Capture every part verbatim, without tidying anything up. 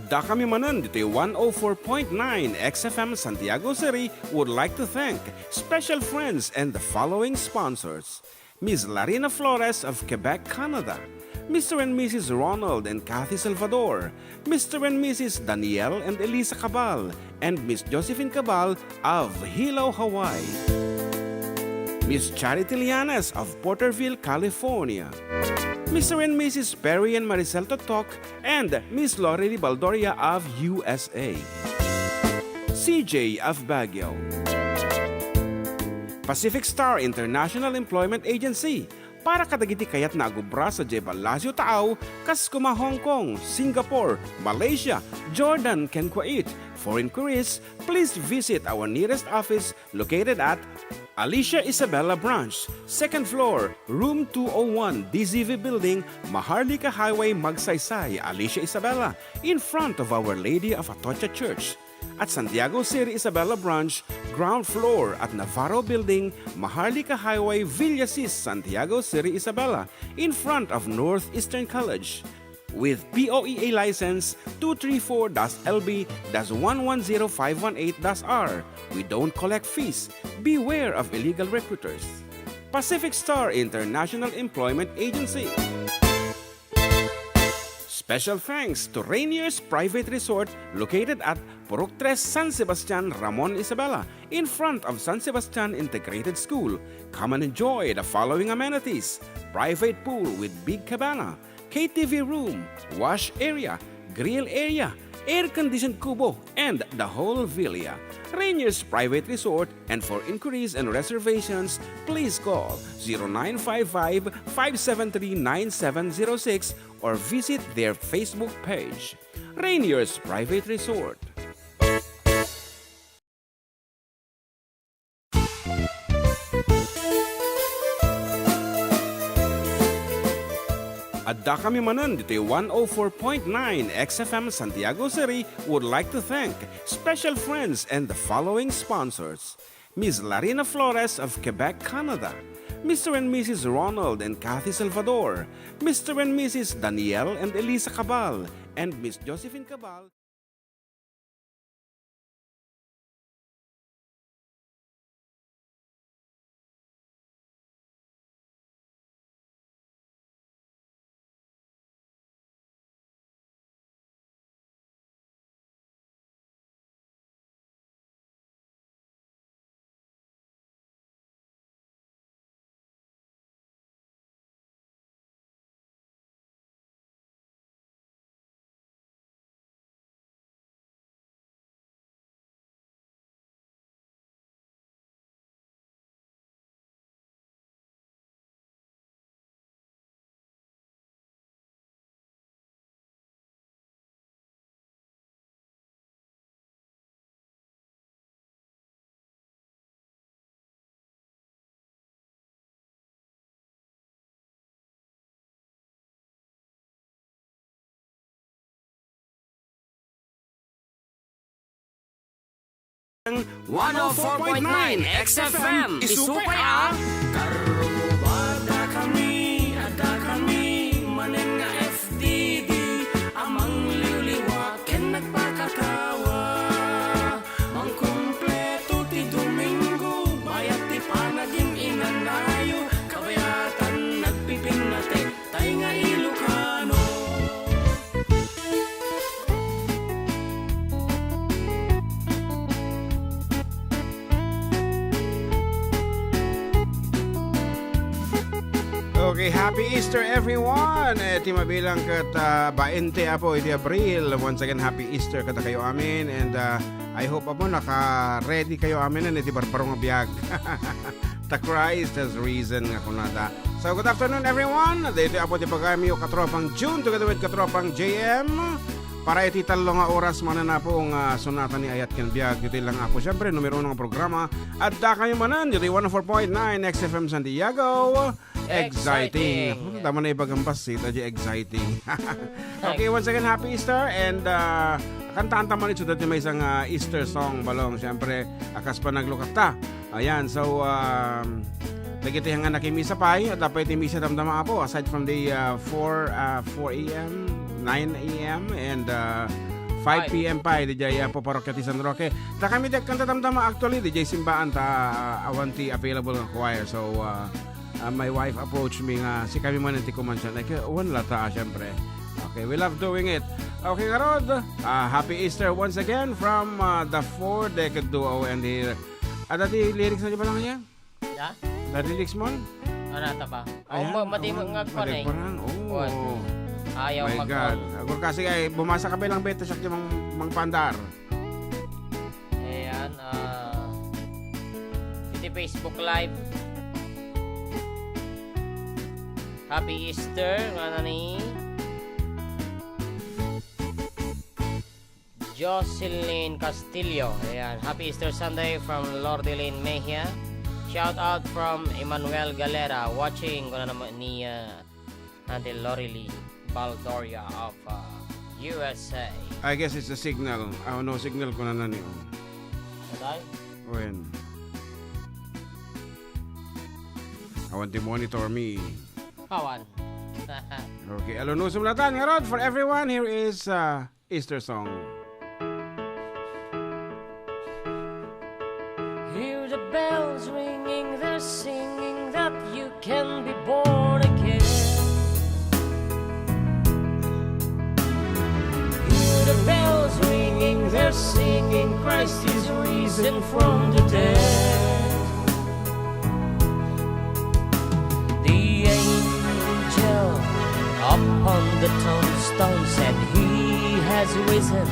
Dakami manen ditoy one oh four point nine X F M Santiago City would like to thank special friends and the following sponsors: Miss Larina Flores of Quebec, Canada, Mister and Missus Ronald and Kathy Salvador, Mister and Missus Daniel and Elisa Cabal, and Miss Josephine Cabal of Hilo, Hawaii, Miss Charity Lianes of Porterville, California, Mister and Missus Perry and Maricel Totok, and Miss Lorely Baldoria of U S A, C J of Baguio, Pacific Star International Employment Agency, para kadagiti kayatna a gubra sadiay Palacio Taaw, kas kuma Hong Kong, Singapore, Malaysia, Jordan, ken Kuwait. For inquiries, please visit our nearest office located at Alicia Isabela Branch, second floor, room two oh one, D Z V Building, Maharlika Highway, Magsaysay, Alicia Isabela, in front of Our Lady of Atocha Church. At Santiago City Isabela Branch, ground floor at Navarro Building, Maharlika Highway, Villasis, Santiago City Isabela, in front of Northeastern College. With P O E A license two three four dash L B dash one one zero five one eight dash R, we don't collect fees. Beware of illegal recruiters. Pacific Star International Employment Agency. Special thanks to Rainier's Private Resort, located at Purok Tres, San Sebastian, Ramon Isabela, in front of San Sebastian Integrated School. Come and enjoy the following amenities: private pool with big cabana, K T V room, wash area, grill area, air-conditioned kubo, and the whole villa. Rainier's Private Resort, and for inquiries and reservations, please call zero nine five five, five seven three, nine seven zero six or visit their Facebook page, Rainier's Private Resort. Addakami manen ditoy one oh four point nine X F M Santiago City would like to thank special friends and the following sponsors: Miss Larina Flores of Quebec, Canada, Mister and Missus Ronald and Kathy Salvador, Mister and Missus Daniel and Elisa Cabal, and Miss Josephine Cabal. One oh four point nine X F M, isupay a Karrubada kami, adda kami manen nga F D D a mangliwliwa ken nagpakatawa. Mangkumpleto ti Domingo, bayat ti panagin-inanayo, kabayatan nagpipinnatek, tay nga Ilocano. Okay, happy Easter, everyone! Eh, ti mabilang ket, ah, baente, Apo, iti Abril. Once again, happy Easter kadakayo amin. And, ah, I hope, Apo, naka-ready kayo amin, eh, iti barbaro nga biag. The Christ has risen nga kunada. So, good afternoon, everyone. Daytoy, Apo, ti pagayamyo, Katropang June, together with Katropang J M. Para iti tallo nga oras manen, Apo, nga sunatan ni Ayat ken Biag. Ditoy lang, Apo, siyempre, numero uno nga programa. Adda kayo manen, ditoy one oh four point nine X F M Santiago. Exciting. Exciting. Apo, tama na ibagam pasit, adi exciting. Okay, once again, happy Easter, and, ah, kantaan ta man ito dati may isang, ah, Easter song, Balong. Siyempre, akas pa naglukata. Ayan, so, um, dagiti nga nakimisa pay, adda pay ti misa damdama, Apo, aside from the, uh, four, uh, four A M, nine A M, and, uh, five p m pay, diay, ah, parokya ti San Roque. Ta kami ti agkanta tamtama, actually, diay simbaan ta, ah, awan ti available nga choir. So, ah, ah, my wife approached me nga sikami man ti kumansian. Ay, ka-, wan la ta, syempre. Okay, we love doing it. Okay, ngarud, ah, happy Easter once again from, ah, the Four Decade Duo and here. Ada ti lyrics na di ba lang yan? Da? Lyrics mo? Ano ta ba? Ayan, Awan, madi mo awan. nga kuan Madi eh. parang, oh. Kuan. Ayaw My mag-on. God. Agor kasi ay, bumasa ka bilang beta siya mang, mang pandar. Ayan, ah, iti Facebook Live. Happy Easter, nga na ni Jocelyn Castillo. Ayan, happy Easter Sunday from Lordeline Mejia. Shout out from Emmanuel Galera, watching, kuna naman ni, ah, Auntie Lorely Baldoria of, uh, U S A. I guess it's a signal. Ah, no signal ko na nani, oh. Atay? When? I want to monitor me. Awan. Okay, alunusum na tan. Ngarud, for everyone, here is, uh, Easter song. Hear the bells ringing, they're singing that you can be born again. Hear the bells ringing, they're singing, Christ is risen from the dead. The angel upon the tombstone said, "He has risen,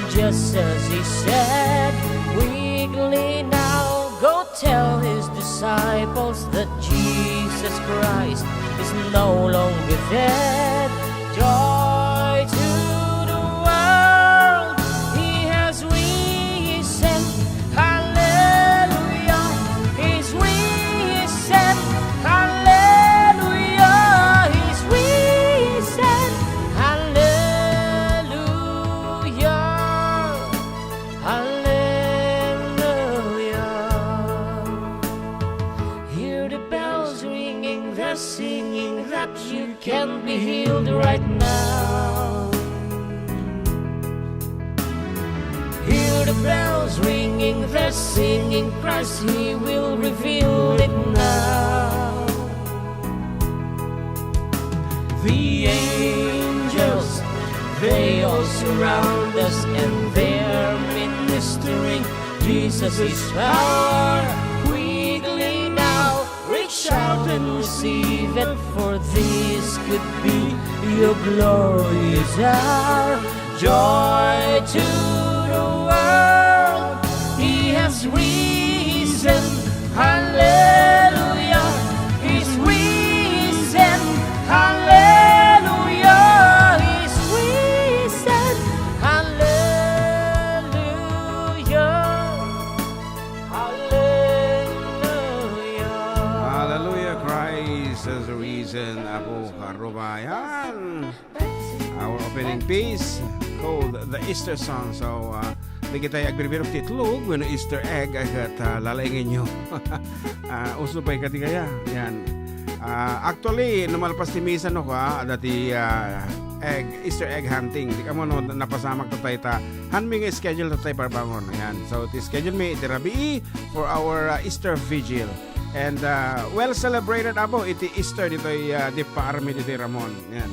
just as he said." Quickly now, go tell his disciples that Jesus Christ is no longer dead. Joy to the world, he has risen. Hallelujah, he's risen. Hallelujah, he's risen. Hallelujah, hallelujah. Hear the bells ringing, they're singing that you can be healed right now. Hear the bells ringing, they're singing, Christ, he will reveal it now. The angels, they all surround us and they're ministering Jesus' power. Quickly now, reach out and receive it, for this could be your glorious hour. Joy to the world, he has risen. Hallelujah, he's risen. Hallelujah, he's risen. Hallelujah. Hallelujah. Hallelujah, Christ has risen. Apo, karubayan. Our opening piece called The Easter Song. So, uh, dagiti agbirbirok ti itlog wenno Easter egg, ay ket, uh, lalaingenyo. Uh, uso pay kadi kaya? Yan. Uh, actually, no malpas ti misa no ka, adda ti, uh, egg, Easter egg hunting. Di kamo no napasamak ta tayo ta. Hanmi nga schedule ta tayo parbangon. Yan. So, ti schedule mi, iti rabii for our, uh, Easter vigil. And, uh, well celebrated, apo, iti Easter ditoy, uh, di pa army ditoy Ramon. Yan.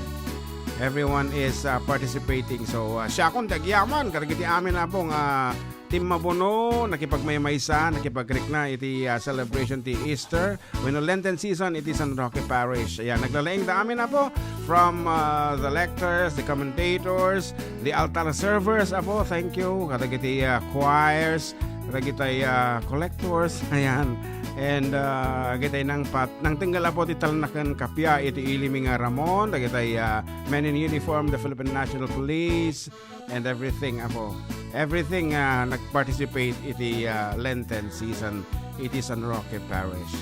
Everyone is, uh, participating. So, uh, siakon ti agyaman kadagiti amin, apo, nga timmabuno, nakipagmaymaysa, nakipagrikna iti, uh, celebration ti Easter wenno Lenten season iti San Roque Parish. Ayan, naglalaing da amin, apo, from, uh, the lectors, the commentators, the altar servers, apo, thank you. Kadagiti, uh, choirs, kadagiti, uh, collectors, ayan. And, uh, dagiti nangpat-, nangtenggal, apo, ti talna ken kappia iti ili mi nga Ramon, dagiti, uh, men in uniform, the Philippine National Police, and everything, apo. Everything, uh, nag-participate iti, uh, Lenten season iti San Roque Parish.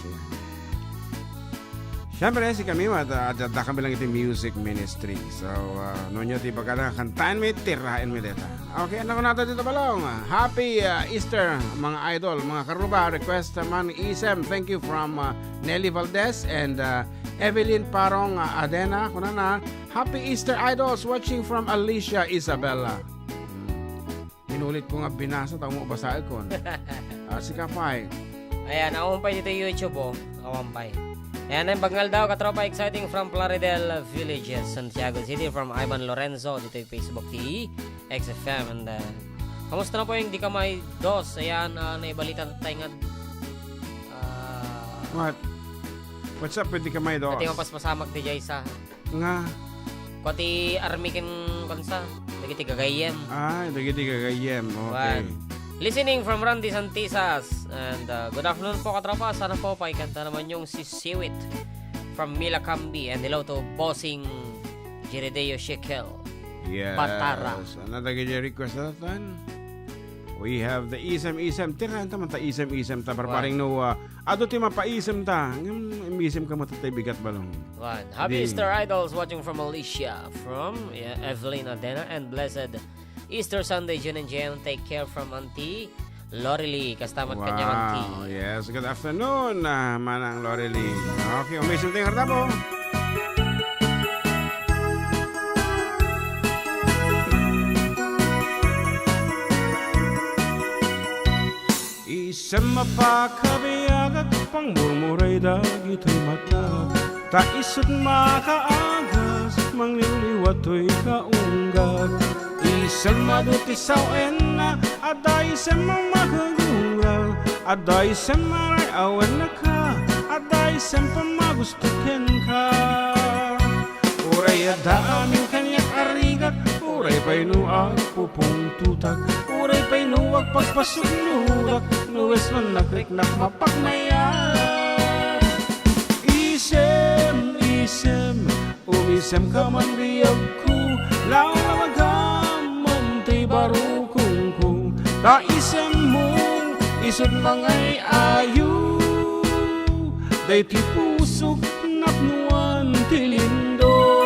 Siyempre, sikami, adda kami lang iti music ministry. So, uh, no nyo ti bagana, kantaen mi, tiraen mi deta. Okay, ano ko nato dito, Balong? Happy, uh, Easter, mga idol, mga karuba. Request man isem. Thank you from, uh, Nelly Valdez and, uh, Evelyn Parong, uh, Adena. Kunana, "Happy Easter, idols. Watching from Alicia Isabela." Inulit ko nga binasa, ta umbasaek kon. Ah, sika pay. Ayan, awan pay dito YouTube, oh. Awan pay. Ayan, ang bangal daw, katropa, exciting from Plaridel Villages, Santiago City, from Ivan Lorenzo, dito yung Facebook T V, X F M, and, uh, kamusta na po yung Di Kamay Dos? Ayan, ah, naibalita tayo nga, ah, What? What's up with Di Kamay Dos? Pati mapaspasamak di jay sa Nga. Kua ti army ken kansa, dagiti gagayyem. Ah, dagiti gagayyem. Okay. Wan. Listening from Randy Santisas. And, uh, good afternoon po, katropa. Sana po paikanta naman yung si Siwit from Mila Cambi. And hello to Bossing Jirideo Shekel. Yes. Patara. Ano dagiti request natin? We have the Isem Isem. Tirahan ta man ta Isem Isem ta, Wan. Parparing Noah. Adu ti mapaisem ta. Ngem, imisem ka matatay bigat balong. One. Happy Di. Easter, idols, watching from Malaysia. From, yeah, Evelyn Adena, and blessed Easter Sunday, June and Jem. Take care from Auntie Lorely. Kastamat kanya, Auntie. Wow, yes. Good afternoon, ah, Manang Lorely. Okay, umisem tayo, Hardabo. Isem a pakabiagak, pangmurmuray dagitoy matak. Ta isut' makaagas, mangliwliwa toy kaunggak. Isem adu ti sawenna, adda isem a makagural, adda isem a ray-awen a ka, adda isem pammagusto kenka. Uray adda amin kaniak a rigat, uray pay no agpupungtotak, uray pay no agpagpasuknodak, no wismannak riknak mapagmayat. Isem, isem, umisemka man biagko, lawlawagam man ti barukongko, ta isemmo, isut' mangay-ayo. Daytoy pusok napnoan ti lindol.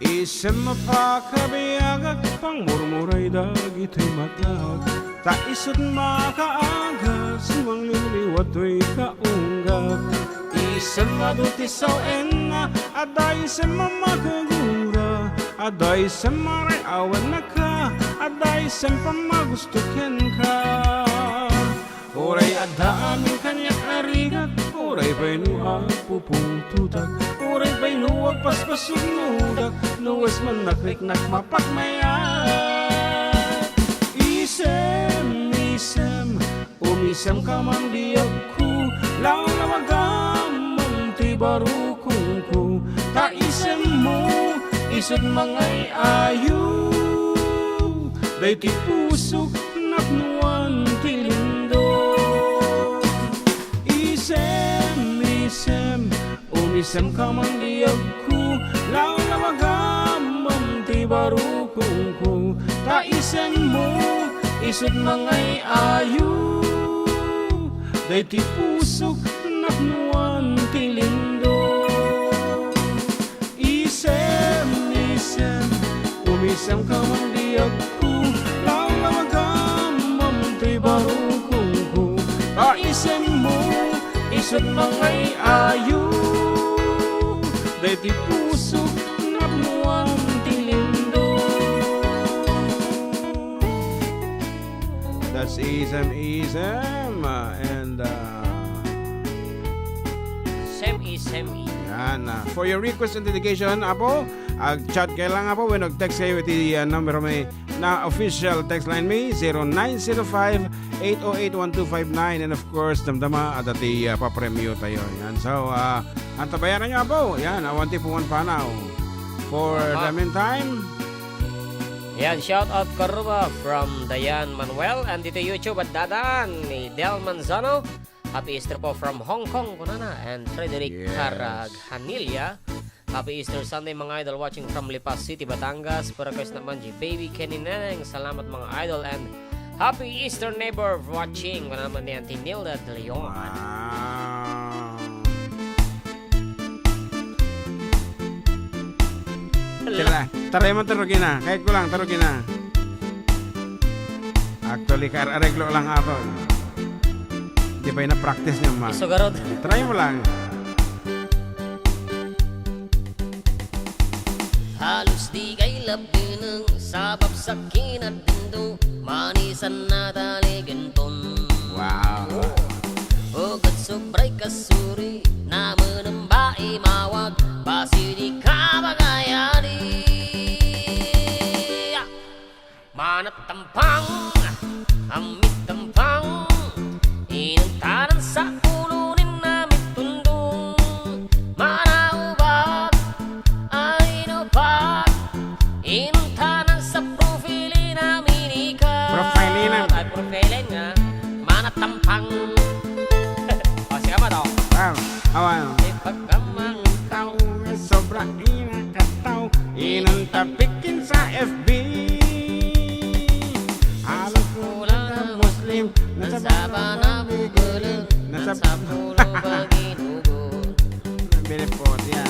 Isem a pakabiagak, pangmurmuray dagitoy matak, ta isut' makaagas, mangliwliwa toy kaunggak. Isem adu ti sawenna, adda isem a makagura, adda isem a ray-awen a ka, adda isem pammagusto kenka. Uray adda amin kaniak a rigat, uray pay no agpupungtotak, uray pay no agpaspasuknodak, no wismannak riknak mapagmayat. Isem, isem, umisemka man biagko, lawlawagam man ti barukongko, ta isemmo, isut' mangay-ayo. Daytoy pusok napnoan ti lindol. Isem, isem, umisemka man biagko, lawlawagam man ti barukongko, ta isemmo, isut' mangay-ayo. Daytoy pusok napnoan ti lindol. Isem, isem, umisemka man biagko, lawlawagam man ti barukongko, ta isemmo, isut' mangay-ayo. Daytoy pusok napnoan ti lindol. That's Isem Isem, uh, and, uh, Semi, semi. Yan, ah. For your request and dedication, Apo, ag-chat kayo lang, Apo, wenno ag-text kayo iti, ah, number mi na official text line mi, zero nine zero five, eight oh eight, one two five nine. And of course, damdama, adda ti, ah, papremyo tayo. Yan. So, ah, antabayanan nyo, Apo. Yan, awan ti puman panaw. For Aha. the meantime, Yan, shout out Karuba from Diane Manuel. And dito YouTube at dadaan ni Del Manzano. Happy Easter po from Hong Kong, kunana. And Frederick Yes. Caraghanilla. Happy Easter Sunday, mga idol, watching from Lipas City, Batangas. Para request naman, G Baby Kenny Neneng. Salamat, mga idol. And happy Easter, neighbor, watching. Kuna naman ni Auntie Nilda de Leon. Wow. Tara, try mo, turugina. Kahit ko lang, turugina. Actually, kar-areglo lang ako. Di ba yung na-practice niya, ma? Iso garud. Try mo lang. Halos di kay labineng, sabap sa kinadendo, manisan na taligenton. Wow. Ugat sobray kasuri, namanamba imawag, basi di ka magayadi. Manatampang, ammit tampang, inantanan sa ulo nin ammit tundong. Manaubag, ay nubag, inantanan sa profilina minika. Profilina. Ay, profilin nga. Manatampang. O, sige pa to. Wow. Awan. Ipagkamang tao nga sobra inakataw. Inantapikin sa F B. Halos wala na Muslim. Nasa Sabana, Bugulun. Nasa Nasa Pulo, Baginugo. Very po, yan.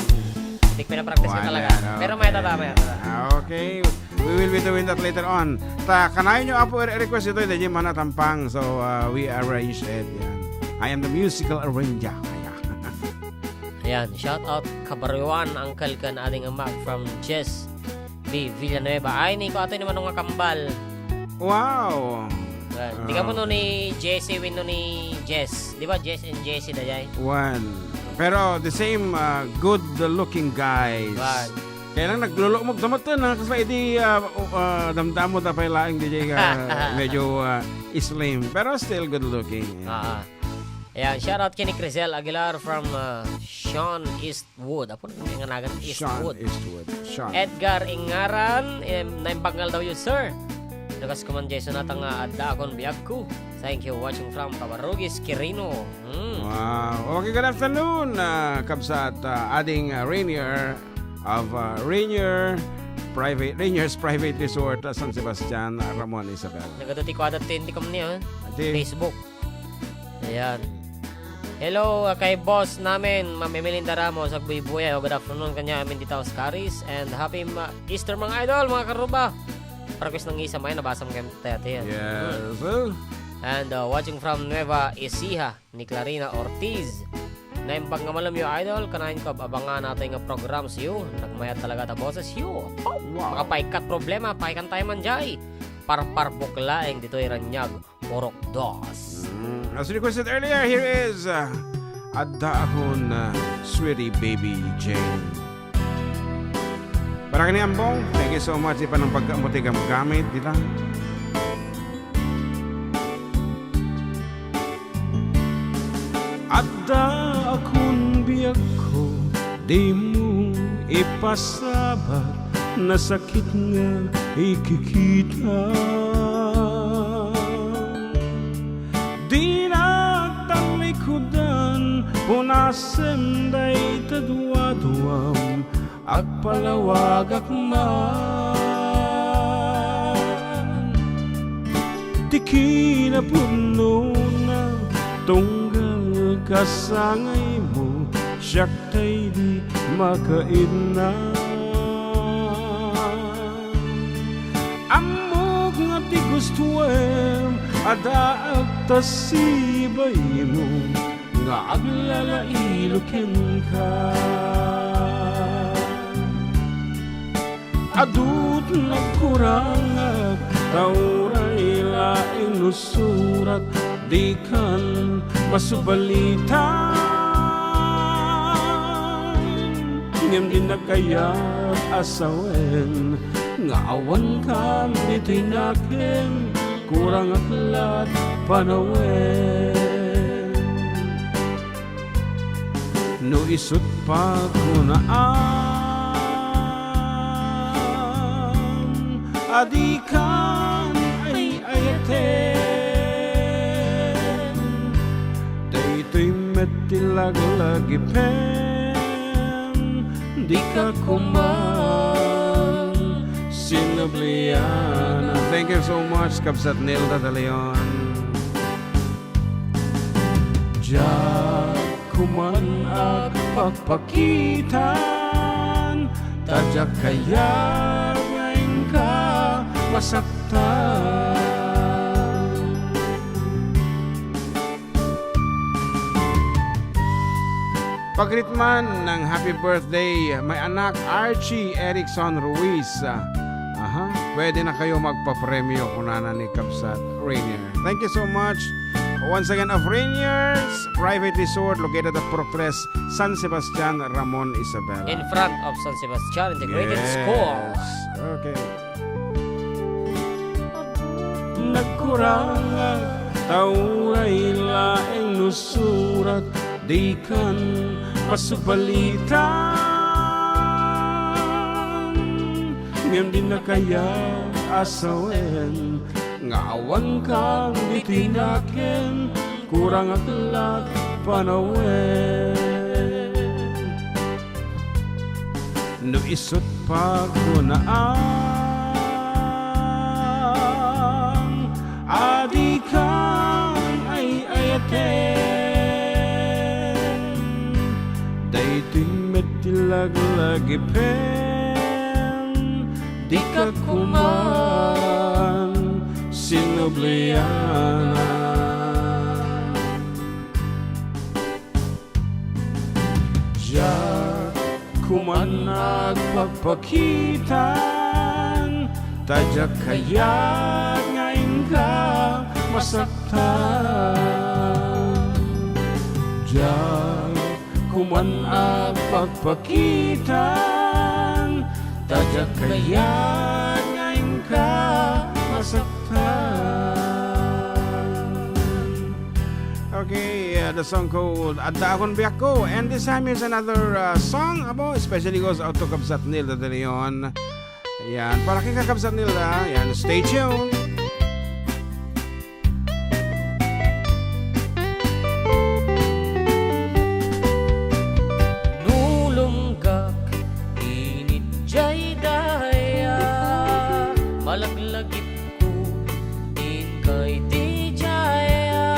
Hindi ko pinapractice ko Wala, talaga. no? Pero may tata, may tata. Ah, okay. We will be doing that later on. Ta, kanayon nyo, Apo, i-request ito, hindi nyo manatampang. So, uh, we arrange it. Yan. I am the musical arranger. Ayan. Ayan, shout out Kabaruan, uncle, kan ading amak from Jess B Villanueva. Ay, ni ko ato ni Manong nga kambal. Wow! Ayan. Di ka Ah. mo no ni Jesse, wenno ni Jess. Di ba Jess and Jesse, dayay? One. Pero the same, uh, good looking guys. One. Kaya lang naglulukmog sa mata na, kasi di, uh, uh, damdamo ta pay laing di ka medyo, uh, slim. Pero still good looking. Ah, ah. Ayan, shout out kini Crisel Aguilar from, uh, Sean Eastwood. Apo, nga nagan Sean Eastwood. Eastwood. Sean. Edgar Ingaran, em, naimbag nga aldaw yu, sir. Nakas kuman Jason ata nga adda akon biagko. Thank you, watching from Cabarrugis, Quirino. Hmm. Wow. Okay, good afternoon, uh, kabsat, uh, ading, uh, Rainier of, uh, Rainier Private, Rainier's Private Resort, uh, San Sebastian, uh, Ramon Isabel. Nagadu ti kuadat ti, hindi ko man yun. Ati. Facebook. Ayan. Hello, ah, kay boss namin, Ma'am Emelinda Ramos, agbuybuya. O, good afternoon kanya, amin dita Oscaris. And happy ma-, Easter, mga idol, mga karuba. Para quiz ng isa, may nabasa mo kayo tayo, tayo. Yes, Hmm. well. And, uh, watching from Nueva Ecija, ni Clarina Ortiz. Naimbag nga malam yo, idol, kanayon ko abangan natay nga programs yo. Nagmayat talaga ta boses yo. Wow. Makapaikat problema, paikan tayo man jay. Parpar buklaeng ditoy Ranyag. Purok dos. Mm. As requested earlier, here is, uh, Adda Akon, uh, Sweetie Baby Jane. Para kini Ambong, thank you so much. Ipanang pagkamuti gamgamit, dita. Adda akon biagko, dimo ipasabat, nasakit nga ikikita. Dinak talikudan, punasen dayta duaduam, agpalawagak man. Ti kinapudnona, tunggal kasangaymo, siak tay di makaidna. Ammok nga ti gustoem, adaak ta sibaymo, nga aglalailo kenka. Adut nagkurangak, ta uray laeng no surat, dikan masubalitan. Ngem dinak kayat a sawen, nga awankan ditoy nakem, kurangak la't panawen. No isut' pa kunaam, a dikan ay-ayaten. Daytoy met ti laglagipem, dika kuman sinublian. Thank you so much, Kabsat Nelda de Leon. Diak kuman agpakpakitan, Ta diak kayat nga inka masaktan. Pag-greet man ng happy birthday, may anak, Archie Erickson Ruiz. Aha, pwede na kayo magpapremyo, kunana ni Kabsat Rainier. Thank you so much. Once again, of Rainier's Private Resort located at Procles, San Sebastian, Ramon, Isabela. In front of San Sebastian Integrated Yes. School. Okay. Nagkurangak, ta uray laeng no surat, dikan masubalitan. Ngem di na kayat a sawen nga awan kang ditoy nakem, kurangak la't panawen. No isut' pakunaam a dikan ay-ayaten, daytoy met ti laglagipen, dika koman sinublianan. Diak koman agpakpakitan, ta diak kayat nga inka masaktan. Diak koman agpakpakitan, ta diak kayat nga inka masaktan. Okay, uh, the song called Addaakon Biakko. And this time, here's another, uh, song, abo, especially goes out to Kabsat Nilda de Leon. Yan, para kay Kabsat Nilda. Yan, stay tuned. Nulunggak init jay daya, malaglagip ko inkay ti jaya.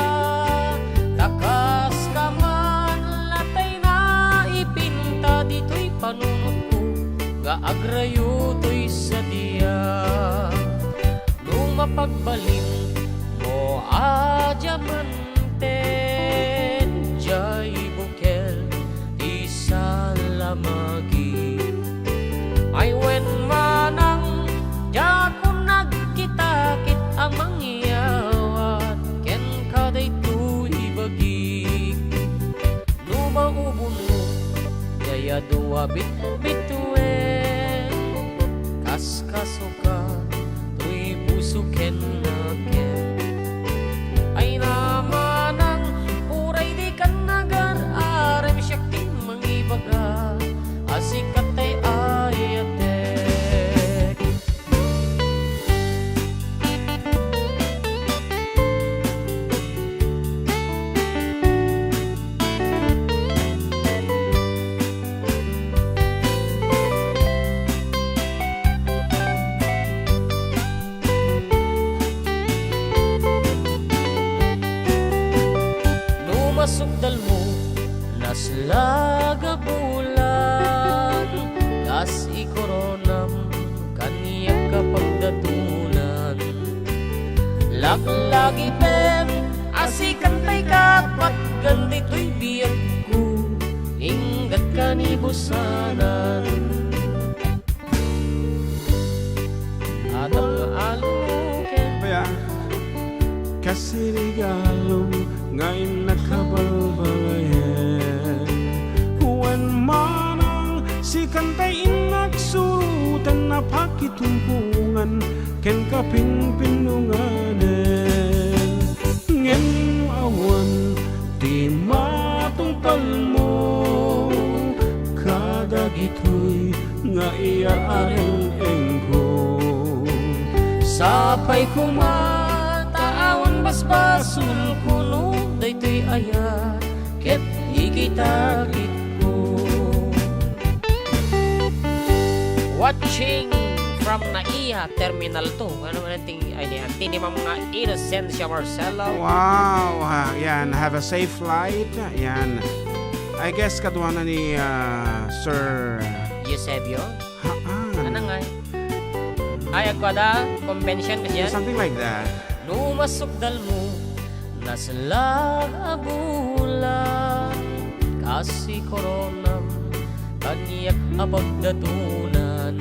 Takas ka man latay na ipinta ditoy panunotko, nga agrayo toy sadia. No mapagbalin mo a diamanten jay bukel ti salamagi. Ay wen manang diakon nagkita ket a mangyawat kenka daytoy ibagik. No maubono, jay a dua bitbituen, kaskasoka toy puso ken nakem. Ay namanang uray dikan nagar-arem, siak ti mangibaga a sika tay ayatek. No masukdalmo, naslag a bulan, kas ikoronam, kaniak a pagdatonan. Laglagipem a sikan tay kapatgan ditoy biagko, inggat kanibusanan. Adal aluken. Kaya, kas regalom nga innak a balbalayen. Wen manang sikan tay innak suroten a pakitumpongan ken kapinpinunganen. Ngem no awan ti matungpalmo kadagitoy nga iyaareng-engko. Sapay koma ta awan basbasolko no daytoy aya ket ikitakitko. Watching from Naiya, Terminal two. Ano man ang ting-, ay, ni Auntie ni Ma'am nga Inocencia Marcelo. Wow! Ah, yan. Have a safe flight. Yan. I guess, kaduana ni, ah, Sir Eusebio? Haan. Ano nga? Ay, agkuada, convention ka diyan? Something like that. No masukdalmo, nasellag a bulan, kasi koronam, kaniak a pagdatonan.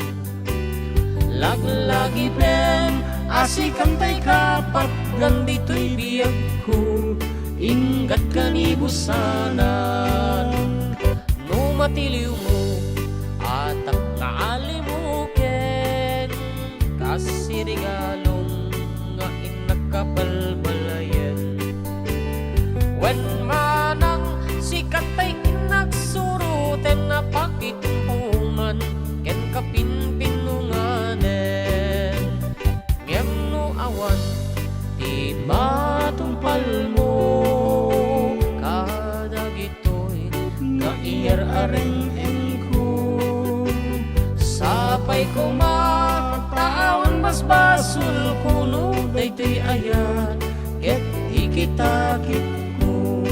Laglagipem a sikam tay kapat, gan ditoy biagko, inggat kanibusanan. No matiliwmo, atak nga alimuken, kasi regalom nga innak a balbalayen. Wen manang sikat tay innak suroten a pakitungpungan ken kapinpinunganen. Ngem no awan ti matungpalmo kadagitoy nga iyar-areng-engko, sapay koma ta awan basbasolko no daytoy ayat ket ikitakitko.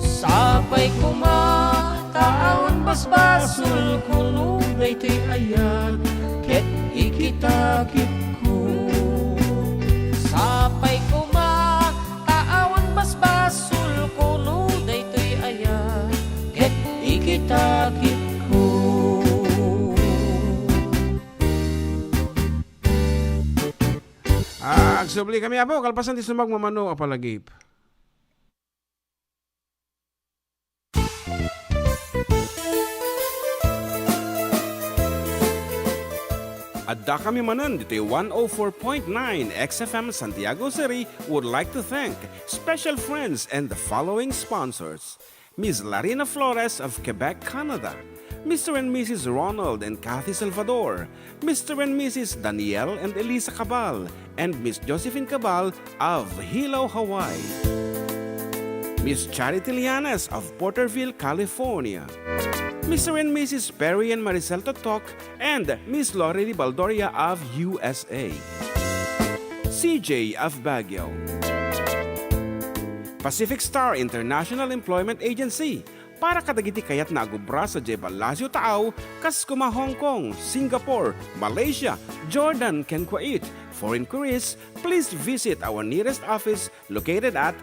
Sapay koma ta awan basbasolko no daytoy ayat ket ikitakitko. Sapay koma ta awan basbasolko no daytoy ayat ket ikitakitko. Ah, agsubli kami, Apo, kalpasan ti sumagmamano a palagip. Adda kami manen ditoy one oh four point nine X F M Santiago City would like to thank special friends and the following sponsors: Miss Larina Flores of Quebec, Canada, Mister and Missus Ronald and Kathy Salvador, Mister and Missus Daniel and Elisa Cabal, and Miss Josephine Cabal of Hilo, Hawaii. Miss Charity Lianes of Porterville, California. Mister and Missus Perry and Maricel Totok and Miss Lorely Baldoria of U S A. C J of Baguio. Pacific Star International Employment Agency, para kadagiti kayatna a gubra sadiay Palacio Taaw, kas koma Hong Kong, Singapore, Malaysia, Jordan, ken Kuwait. For inquiries, please visit our nearest office located at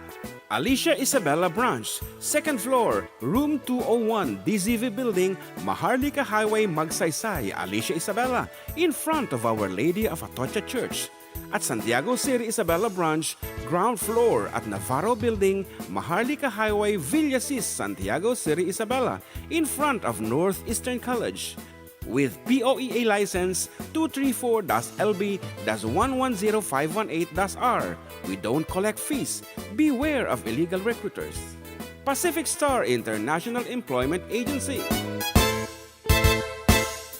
Alicia Isabela Branch, second floor, room two oh one, D Z V Building, Maharlika Highway, Magsaysay, Alicia Isabela, in front of Our Lady of Atocha Church. At Santiago City Isabela Branch, ground floor at Navarro Building, Maharlika Highway, Villasis, Santiago City Isabela, in front of Northeastern College. With P O E A license two three four dash L B dash one one zero five one eight dash R, we don't collect fees. Beware of illegal recruiters. Pacific Star International Employment Agency.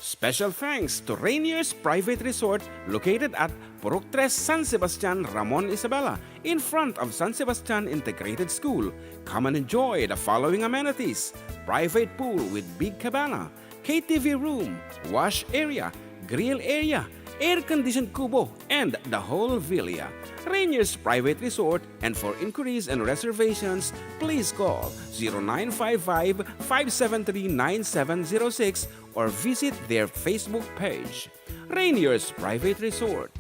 Special thanks to Rainier's Private Resort, located at Purok Tres, San Sebastian, Ramon Isabela, in front of San Sebastian Integrated School. Come and enjoy the following amenities: private pool with big cabana, K T V room, wash area, grill area, air-conditioned kubo, and the whole villa. Rainier's Private Resort, and for inquiries and reservations, please call zero nine five five, five seven three, nine seven zero six or visit their Facebook page. Rainier's Private Resort.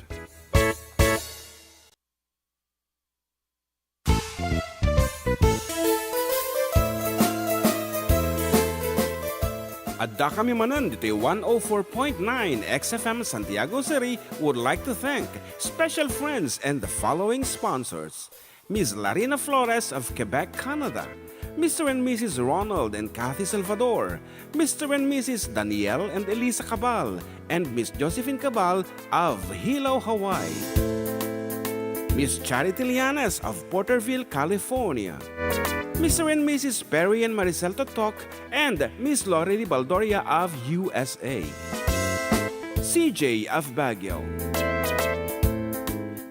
Adda kami manen ditoy one oh four point nine X F M Santiago City would like to thank special friends and the following sponsors: Miss Larina Flores of Quebec, Canada, Mister and Missus Ronald and Kathy Salvador, Mister and Missus Daniel and Elisa Cabal, and Miss Josephine Cabal of Hilo, Hawaii. Miss Charity Lianes of Porterville, California. Mister and Missus Perry and Maricel Totok and Miss Lorely Baldoria of U S A. C J of Baguio.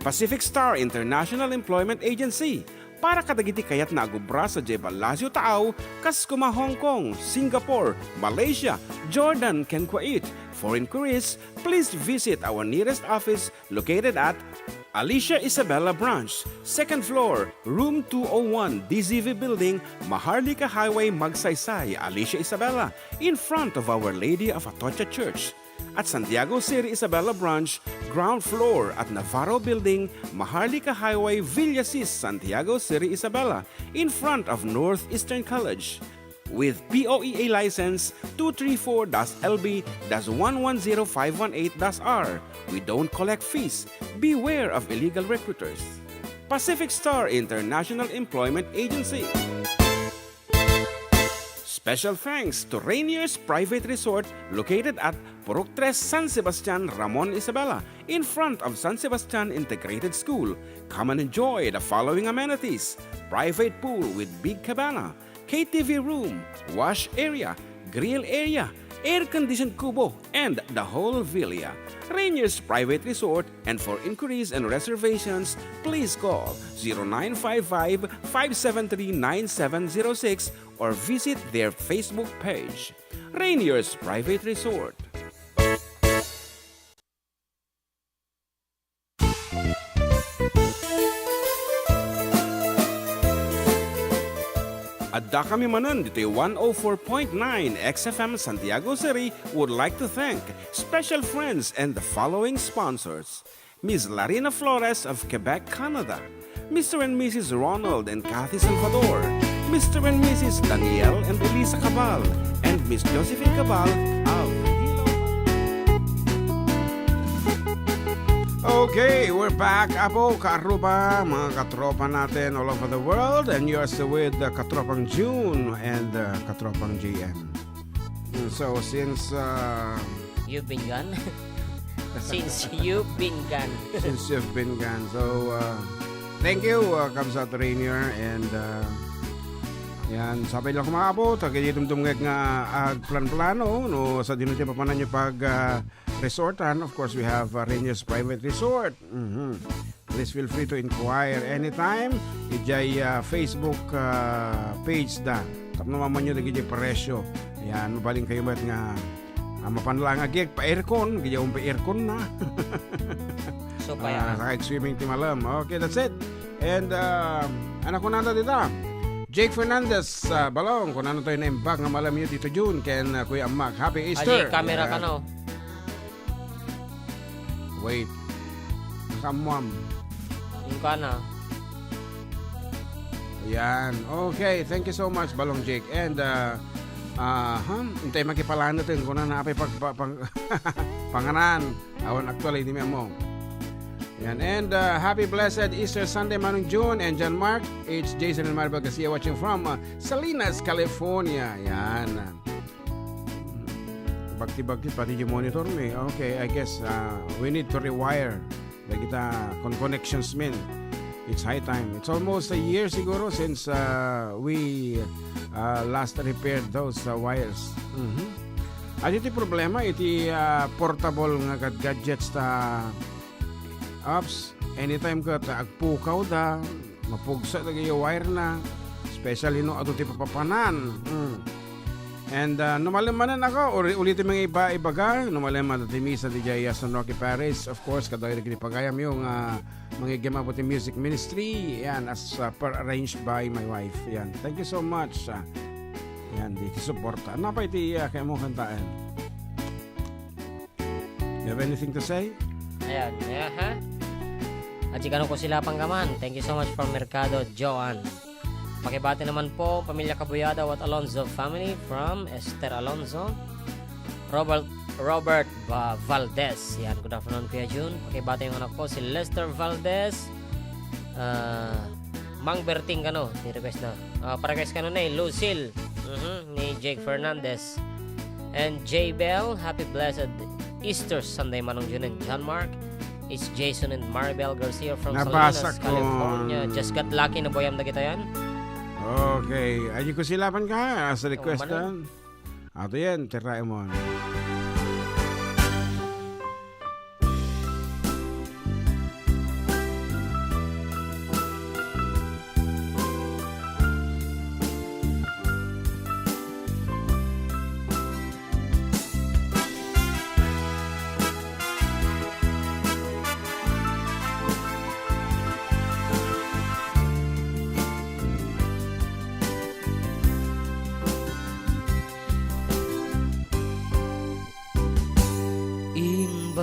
Pacific Star International Employment Agency, para kadagiti kayatna a gubra sadiay Palacio Taaw, kas koma Hong Kong, Singapore, Malaysia, Jordan, ken Kuwait. For inquiries, please visit our nearest office located at Alicia Isabela Branch, second floor, room two oh one, D Z V Building, Maharlika Highway, Magsaysay, Alicia Isabela, in front of Our Lady of Atocha Church. At Santiago Seri Isabela Branch, ground floor at Navarro Building, Maharlika Highway, Villasis, Santiago Seri Isabela, in front of Northeastern College. With P O E A license two three four dash L B dash one one zero five one eight dash R. We don't collect fees. Beware of illegal recruiters. Pacific Star International Employment Agency. Special thanks to Rainier's Private Resort located at Purok Tres, San Sebastian, Ramon Isabela, in front of San Sebastian Integrated School. Come and enjoy the following amenities: private pool with big cabana, K T V room, wash area, grill area, air-conditioned kubo, and the whole villa. Rainier's Private Resort, and for inquiries and reservations, please call zero nine five five, five seven three, nine seven zero six or visit their Facebook page. Rainier's Private Resort. Adda kami manen ditoy one oh four point nine X F M Santiago City would like to thank special friends and the following sponsors: Miss Larina Flores of Quebec, Canada, Mister and Missus Ronald and Kathy Salvador, Mister and Missus Daniel and Elisa Cabal, and Miss Josephine Cabal of Hilo. Okay, we're back, Apo, Kaaruba, mga katropa natin all over the world, and you're still with uh, Katropang June and uh, Katropang J M. Mm, so, since uh, You've been gone? Since you've been gone. Since you've been gone. So, uh, thank you, uh, Kabsat Rainier, and uh, yan, sapay lang kumaabot, ag itumtumngeg nga agplan-plano, no, sa dino ti papananyo pag uh, resortan. Of course, we have uh, Rainier's Private Resort. Mhm. Please feel free to inquire anytime. Ijay uh, Facebook uh, page da. Tapno mamanyo dagiti presyo. Yan, mabalin kayo met nga Ah, mapan lang agik pa aircon, kaya pa aircon na. So, pay Ah, ah. Saka swimming ti malam. Okay, that's it. And uh, anak ko nata dita. Jake Fernandez, uh, Balong, kung ano tayo naimbag nga malam yun dito June, ken uh, Kuya Amak. Happy Easter! Aji, camera ka, no? Wait. Nakamuam. Yung ka na. Ayan. Okay, thank you so much, Balong Jake. And uh, uh, hmm, intay makipalanet yun. Kung na napay pag, pag, pag, panganan. Awan actually, di mo. Yan. And uh, happy blessed Easter Sunday, Manong June and John Mark. It's Jason and Maribel Garcia watching from uh, Salinas, California. Yan. Bagti-bagti pati yung monitor mi. Okay, I guess uh, we need to rewire. Dagita con-, connections min. It's high time. It's almost a year siguro since uh, we uh, last repaired those uh, wires. Mhm. Adi ti problema iti uh, portable nga gad-, gadgets ta apps. Anytime ket agpukaw da, mapugsa dagiti wire na, especially no adu ti papapanan. Mm. And uh, no malem manen ako, uli-, ulit ti mga iba ibaga, no malem man ti misa di Jaya San Roque Parish, of course, kadagiti pagayam yung uh, mga gimabo ti music ministry, yan, as uh, per arranged by my wife. Yan, thank you so much. Uh, yan, di ti suporta. Napay ti uh, kaya mo kantaan? You have anything to say? Ayan, ayan, ha? At si Kano ko sila panggaman. Thank you so much from Mercado, Joan. Pakibati naman po, pamilya Kabuyada at Alonzo family from Esther Alonzo. Robert, Robert Ba-, Valdez. Yan, good afternoon, Kuya Jun. Pakibati yung anak ko, si Lester Valdez. Ah, Mang Berting kano, ni request na. Ah, pa-request kano ni Lucille. Mhm, ni Jake Fernandez. And J Bell, happy blessed Easter Sunday, Manong Jun and John Mark. It's Jason and Maribel Garcia from Nabasa Salinas, ko. California. Just got lucky na boyam na kita yan. Okay. Ay, ko silapan ka, as a request Oh, manong. Yan. Ato yan, tiraemon.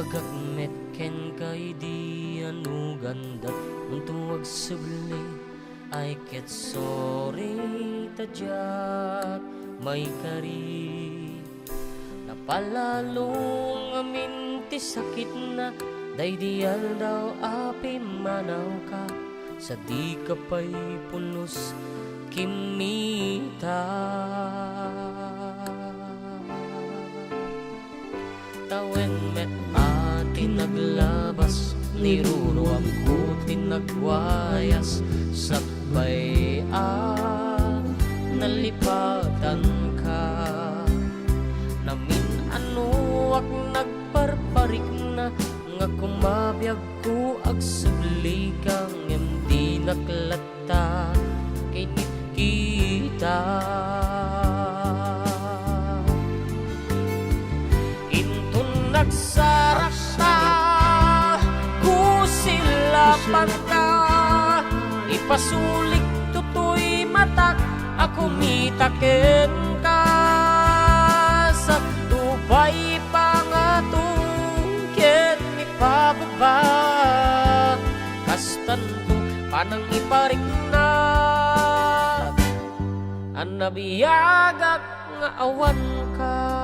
Agak met kenka idi anuganda, unto agsubli, ay ket sorry ta diak maikari. Napalalo ngamin ti sakitna, daydi aldaw a pimmanawka, sadika pay pulos kimmita. Tawen met a ti naglabas, niruruamko ti nagwayas, sakbay a nalipatanka. Namin-anoak nagparparikna, nga kumabiagko agsublika, ngem dinak latta kinitkita. Inton nagsarakta, kusilapanka, ipasulik toy matak a kumita kenka. Sadto pay pangato ken ipababa, kastanto panangipariknak, a nabiagak nga awanka.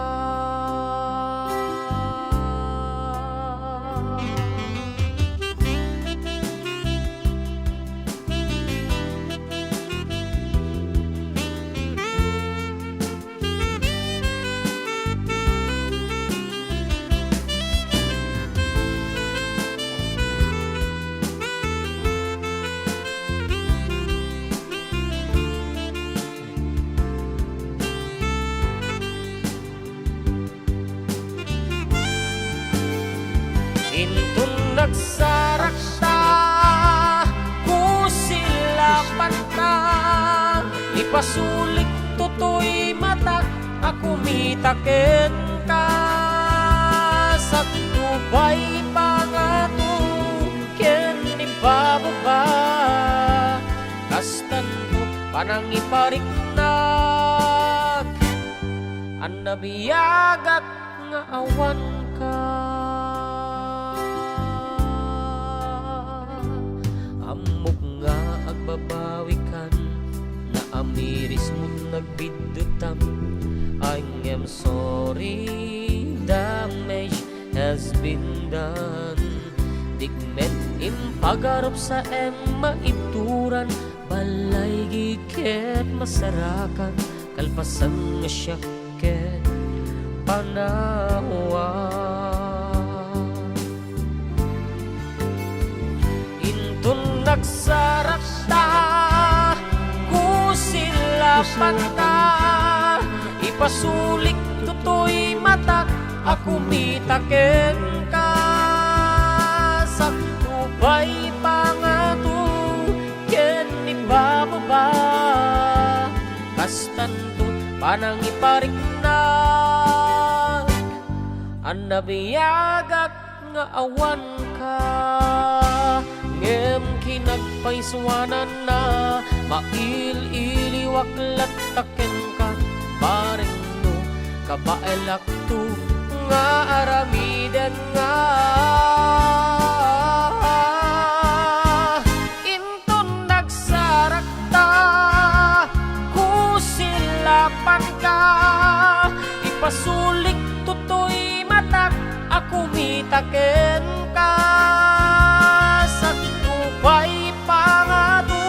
Inton nagsarakta, kusilapanta, ipasulik toy matak a kumita kenka. Sadto pay pangato ken ipababa, kastanto panangipariknak, a nabiagak nga awanka. Ammok nga agbabawikan, naamirismon nagbiddutam. Ay ngem sorry, damage has been done. Dik met impagarup sa em maituran, balay ket masarakan, kalpasan nga siak ket panawan. Inton nagsarakta, kusilapanta, ipasulik toy matak a kumita kenka. Sadto pay pangato ken ipababa, kastanto panangipariknak, a nabiagak nga awanka. Ngem kinagpaysuananna, mail-iliwak latta kenka, bareng no kabaelakto nga aramiden nga. Inton nagsarakta, kusilapanka, ipasulik toy matak a kumita kenka. Sadto pay pangato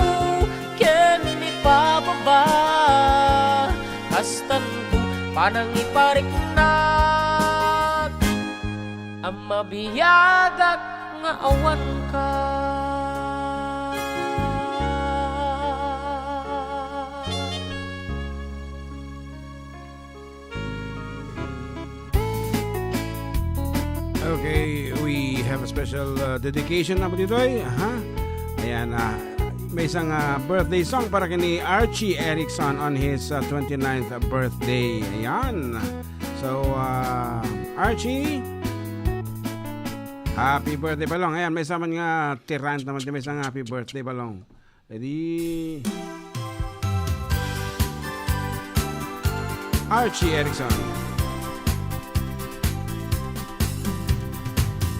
ken ipababa, kastanto panangipariknak, a mabiagak nga awanka. Okay, we have a special, uh, dedication na po dito, eh. Aha. Ayan, ah, may isang, ah, birthday song para kini Archie Erickson on his, ah, twenty-ninth birthday. Ayan. So, ah, Archie, happy birthday, Balong. Ayan, may isa man nga tirant naman, may isang happy birthday, Balong. Ready? Archie Erickson.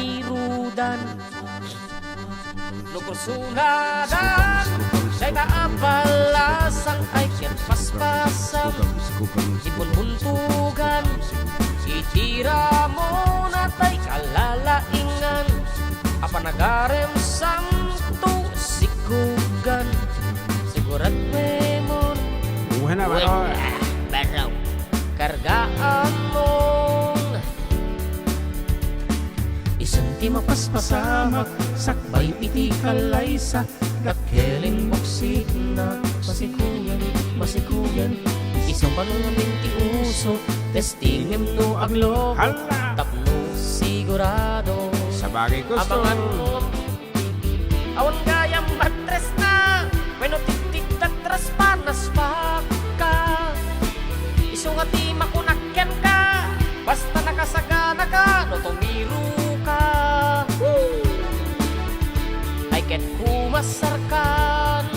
tumirudan. No kursunadan dayta a balasang ay ket paspasam. Iti bunbuntugan, iti ramona tay kalalaingan. A panagarem santo sikugan. Siguradmon. Buhay na, Buhay baro. Na, baro. Kargaamon. Isun ti mapaspasamak, sakbay iti kalaysa, dakkel inbuksitna, masikugan, masikugan. Isu panunamin ti uso, testingem no aglobo, Hala! Tapno sigurado. Sabagay, gusto. Abangan mo Awan gayam matresna, wenno tigtigtatras panasbaka. Isu nga ti makunak kenka, basta nakasaganaka no tumiroka. Ay ket kumasarkan,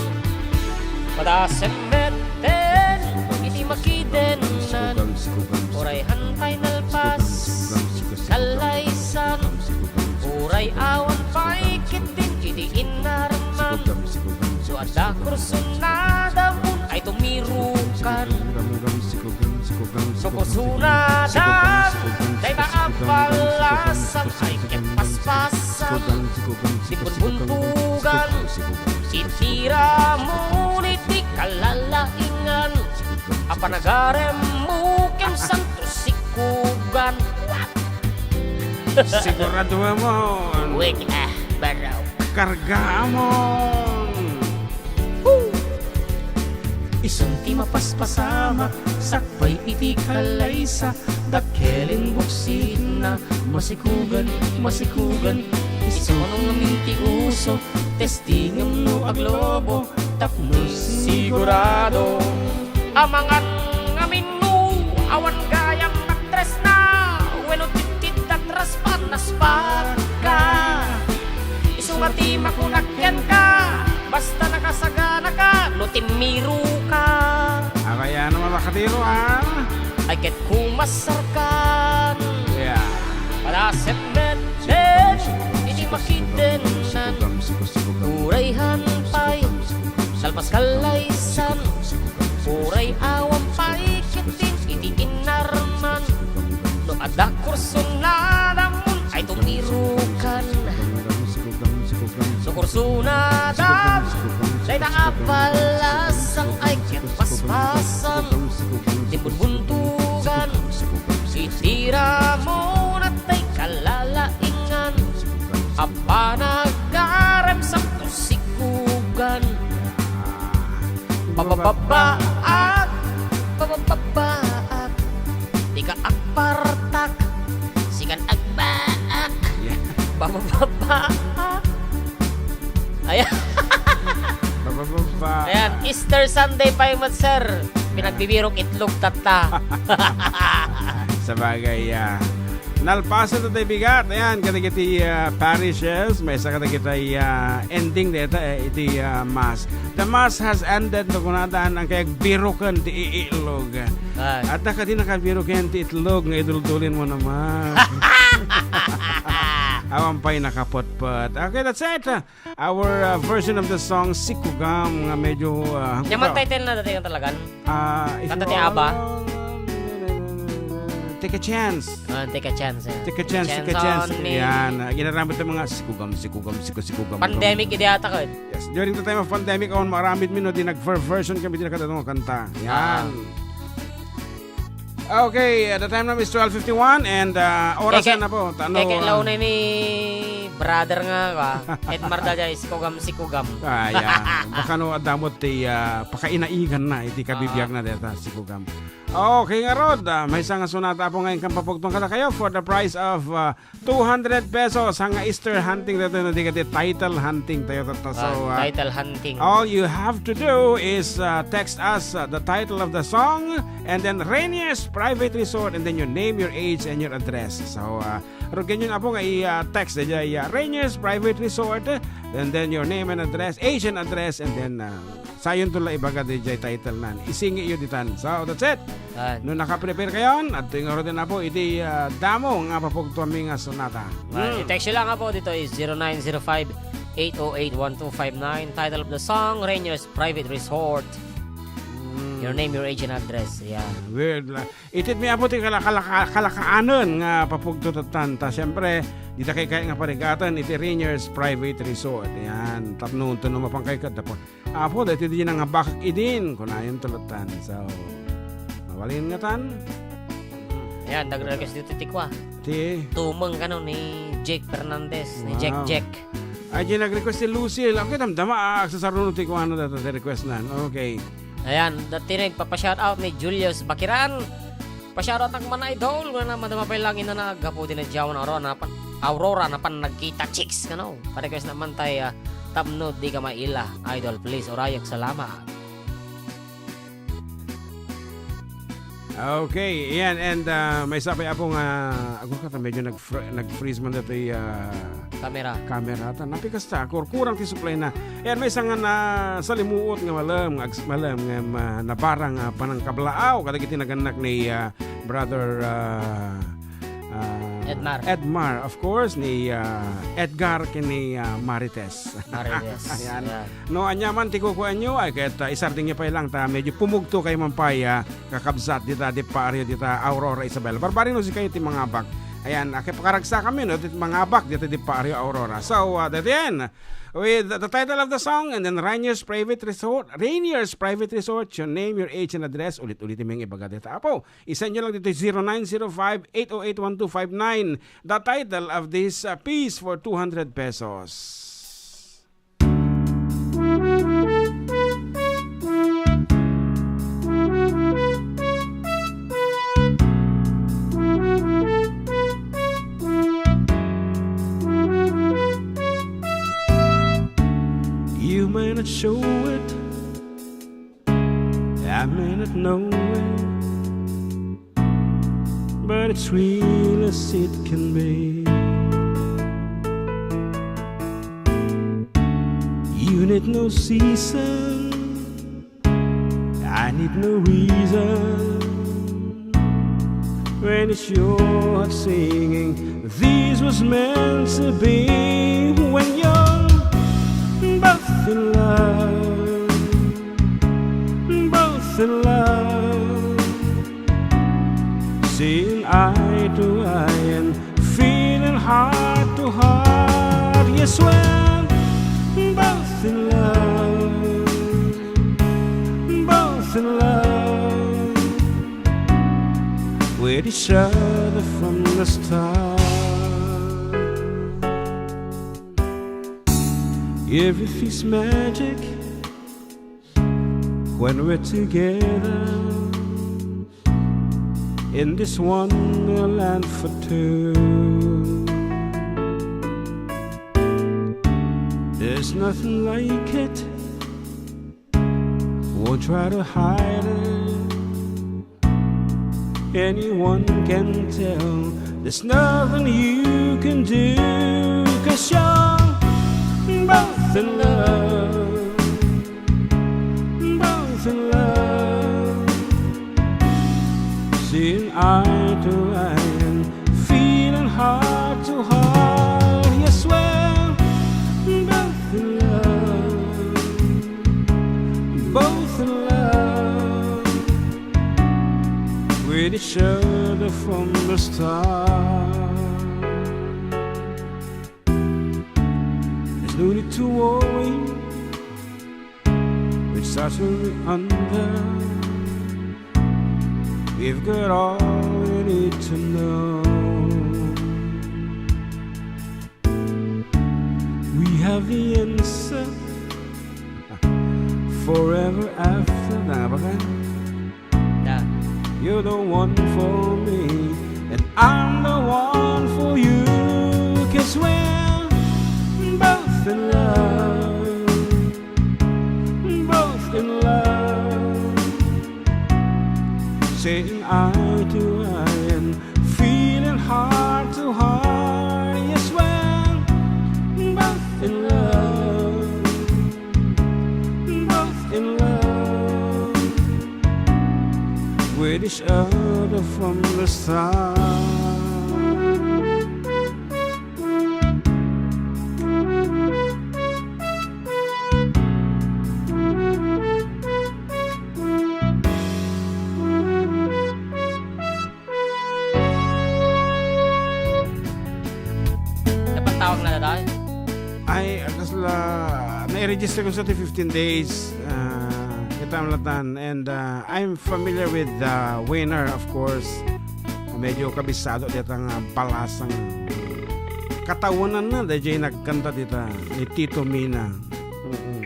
padasem metten iti makidennan, uray hantay nalpas, kalaysan, uray awan pay ketdin idi inarman. No adda kursunadam, ay tumirokan. No kursunadam, dayta a balasang ay ket paspasam. Ti bunbuntugan, iti ramon iti kalalaingan. A panagarem mo ken Santo Sikugan. Siguraduamon. Wait, ah, baro. Kargaamon. Woo! Isun ti mapaspasamak, sakbay iti kalaysa, dakkel in buksitna, masikugan, masikugan. Isu ngamin ti uso, testingem no aglobo, tapno sigurado. Amangan ngamin no awan gayam matresna, wenno tittit da traspan, naspatka. Isu nga ti makunak kenka, basta nakasaganaka, no timmiroka. Agayano nga makatiro, ah? Ay ket kumasarkan. Yeah. Padaset met den, iti makitdennan. Uray han pay, salpas kalaysan. Uray awan pay, ket din iti inarman. No adda kursunada, ay tumirokan. No kursunada, dayta a palasang ay ket paspasan. Ti bunbuntugan, iti ramona tay kalalaingan. A panagarem, sapto sikugan. Babababaak, babababaak. Dika agpartak, sikan agbaak. Yeah. Babababaak. Ayan. Babababa. Ayan, Easter Sunday pay met, sir. Pinagbibirok itlog tatta. Sabagay, ah, nalpasen tayo bigat. Ayan, kadagiti, ah, parishes, maysa kadagiti, ah, ending deta, eh, iti, ah, mass. The mass has ended, no kunada, ang kaya biruken ti iitlog. Ay. At kadi nakabiruken ti itlog nga iduldulinmo naman. Awan pa'y nakaputput. Okay, that's it. Our, uh, version of the song, Sikugam, nga medyo, uh, Nya man title na dati nga talagan? Ah, if Kanta you ti ABBA? Take a chance. Ah, take a chance, yeah. Take a chance, take a chance. On me. Yan, ah, ginaramit ng mga sikugam, sikugam, siku-, sikugam. Pandemic, idi ata ka. Yes, during the time of pandemic, awan maaramid mi, no, di nag-version kami, di nakadadong kanta. Yan. Ah. Okay, uh, the time now is twelve fifty-one and, uh, oras Keke, na po. Tano, keke, uh, launay ni brother nga, ah, Edmar Dajay, sikugam, sikugam. Ah, yeah. Baka no, adamot ti, uh, pakainaigan na, iti kabibiag Ah. na deta, sikugam. Okay, ngarud, ah, maysa nga sonata po nga inkam papugtong kadakayo for the price of, uh, two hundred pesos, nga Easter hunting dito, no, di kadi title hunting tayo, tatta. So, Ah, uh, title hunting. all you have to do is, uh, text us, uh, the title of the song and then Rainier's Private Resort and then your name, your age, and your address. So, uh, rugen yun apo nga i-, uh, text dyan, uh, Rainier's Private Resort and then your name and address, age and address, and then, uh, Sayon to la ibaga dayjay title nan. Isingi yo ditan. So, that's it. Yan. No nakaprepare kayon, adtoy ngaruden apo iti, ah, damo nga papugtuanmi nga sonata. Yan. Hmm. I-text yo lang apo ditoy zero nine zero five, eight oh eight, one two five nine. Title of the song, Rainier's Private Resort. Hmm. Your name, your age, and address. Yan. Weird la. Itid mi apo ti kala-, kala-, kalakaanen nga papugtutan ta. Siyempre, dita kay kaya nga parigaten iti Rainier's Private Resort. Yan. Tapno unto no mapangkay kadda po. Apo, daytoy diay nangabakak idin, kunayonto latta. So, mabalin ngatan? Ayan, nag-request dito ti kua. Ti? Tumeng kano ni Jake Fernandez, ni Wow. Jack Jack. Ay, diay nag-request ti Lucille. Okay, damdama, ah, agsasaruno ti kuano dayta ti request nan. Okay. Ayan, dati nagpapa-shoutout ni Julius Bakiran. Pa-shoutout ak man, idol, nga na madama pay lang inana gapu di nadyawan Aurora na pan, Aurora na pan nagkita chicks, kano? Pa-request naman tay, ah, tapno di ka maila, idol, please, urayek, salamat. Okay, ayan, and, ah, maysa pay apo nga, ago ka, medyo nag-fr-, nag-freeze man datoy, ah, Camera. Camera ta. Napikasta, kurkurang ti supply na. Ayan, maysa nga nasalimuot nga malem, nga ags-, malem nga, ah, nabarang, ah, panangkablaaw kadagiti nagannak ni, ah, Brother, ah, ah, Edmar. Edmar, of course, ni, ah, Edgar ken ni, ah, Marites. Marites. Ayan. Yeah. No, ania man ti kukuanyo, ay ket, ah, isardengyo pay lang ta medyo pumugto kayo man pay, ah, kakabsat dita, Dippa Ario, dita Aurora, Isabela. Barbarino, sikayo ti mangabak. Ayan, ah, kay pakaragsakanmi, no, ti mangabak dita, Dippa Ario, Aurora. So, ah, that then, with the, the title of the song and then Rainier's Private Resort, Rainier's Private Resort, your name, your age, and address. Ulit-ulit yung ibaga dita. Apo, isend nyo lang dito zero nine zero five, eight oh eight, one two five nine. The title of this, uh, piece for two hundred pesos. Not knowing, but it's real as it can be. You need no season, I need no reason. When it's your heart singing, this was meant to be. When you're both in love, both in love, seeing eye to eye and feeling heart to heart. Yes, when both in love, both in love with each other from the start. Everything's magic when we're together in this wonderland for two. There's nothing like it. Won't try to hide it. Anyone can tell. There's nothing you can do. 'Cause you're both in love, both in love, seeing eye to eye and feeling heart to heart. Yes, we're both in love, both in love with each other from the start. There's no need to worry, it's such a under. We've got all we need to know. We have the answer. Forever after. Tama ba ka? Na. You're the one for me, and I'm the one for you. 'Cause we're both in love, both in love, saying eye to eye and feeling heart to heart. Yes, we're both in love, both in love with each other from the start. Napatawag na na tayo. Ay, kasla, nai-register ko sa ti fifteen days. Ah, kita ang latan. And, ah, I'm familiar with the winner, of course. Medyo kabisado dita nga balasang katawanan na, D J nagkanta dita ni Tito Mina. Mm-mm.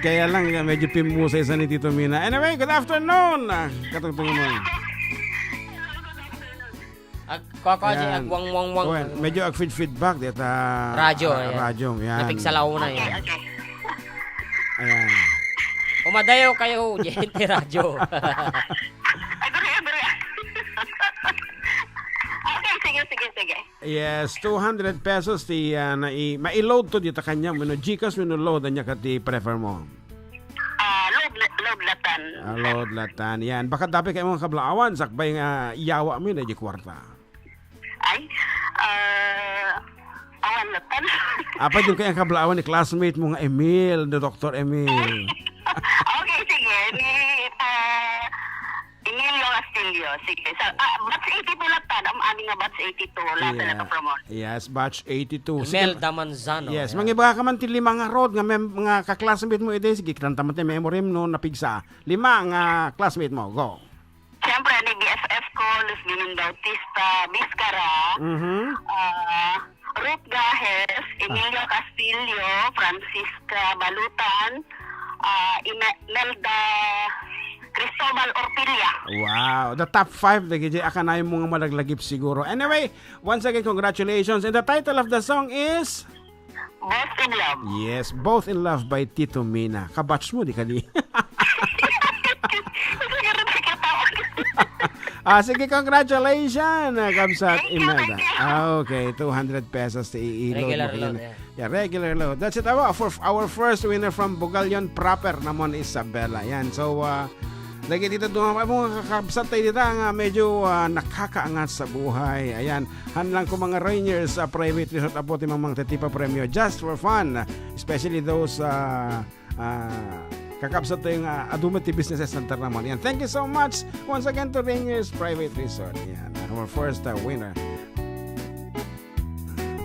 Kaya lang, medyo pimusay sa ni Tito Mina. Anyway, good afternoon, ah, katungtungan mo. Ag-, kaka-, Ayan. Agwangwangwang. Well, medyo agfeed-feedback, dita, Radyo, ah, ayan. Radyo, yan. Napigsalaw na, yan. Okay, okay. Ayan. Umadayo kayo, J N T Radyo. Ay, dali, dali. Okay, sige, sige, sige. Yes, two hundred pesos ti, ah, nai-, mai-load to dita kanya, wenno GCash, wenno load, ania ka ti prefer mo? Ah, load la-, load latan. Ah, load latan. Yan. Baka dapay kayo mga kablaawan, sakbay nga iyawa mi na di kwarta. Ay, ah, awan latan. Apay, doon kayo ang kablaawan ni classmate mo nga Emil, ni Doktor Emil. Okay, sige. Ni, ah, Emilio Castillo. Sige. Sa, ah, batch eighty-two latan. Am-, amin nga batch eighty-two. Latan na promote. Yes, batch eighty-two. Sige. Imelda Manzano. Yes, yeah. Mangibaga ka man ti lima nga road nga mem-, nga ka-classmate mo iti, sige, kitanta man ti memory mo, no, napigsa. Lima nga classmate mo, go. Siyempre, ni B F F ko, Luz Bining Bautista, Biscara, Mhm. ah, Ruth Gajes, Emilio Ah. Castillo, Francisca Balutan, ah, Ime-, Imelda Cristobal Ortilia. Wow, the top five dagiti a kanayon mo nga malaglagip siguro. Anyway, once again, congratulations. And the title of the song is? Both in Love. Yes, Both in Love by Tito Mina. Kabatch mo, di kadi? Siguro na katawa. Ah, sige, congratulations, ah, Kabsat Thank you, Imelda. Thank you. Ah, okay, two hundred pesos ti i-load mo. Regular load, yeah. Yeah, regular load. That's it, awa, for our first winner from Bugallon proper, Ramon Isabela. Yan, so, ah, dagiti dadduma, mga kakabsat tayo dita nga medyo, ah, nakakaangat sa buhay. Ayan, han lang ko mga Rainiers, ah, private resort, apo ti mamang ti papremio just for fun. Especially those, ah, ah, kakabsat tayo nga adu met ti businesses center naman. Yan. Thank you so much once again to Rainier's Private Resort. Yan. Our first, ah, winner.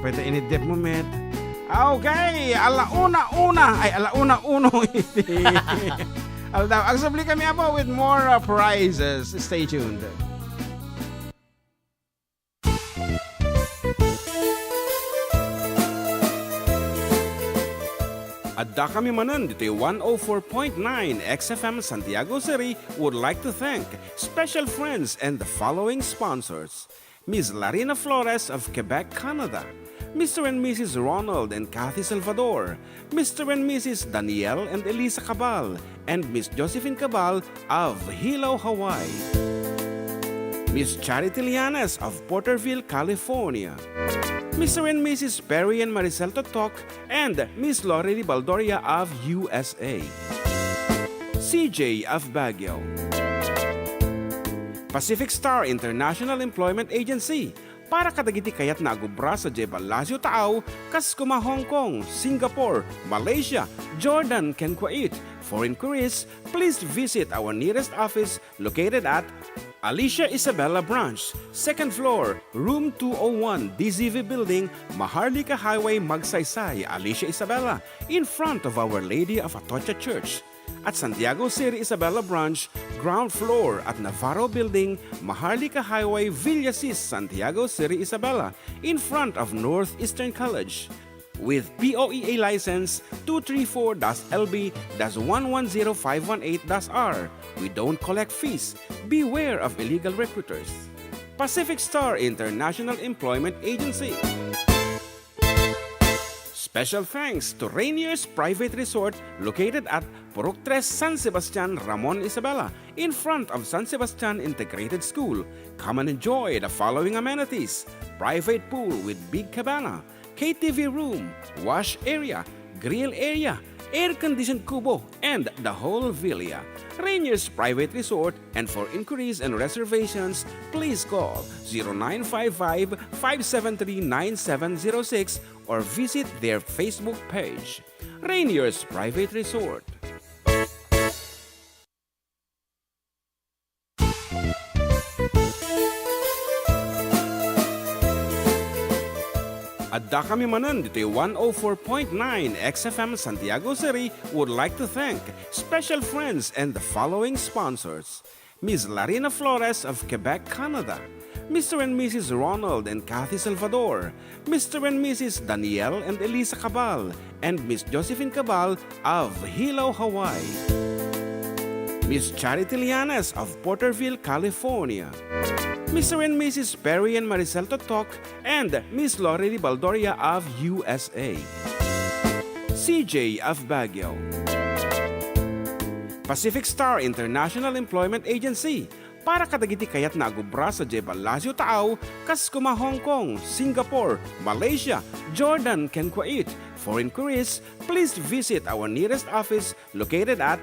Pwede inidip mo, met. Okay, alauna una. Ay, alauna uno iti aldaw. Agsubli kami, apo, with more, ah, prizes. Stay tuned. Adda kami manen ditoy one oh four point nine X F M Santiago City would like to thank special friends and the following sponsors: Miss Larina Flores of Quebec, Canada, Mister and Missus Ronald and Kathy Salvador, Mister and Missus Daniel and Elisa Cabal, and Miss Josephine Cabal of Hilo, Hawaii. Miss Charity Lianes of Porterville, California. Mister and Missus Perry and Maricel Totok and Miss Lori Baldoria of U S A. C J of Baguio. Pacific Star International Employment Agency, para kadagiti kayatna a gubra sadiay Palacio Taaw, kas kuma Hong Kong, Singapore, Malaysia, Jordan, ken Kuwait. For inquiries, please visit our nearest office located at Alicia Isabela Branch, second floor, room two oh one, D Z V Building, Maharlika Highway, Magsaysay, Alicia Isabela, in front of Our Lady of Atocha Church. At Santiago City Isabela Branch, ground floor at Navarro Building, Maharlika Highway, Villasis, Santiago City Isabela, in front of Northeastern College. With P O E A license two three four dash L B dash one one zero five one eight dash R, we don't collect fees. Beware of illegal recruiters. Pacific Star International Employment Agency. Special thanks to Rainier's Private Resort located at Purok Tres, San Sebastian, Ramon Isabela, in front of San Sebastian Integrated School. Come and enjoy the following amenities: private pool with big cabana, K T V room, wash area, grill area, air-conditioned kubo, and the whole villa. Rainier's Private Resort, and for inquiries and reservations, please call zero nine five five, five seven three, nine seven zero six or visit their Facebook page. Rainier's Private Resort. Adda kami manen ditoy one oh four point nine X F M Santiago City would like to thank special friends and the following sponsors: Miss Larina Flores of Quebec, Canada, Mister and Missus Ronald and Kathy Salvador, Mister and Missus Daniel and Elisa Cabal, and Miss Josephine Cabal of Hilo, Hawaii. Miss Charity Lianes of Porterville, California. Mister and Missus Perry and Maricel Totok and Miss Lori Baldoria of U S A. C J of Baguio. Pacific Star International Employment Agency, para kadagiti kayatna a gubra sadiay Palacio Taaw, kas kuma Hong Kong, Singapore, Malaysia, Jordan, ken Kuwait. For inquiries, please visit our nearest office located at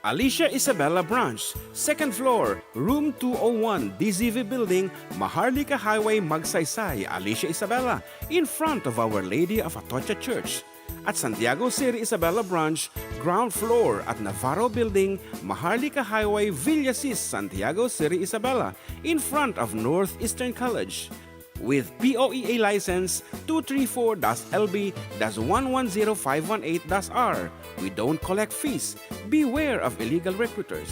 Alicia Isabela Branch, second floor, room two oh one, D Z V Building, Maharlika Highway, Magsaysay, Alicia Isabela, in front of Our Lady of Atocha Church. At Santiago City Isabela Branch, ground floor at Navarro Building, Maharlika Highway, Villasis, Santiago City Isabela, in front of Northeastern College. With P O E A license two three four dash L B dash one one zero five one eight dash R, we don't collect fees. Beware of illegal recruiters.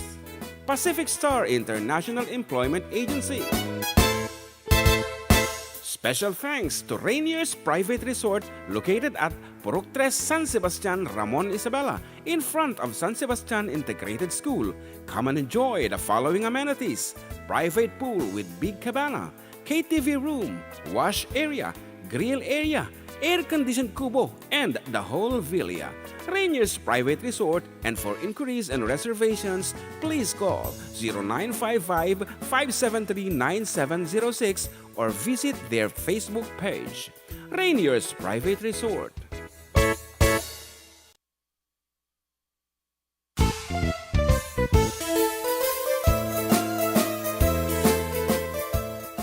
Pacific Star International Employment Agency. Special thanks to Rainier's Private Resort located at Purok Tres, San Sebastian, Ramon Isabela, in front of San Sebastian Integrated School. Come and enjoy the following amenities: private pool with big cabana, K T V room, wash area, grill area, air-conditioned kubo, and the whole villa. Rainier's Private Resort, and for inquiries and reservations, please call zero nine five five, five seven three, nine seven zero six or visit their Facebook page. Rainier's Private Resort.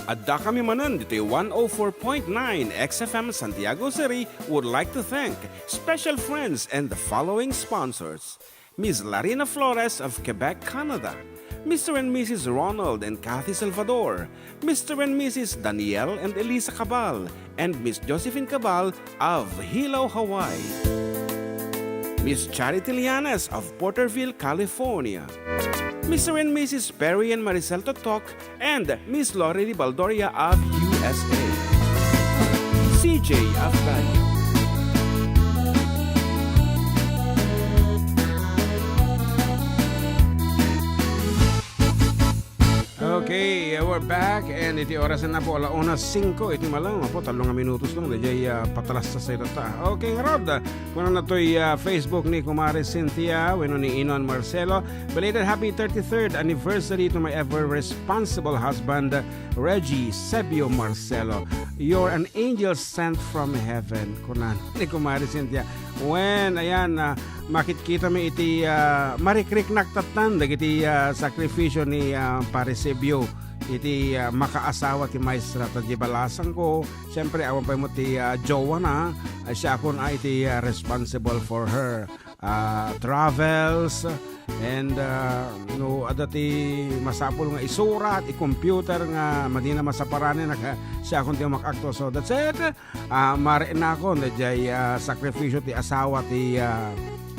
Adda kami manen ditoy one oh four point nine X F M Santiago City would like to thank special friends and the following sponsors: Miss Larina Flores of Quebec, Canada, Mister and Missus Ronald and Kathy Salvador, Mister and Missus Daniel and Elisa Cabal, and Miss Josephine Cabal of Hilo, Hawaii. Miss Charity Lianes of Porterville, California. Mister and Missus Perry and Maricel Totok and Miss Lori Baldoria of U S A. C J of Baguio. Okay, uh, we're back, and iti oras na po, ala una singko iti malam, apo, tallo nga minutos lang, daydiay, ah, patalasta sa itata. Okay, ngarud, ah, kuna natoy, ah, Facebook ni Kumare Cynthia, wenno ni Inon Marcelo. Belated happy thirty-third anniversary to my ever responsible husband, Reggie Sebio Marcelo. You're an angel sent from heaven, kuna ni Kumare Cynthia. Wen, ayan, ah, makitkita mi iti, ah, marikriknak tattan dagiti, ah, sakrifisio ni, ah, Pare Sebio iti, ah, makaasawa ti maestra. Ta di balasangko, siyempre, awan pay met ti, ah, jowana, ah, siakon a iti, ah, responsible for her, ah, travels, and, ah, no adda ti masapul nga isurat, i-computer nga madina masaparanen, nag-, siakon ti umakakto. So, that's it. Ah, mariknakon, daydiay, ah, sakrifisio ti asawa ti, ah,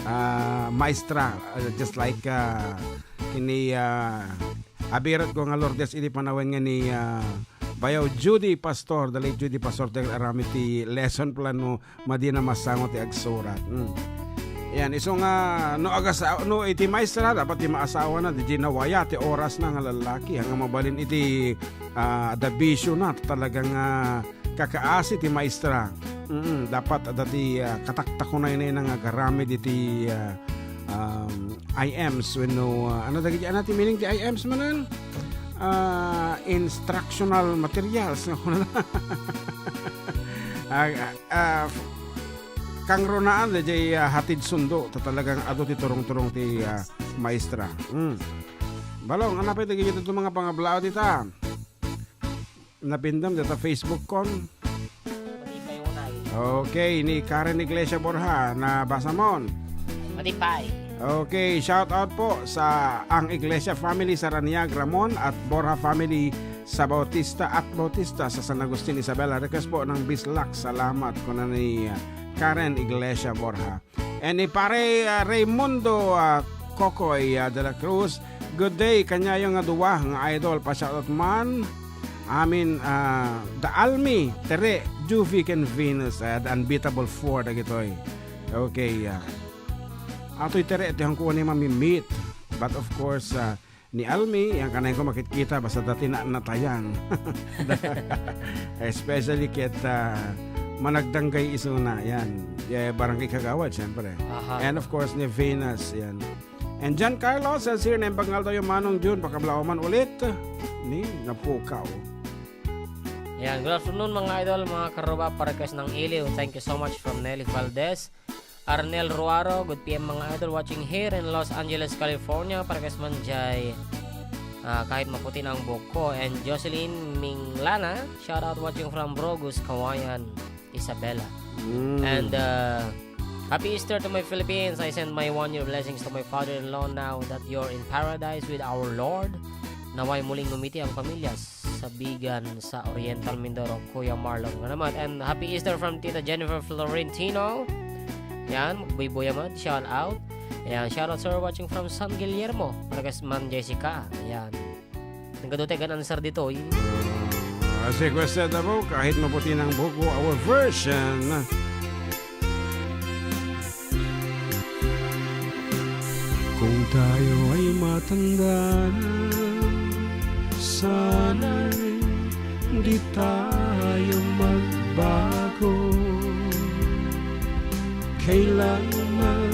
ah, maestra, ah, just like, ah, kini, ah, abiretko nga Lourdes idi panawen nga ni, ah, Bayaw Judy Pastor, the late Judy Pastor, ti aramid ti lesson plan no madina masango ti agsurat. Hmm. Yan, isu nga, no agasa-, no iti maestra, dapat ti maasawa na, di nawaya ti oras na nga lalaki, nga mabalin iti, ah, adda bisio na, talaga nga kakaasi ti maestra. Mm, dapat adda ti, ah, kataktakunayna nga agaramid iti, ah, um, I Ms wenno, ah, ano dagiti, ano ti meaning ti I Ms manen? Ah, instructional materials, nga kuna na. Ah, ah, kangrunaan daydiay, ah, hatid sundo, ta talagang adu ti turong-turong ti, ah, maestra. Mm. Balong, ano pay dagiti ito mga pangablaw dita? Napindem dita Facebook kon. Matipay unay. Okay, ni Karen Iglesia Borja, nabasa mon. Matipay. Okay, shout out po sa Ang Iglesia family sa Raniag, Ramon, at Borja family sa Bautista at Bautista sa San Agustin, Isabela. Request po ng Bislak. Salamat, kuna ni, uh, Karen Iglesia Borja. And ni Pare, uh, Raymundo, uh, Kokoy, uh, de la Cruz. Good day, kaniayo nga dua nga idol, pa-shoutout man. Amin, uh, da Almi, Tere, Juvie, ken Venus, uh, the unbeatable four, dagitoy. Okay, uh, atoy Tere, ti hangko ni mami-meet. But of course, uh, ni Almi, yan kanayon ko makitkita, basta dati na natayan. Especially ket, ah, managdanggay isuna, yan. Yeah, Barangay Kagawad, siyempre. Aha. And of course, ni Venus, yan. And John Carlos says here, "Naimbag nga aldaw, Manong Jun, pakablaw man ulit." Ni, napukaw. Yan, good afternoon, mga idol, mga karuba, pa-request ng Iliw. Thank you so much from Nelly Valdez. Arnel Ruaro, good P M mga idol, watching here in Los Angeles, California. Parekas man jay, ah, kahit maputi na ang buhok ko. And Jocelyn Minglana, shout out watching from Brogus, Kawayan, Isabela. Mm. And, uh, happy Easter to my Philippines. I send my one-year blessings to my father-in-law now that you're in paradise with our Lord. Naway muling ngumiti ang pamilya sa Bigan sa Oriental Mindoro, Kuya Marlon. Nga naman. And happy Easter from Tita Jennifer Florentino. Yan, Buybuya man, shout out. Yan, shout out, sir, watching from San Guillermo. Parekas man, Jessica. Yan. Nagadu tayo kan answer dito, eh. Ah, as requested na po, kahit maputi ng buhok ko, our version. Kung tayo ay matanda na, sana'y di tayo magbago. Kailanman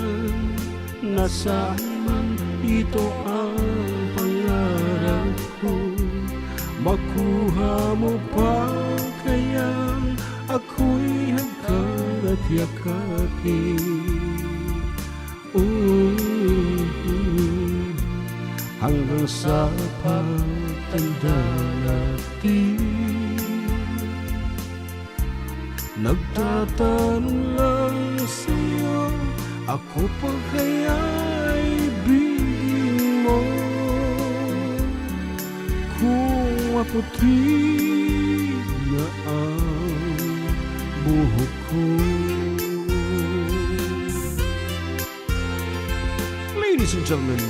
nasaan man ito ang pangarap ko. Makuha mo pa kayang ako'y hagkan at yakapin? Mm, hanggang sa pagtanda natin. Nagtatanong lang sa'yo, ako pa kaya ibigin mo? Kung maputi na ang buhok ko. Ladies and gentlemen,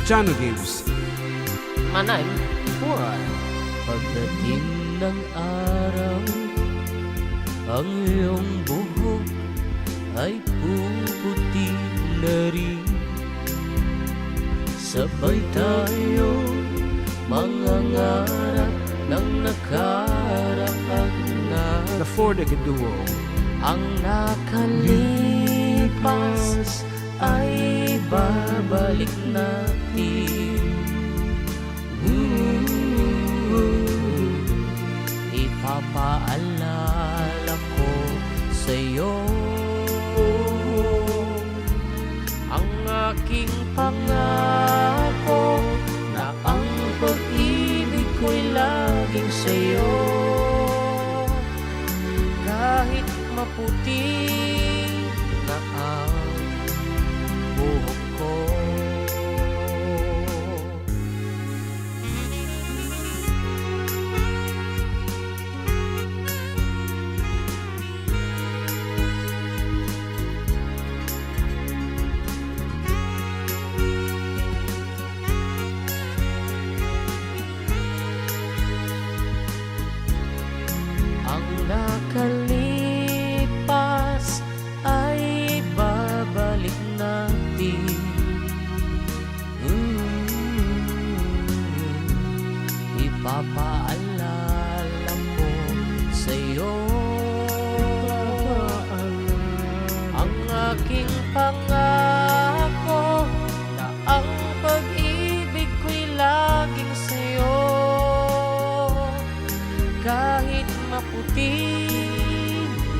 Jano Gibbs. Manay. Why? Pagdating ng araw, ang iyong buhok ay puputi na rin. Sabay tayo mangangarap ng nakaraan na. The Four Decade Duo. Ang nakalipas ay babalik natin. Ooh, ipapaalala ko sa'yo ang aking pangako na ang pag-ibig ko'y laging sa'yo. Kahit maputi na ang buhok ko. Ang nakalipas ay babalik natin. Mm, ipapaalala ko sa'yo ang aking pangako na ang pag-ibig ko'y laging sa'yo. Kahit maputi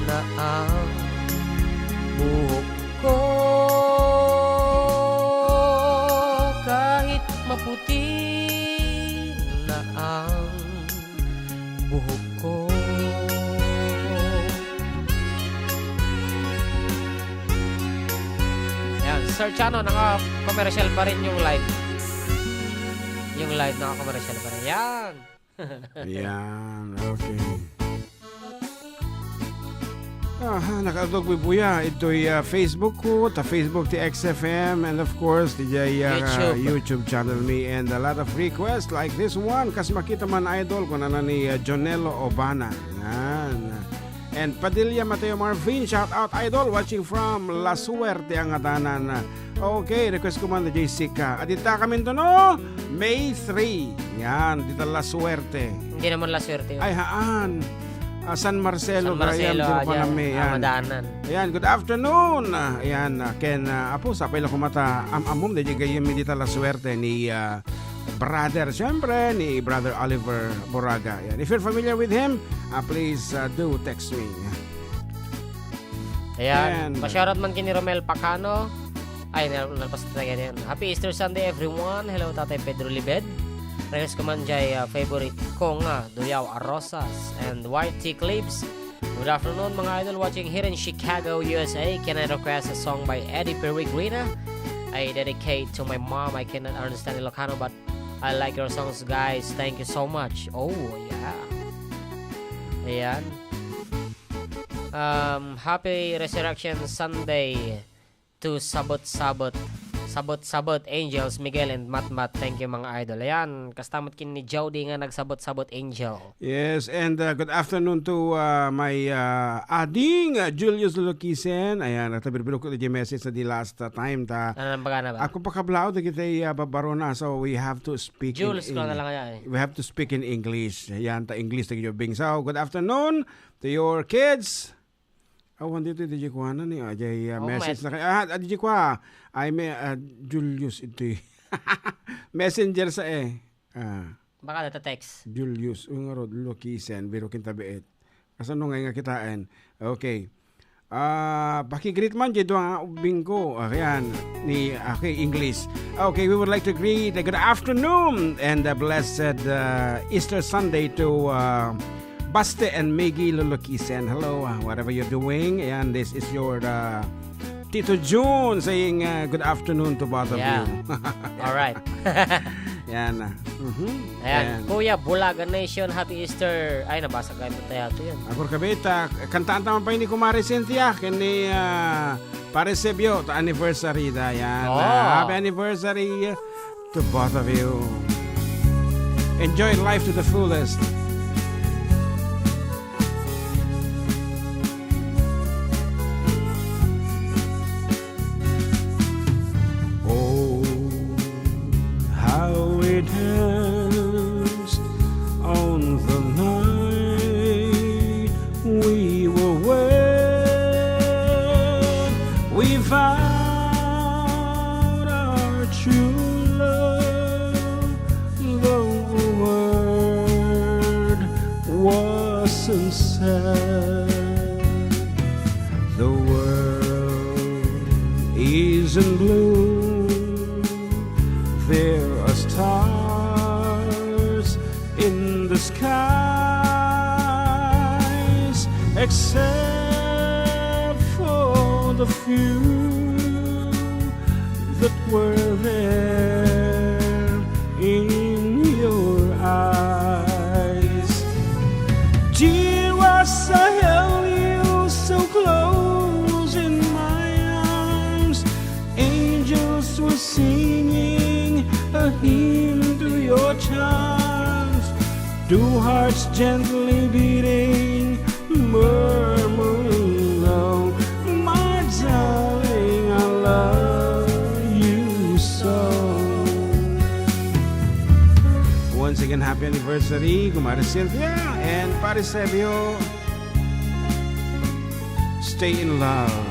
na ang buhok ko, kahit maputi na ang buhok ko. Yan, Sir Chano, naka-commercial pa rin yung live. Yung live, naka-commercial pa rin. Yan. Ayan, okay. Aha, nakatog bubuya. Ito'y, ah, Facebook ko, ta Facebook ti X F M, and of course, ti, ah, YouTube. YouTube channel mi, and a lot of requests like this one. Kas makita man, idol, kunana ni, ah, Jonelo Obana. Yan. And Padilla Mateo Marvin, shout out, idol, watching from La Suerte, ang atanan. Okay, request ko man, Jessica. Adita kami to, no? May three. Yan, dita La Suerte. Hindi naman La Suerte yun. Ay, haan. Ah, San Marcelo, San Marcelo, Graham, Sir ayan, Paname, ah, yan. Madanan. Ayan, good afternoon. Ah, ayan, ah, Ken, ah, Apo, sapay lang kumata, am-amom, di gayam, dita La Suerte ni, ah, brother, siyempre, ni Brother Oliver Boraga. Ayan. If you're familiar with him, ah, please, ah, do text me. Ayan, ayan. Pa-shoutout man kini Romel Pacano. Ay, nal-, nalpas na tayo yan. Happy Easter Sunday, everyone. Hello, Tatay Pedro Libed. Request ko man jay, ah, favorite ko nga, Duyaw a Rosas and White Tea Clips. Good afternoon, mga idol, watching here in Chicago, U S A. Can I request a song by Eddie Peregrina? I dedicate to my mom. I cannot understand Ilocano, but I like your songs, guys. Thank you so much. Oh, yeah. Ayan. Um, happy Resurrection Sunday to Sabot-Sabot. Sabot-Sabot, Angels, Miguel, and Matmat. Thank you, mga idol. Ayan, kasta met ken ni Jody nga nagsabot-sabot, Angel. Yes, and, uh, good afternoon to, uh, my, uh, ading, uh, Julius Lulukisen. Ayan, nagtabirbirok ko di message sa di last, uh, time ta. Ano nang bagana ba? Ako pa kablao dagiti, uh, babarona, so we have to speak in Jules ko na Eng-, lang kaya eh. We have to speak in English. Ayan, ta English dagiti ubing. So, good afternoon to your kids. Awan dito, di kuana ni, ah, jay, ah, Oh, message mes- na kay, ah, ah, di kua. Ay, may, ah, Julius ito eh. Messenger sa eh. Ah, Baka text. Julius, ung rod, Lukisen, biro kintabiit. Kasano nga nga kitaen? Okay. Ah, pakigreet man, jay dua nga ubbing ko. Ah, yan. Ni, okay, English. Okay, we would like to greet a good afternoon and a blessed, uh, Easter Sunday to, uh, Baste and Maggie Lulukisen. Hello, uh, whatever you're doing. And this is your, uh, Tito Jun saying, uh, good afternoon to both of Yeah. you. All right. Yan. Uh, mhm. Ayan, Ayan. Kuya Bulaga Nation, happy Easter. Ay, nabasa ka ito tayo ito yan. Agor kabit, ah, kantaan taman pa ni Kumare Cynthia, kini, ah, Pare Sebio, ta anniversary da yan. Oh. Ah, happy anniversary to both of you. Enjoy life to the fullest. Oh, how it hurts on the night we were wed. We vowed our true love, though a word wasn't said. The world is in bloom. There are stars in the skies, except for the few that were there in your eyes. Dear, as I held you so close in my arms, angels were singing a hymn to your charms. Two hearts gently beating, murmuring low, "My darling, I love you so." Once again, happy anniversary, Kumare Cynthia and Pare Sebio. Stay in love.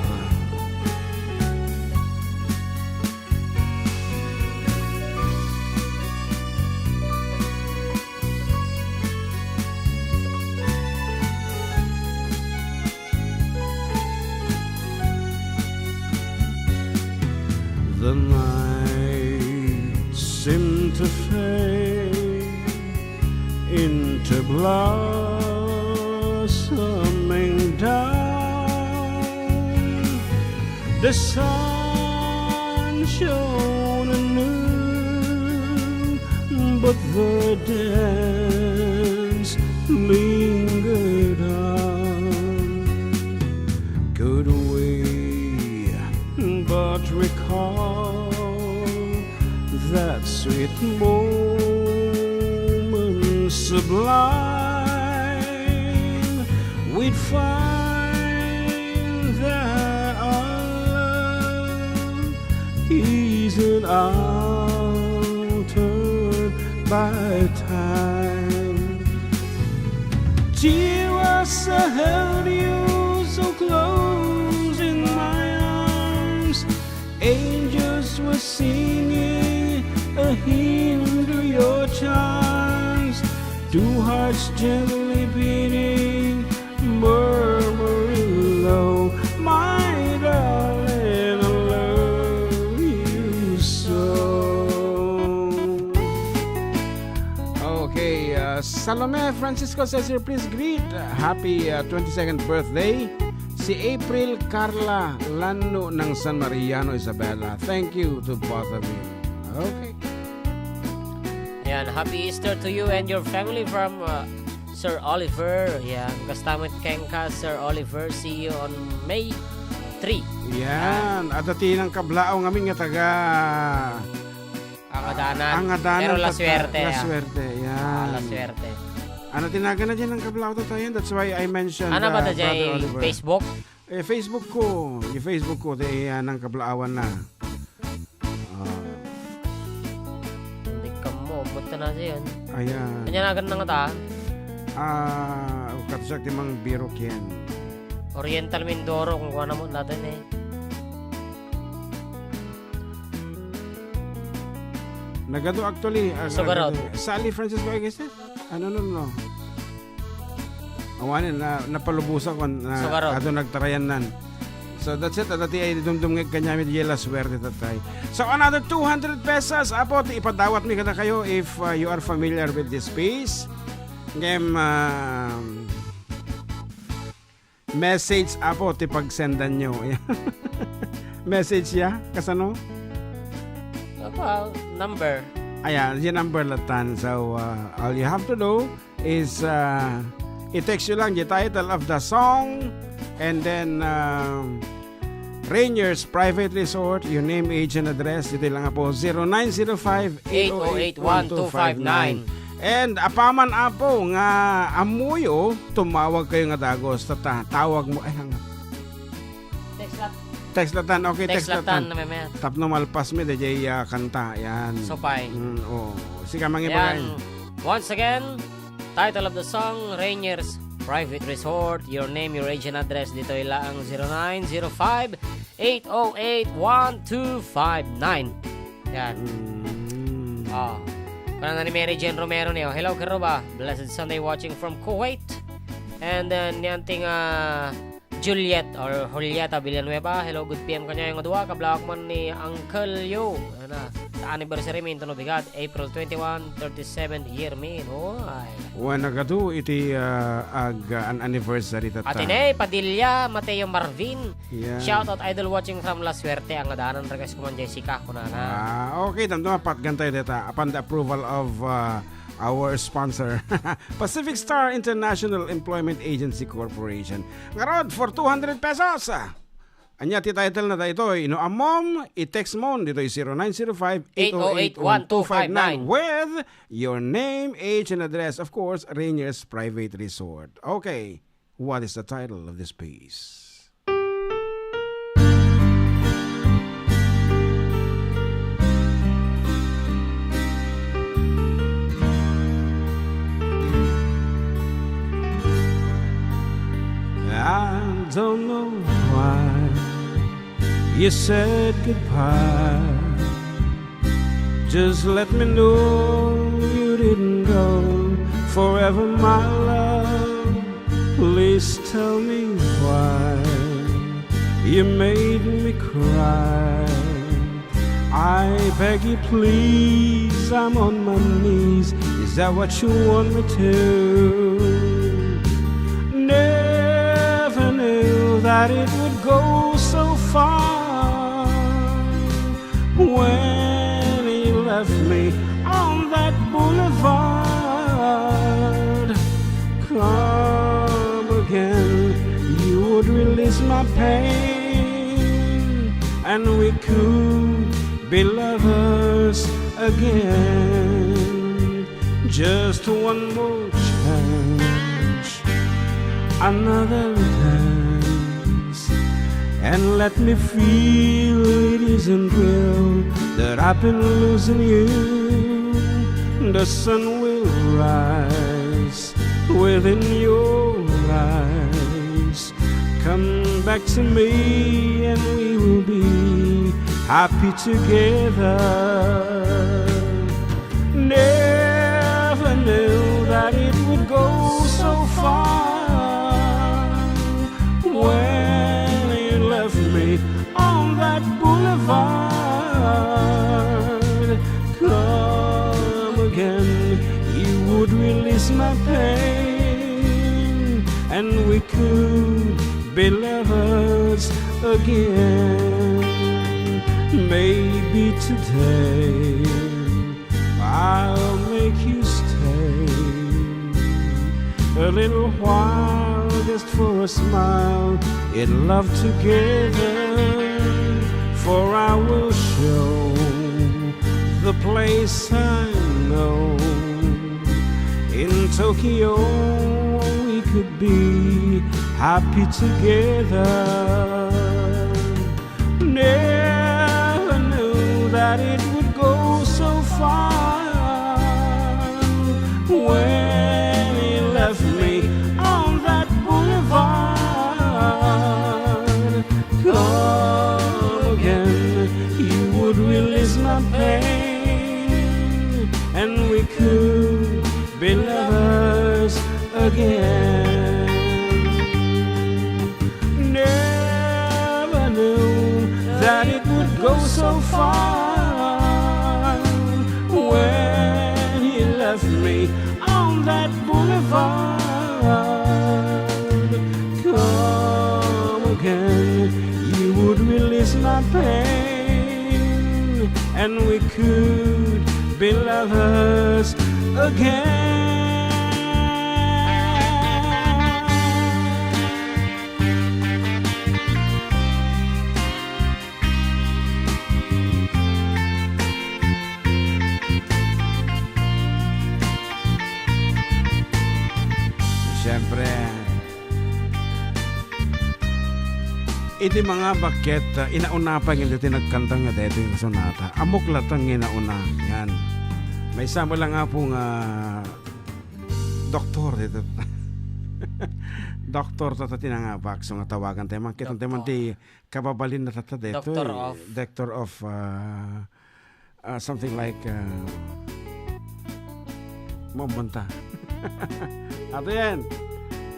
The night seemed to fade into blossoming dawn. The sun shone anew, but the dance lingered on. Could we but recall that sweet moment sublime, we'd find that our love isn't altered by time. Till I held you so close in my arms, angels were singing a hymn to your charms. Two hearts gently beating, murmuring low, "My darling, I love you so." Okay, uh, Salome Francisco says here, please greet, uh, happy, uh, twenty-second birthday, si April Carla Lano ng San Mariano, Isabela. Thank you to both of you. Okay. Ayan, happy Easter to you and your family from, uh, Sir Oliver. Ayan, kastamit kenka, Sir Oliver. See you on May three. Ayan, adda ti nangkablaaw ngamin nga taga Angadanan. Angadanan, Pero taga La Suerte, La ah. Suerte, ayan. Ah, La Suerte. Ano tinagan na dyan nangkablaaw tayo? That's why I mentioned, Ano ba uh, ta dyan? Brother Oliver. Facebook? Eh, Facebook ko. Yung Facebook ko, di, ah, nangkablaawan na. Ah. Hindi ka mo, buta na siya. Ayan. Kanya na agad na nga ta. Ah, oh, katasak ti mang biro kiyan. Oriental Mindoro, kung kuwan mo natin eh. Nagadu actually, ah, Sugarod. Nagadu. Sally Francisco, I guess, eh? Ano, no, no? Awanen, na, napalubosan ko, na, Sugarod. Adu nagtarayannan. So, that's it. Adda ti ay dumdum nga kanyamit, yela suwerte tatay. So, another two hundred pesos. Apo, ti ipadawat mi kadakayo if, uh, you are familiar with this piece. Ngem, um, message, apo, ti pagsendan nyo. Message ya? Kasano? Apa, number. Ayan, yung number latan. So, uh, all you have to do is, uh, i-text you lang the title of the song and then, um, Rainier's Private Resort, your name, age, and address. Dito lang po, zero nine zero five, eight oh eight, one two five nine. And apaman, apo, nga ammoyo, tumawag kayo nga dagos. Tata, tawag mo. Ay, ang Text lat. Text latan. Okay, text latan. Text latan, na, meme. Tapno malpas mi, dayjay, ah, kanta. Yan. Sopay. Mm, oh. Sika, mangibagay. Yan. Once again, title of the song, Rainier's Private Resort. Your name, your age, and address. Ditoy laang, zero nine zero five, eight oh eight, one two five nine. Yan. Mm. Oh. Kuna na ni Mary Jane Romero niyo, "Hello, Keruba. Blessed Sunday watching from Kuwait." And then, yan ting, ah, Juliet or Julieta Villanueva. "Hello, good P M kanyayo nga dua. Kablawak man ni Uncle Yo. Ana, sa anniversary mi, intono bigat, April twenty-one, thirty-seven year mi." Oy. Wen, nagadu iti, ah, ag-, an anniversary tatta. Atine, Padilla, Mateo Marvin. Yeah. Shout out, idol, watching from La Suerte. Ang adanan, request ko man, Jessica, kunana. Ah, okay, damdama, patgan tayo deta. Upon the approval of, ah, our sponsor, Pacific Star International Employment Agency Corporation. Ngarud, for two hundred pesos. Anya ti title na daytoy? No ammom, i-text mo ditoy zero nine zero five, eight oh eight, one two five nine with your name, age, and address. Of course, Rainier's Private Resort. Okay, what is the title of this piece? I don't know why you said goodbye. Just let me know you didn't go forever, my love. Please tell me why you made me cry. I beg you, please, I'm on my knees. Is that what you want me to? Never knew that it would go so far. When he left me on that boulevard, come again, you would release my pain, and we could be lovers again. Just one more chance, another dance, and let me feel it isn't real that I've been losing you. The sun will rise within your eyes. Come back to me and we will be happy together. Never knew that it would go so far. When you left me on that boulevard, come again, you would release my pain, and we could be lovers again. Maybe today I'll make you stay a little while just for a smile in love together. For I will show the place I know. In Tokyo, we could be happy together. Never knew that it would go so far. When he left me on that boulevard, Could be lovers again. Never knew that it would go so far when he left me on that boulevard. Come again, you would release my pain, and we could be lovers again. Siyempre, iti mga bakket, ah, inauna pa nga ditoy nagkanta nga daytoy nga sonata. Ammok latta nga inauna. Yan. Maysa met lang, Apo, nga doktor dito. Doktor tatta ti nangabak. So nga tawagan tayo. Makita tayo man ti kababalinna tatta daytoy. Doctor of Doctor of, ah, ah, something like, ah, mamunta. Ato yan.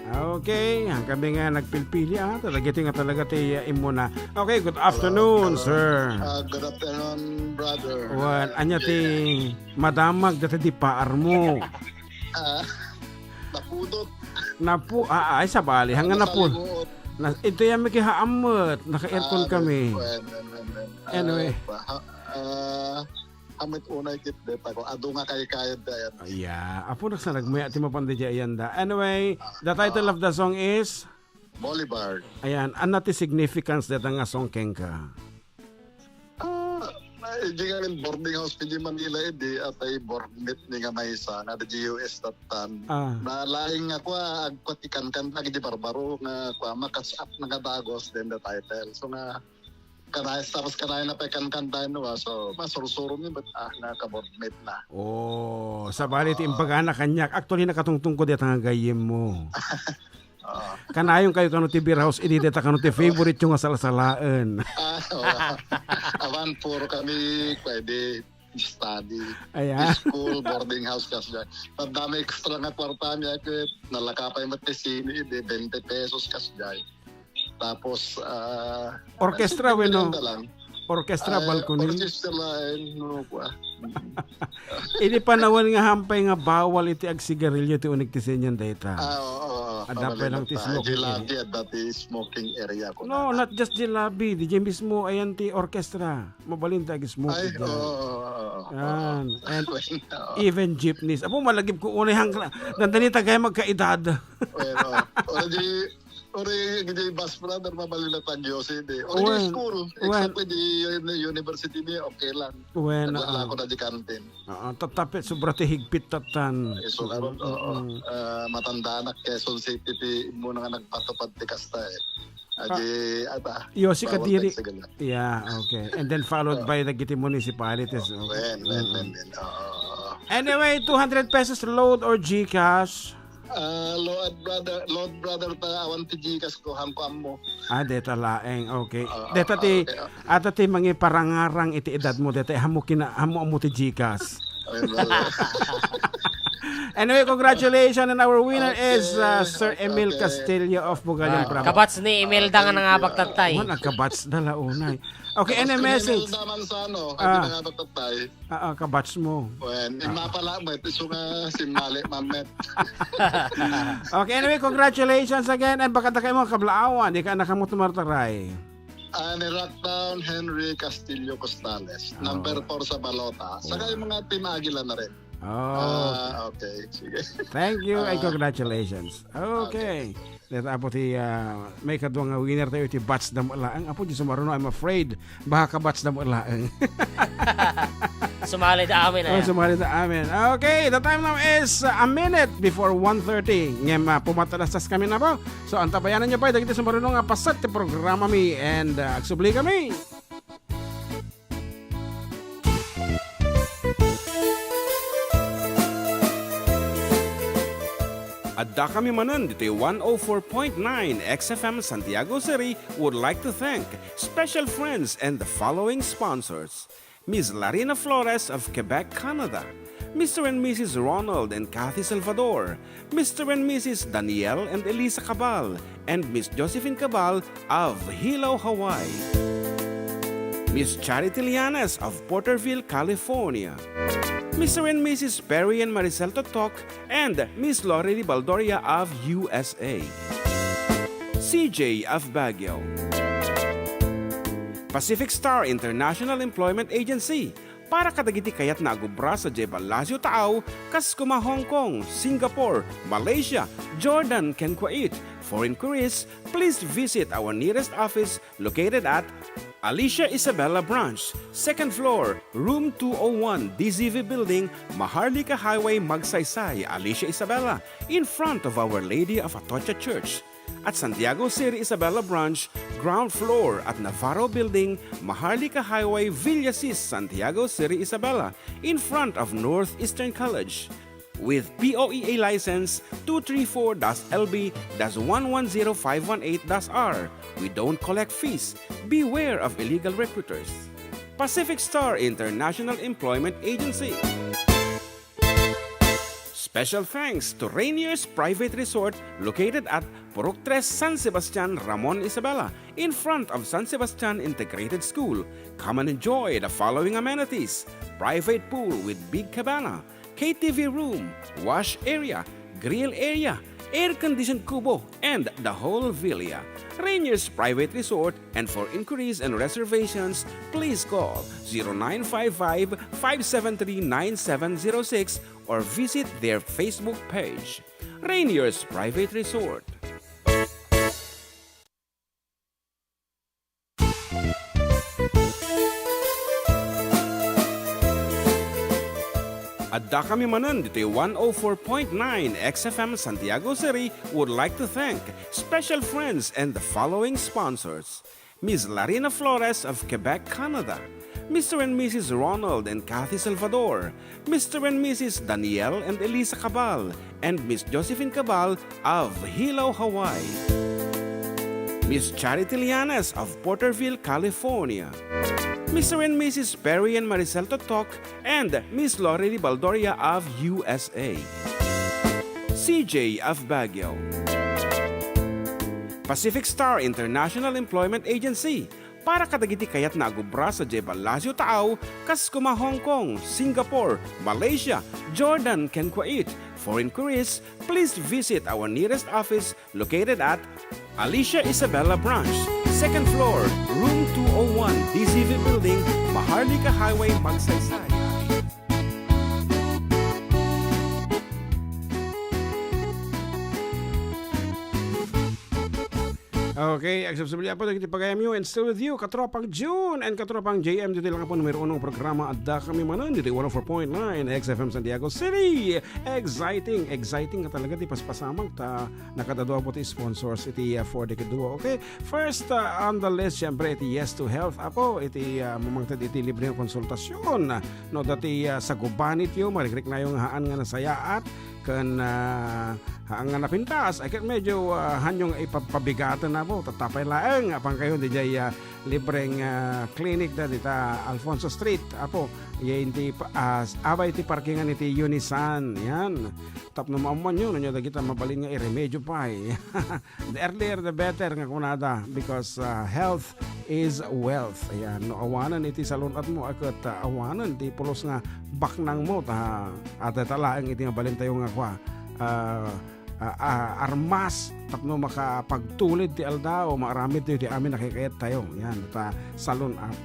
Okay, ang kami nga nagpilpili, ah, talaga ti nga talaga ti, ah, immuna. Okay, good afternoon, Hello. Sir. Ah, good afternoon, brother. Wen, ania ti Yeah. madamag dayta di paarmo? Ah, napudot. Napu-, ah, ay, sabali. Hanggang napu-, Nasalimuot. Na, ito yan, may kihaammet. Naka-aircon Ah, kami. Wen, wen, wen, wen. Anyway. Ah, pa-, ah, ah, amit unay kit deta ko. Adu nga kaykayad da yan. Yeah. Apo, nagsanag mo ya, ti mapanda di ayan da. Anyway, the title Ah. of the song is? Boulevard. Ayan, ano ti significance deta nga song kenka? Ah, na, iti ngamin boarding house iti Manila, idi, atay boardmate mi nga maysa, nga di U S tattan. Ah. Na laing nga kua, agkua ti kankan, agi di barbaro, nga kua, makatch up na nga dagos, then the title. So nga, kanay, tapos kanay na pa kankan tayo, no, ah. So, masursuro mi, but, ah, nga ka-boardmate na. Oh, sabali ti Ah. imbagana kaniak. Actually, nakatungtong ko deta nga gayyem mo. Ah. Kanayon kayo kano ti beer house, idi deta kano ti favorite yo nga salsalaen. Ah, oo. Awan, puro kami, pwede study. Ayan. School, boarding house, kasjay. Tanda mi extra nga kwarta mi, ket nalaka pay met ti sine, idi, twenty pesos, kasjay. Tapos, ah, Orkestra, simple wenno? Merienda lang. Orkestra, Ay, balcony? Orkestra laeng, no, kua. Idi panawen nga hampay nga bawal iti agsigarilyo ti uneg ti senior dayta. Ah, oo, oo. Adda pay lang ti smoking area. Di lobby, adda ti smoking area ko. No, not just di lobby. Di jay mismo, ayan ti orkestra. Mabalin ti ag-smoke Ay, dyan. Oo, oo, oo. Yan. And Oo. even jeepneys. Apo, malagip ko unay hang-, nandani tagay magkaedad. Pero, already, Uri, gidi bus brother, mabalin na tagyo, sidi. Uri, Wen, school, wen. Exactly, di yun, university niya, okay lang. Wen, Nagwala ah. Ko na di kantin. Oo, tatapit, sobra ti higpit tattan. Ay, so, karon, Mm, oo. Mm. Ah, matandaan na Quezon City, ti muna nga nagpatupad ti kasta eh. Ah. Adi, ata, Yosi bawal Kadiri. Tayo sa ganun. Yeah, okay. And then followed Oo. By the Giti municipalities. Oo. Okay. Wen, wen, Mm-mm. Wen, wen. Oo. Anyway, two hundred pesos load or GCash? Ah, Lord brother, Lord brother ta awan ti GCash ko, hangko ammo. Ah, deta laeng. Okay. Ah, deta ti, okay, okay. Ata ti mangiparangarang iti edad mo, deta, hamo kina-, hamo ammo ti GCash. Ay, brother. Anyway, congratulations, and our winner Okay, is, uh, Sir Emil okay. Castillo of Bugayan, Ah, Province. Kabats ni Imelda nga Ah, thank you. Nangabak tattay. Wan, nagkabats da la unay. Okay, any Tapos message? Imelda Manzano, Ah. Hindi nangabak tattay. Ah, ah, kabats mo. Wen, Ah. Imapala met, isu nga simmali, mamet. Okay, anyway, congratulations again. And baka ta kayo mga kablaawan, di ka anak mo tumartaray. Ah, ni Rocktown Henry Castillo Costales, Oh. number four sa balota. Saka Oh. Yung mga Team Aguila na rin. Oh. Ah, okay. Sige. Thank you and Ah. Congratulations. Okay. Okay. Deta apo ti, ah, may kadua nga winner tayo ti bats da mo laeng. Apo, di sumaruno, I'm afraid. Baka bats da mo laeng. Sumali da amin, Oh, eh. Sumali da amin. Okay, the time now is, uh, a minute before one thirty. Ngem, uh, pumatalastas kami na po. So, antabayanan nyo pa, dagiti sumaruno nga paset ti programa mi and, uh, agsubli kami. Adda kami manen ditoy one oh four point nine X F M Santiago City would like to thank special friends and the following sponsors. Miss Larina Flores of Quebec, Canada. Mister and Missus Ronald and Kathy Salvador, Mister and Missus Daniel and Elisa Cabal, and Miss Josephine Cabal of Hilo, Hawaii. Miss Charity Lianes of Porterville, California. Mister and Missus Perry and Maricel Totok and Miss Lorely Baldoria of U S A. C J of Baguio. Pacific Star International Employment Agency, para kadagiti kayatna a agubra sadiay Palacio Taaw, kas koma Hong Kong, Singapore, Malaysia, Jordan, ken Kuwait. For inquiries, please visit our nearest office located at Alicia Isabela Branch, second floor, room two oh one, D Z V Building, Maharlika Highway, Magsaysay, Alicia Isabela, in front of Our Lady of Atocha Church. At Santiago City Isabela Branch, ground floor at Navarro Building, Maharlika Highway, Villasis, Santiago City Isabela, in front of Northeastern College. With P O E A license two three four dash L B dash one one zero five one eight dash R. We don't collect fees. Beware of illegal recruiters. Pacific Star International Employment Agency. Special thanks to Rainier's Private Resort, located at Purok Tres, San Sebastian, Ramon Isabela, in front of San Sebastian Integrated School. Come and enjoy the following amenities: private pool with big cabana, K T V room, wash area, grill area, air-conditioned kubo, and the whole villa. Rainier's Private Resort, and for inquiries and reservations, please call zero nine five five, five seven three, nine seven zero six or visit their Facebook page. Rainier's Private Resort. Addakami manen ditoy one oh four point nine X F M Santiago City would like to thank special friends and the following sponsors: Miss Larina Flores of Quebec, Canada, Mister and Missus Ronald and Kathy Salvador, Mister and Missus Daniel and Elisa Cabal, and Miss Josephine Cabal of Hilo, Hawaii, Miss Charity Lianes of Porterville, California, Mister and Missus Perry and Maricel Totok, and Miss Lorely Baldoria of U S A, C J of Baguio, Pacific Star International Employment Agency, para kadagiti kayatna a agubra sadiay Palacio Taaw, kas koma Hong Kong, Singapore, Malaysia, Jordan, ken Kuwait. For inquiries, please visit our nearest office located at Alicia Isabela Branch, second floor, room two oh one, D Z V Building, Maharlika Highway, Magsaysay. Okay, agsubsubli po dagiti pagayamyo and still with you, Katropang June and Katropang J M, ditoy lang po numero uno nga programa, Addakami Manen, ditoy one oh four point nine X F M Santiago City. Exciting, exciting nga talaga ti paspasamak, ta nakadadua po ti sponsors iti, ah, four decade duo. Okay, first, ah, on the list, siyempre, iti Yes to Health, apo, iti, ah, mamangted iti libre nga konsultasyon. No, dati, ah, sagubanit yo, marikriknayo nga haan nga nasayaat, ken, ah, haan nga napintas, ay ket medyo, ah, haanyo nga ipagpabigaten, apo, tattapay laeng, apan kayo, didiay, ah, libreng, ah, clinic da dita Alfonso Street, apo, iyan ti pa-, ah, abay ti parkingan iti Unisan, yan. Tapno maammuanyo, no, dagita mabalin nga iremedio pay. The earlier, the better nga kunada, because, ah, health is wealth. Ayan, no awanen iti salun-atmo, a ket, ah, awanen ti pulos nga baknangmo, ta, ah, dayta laeng iti mabalintayo nga kua, ah, ah, ah, armas tapno makapagtulid ti aldaw, maaramidtayo ti amin a kaykayattayo. Yan, ta salun-at.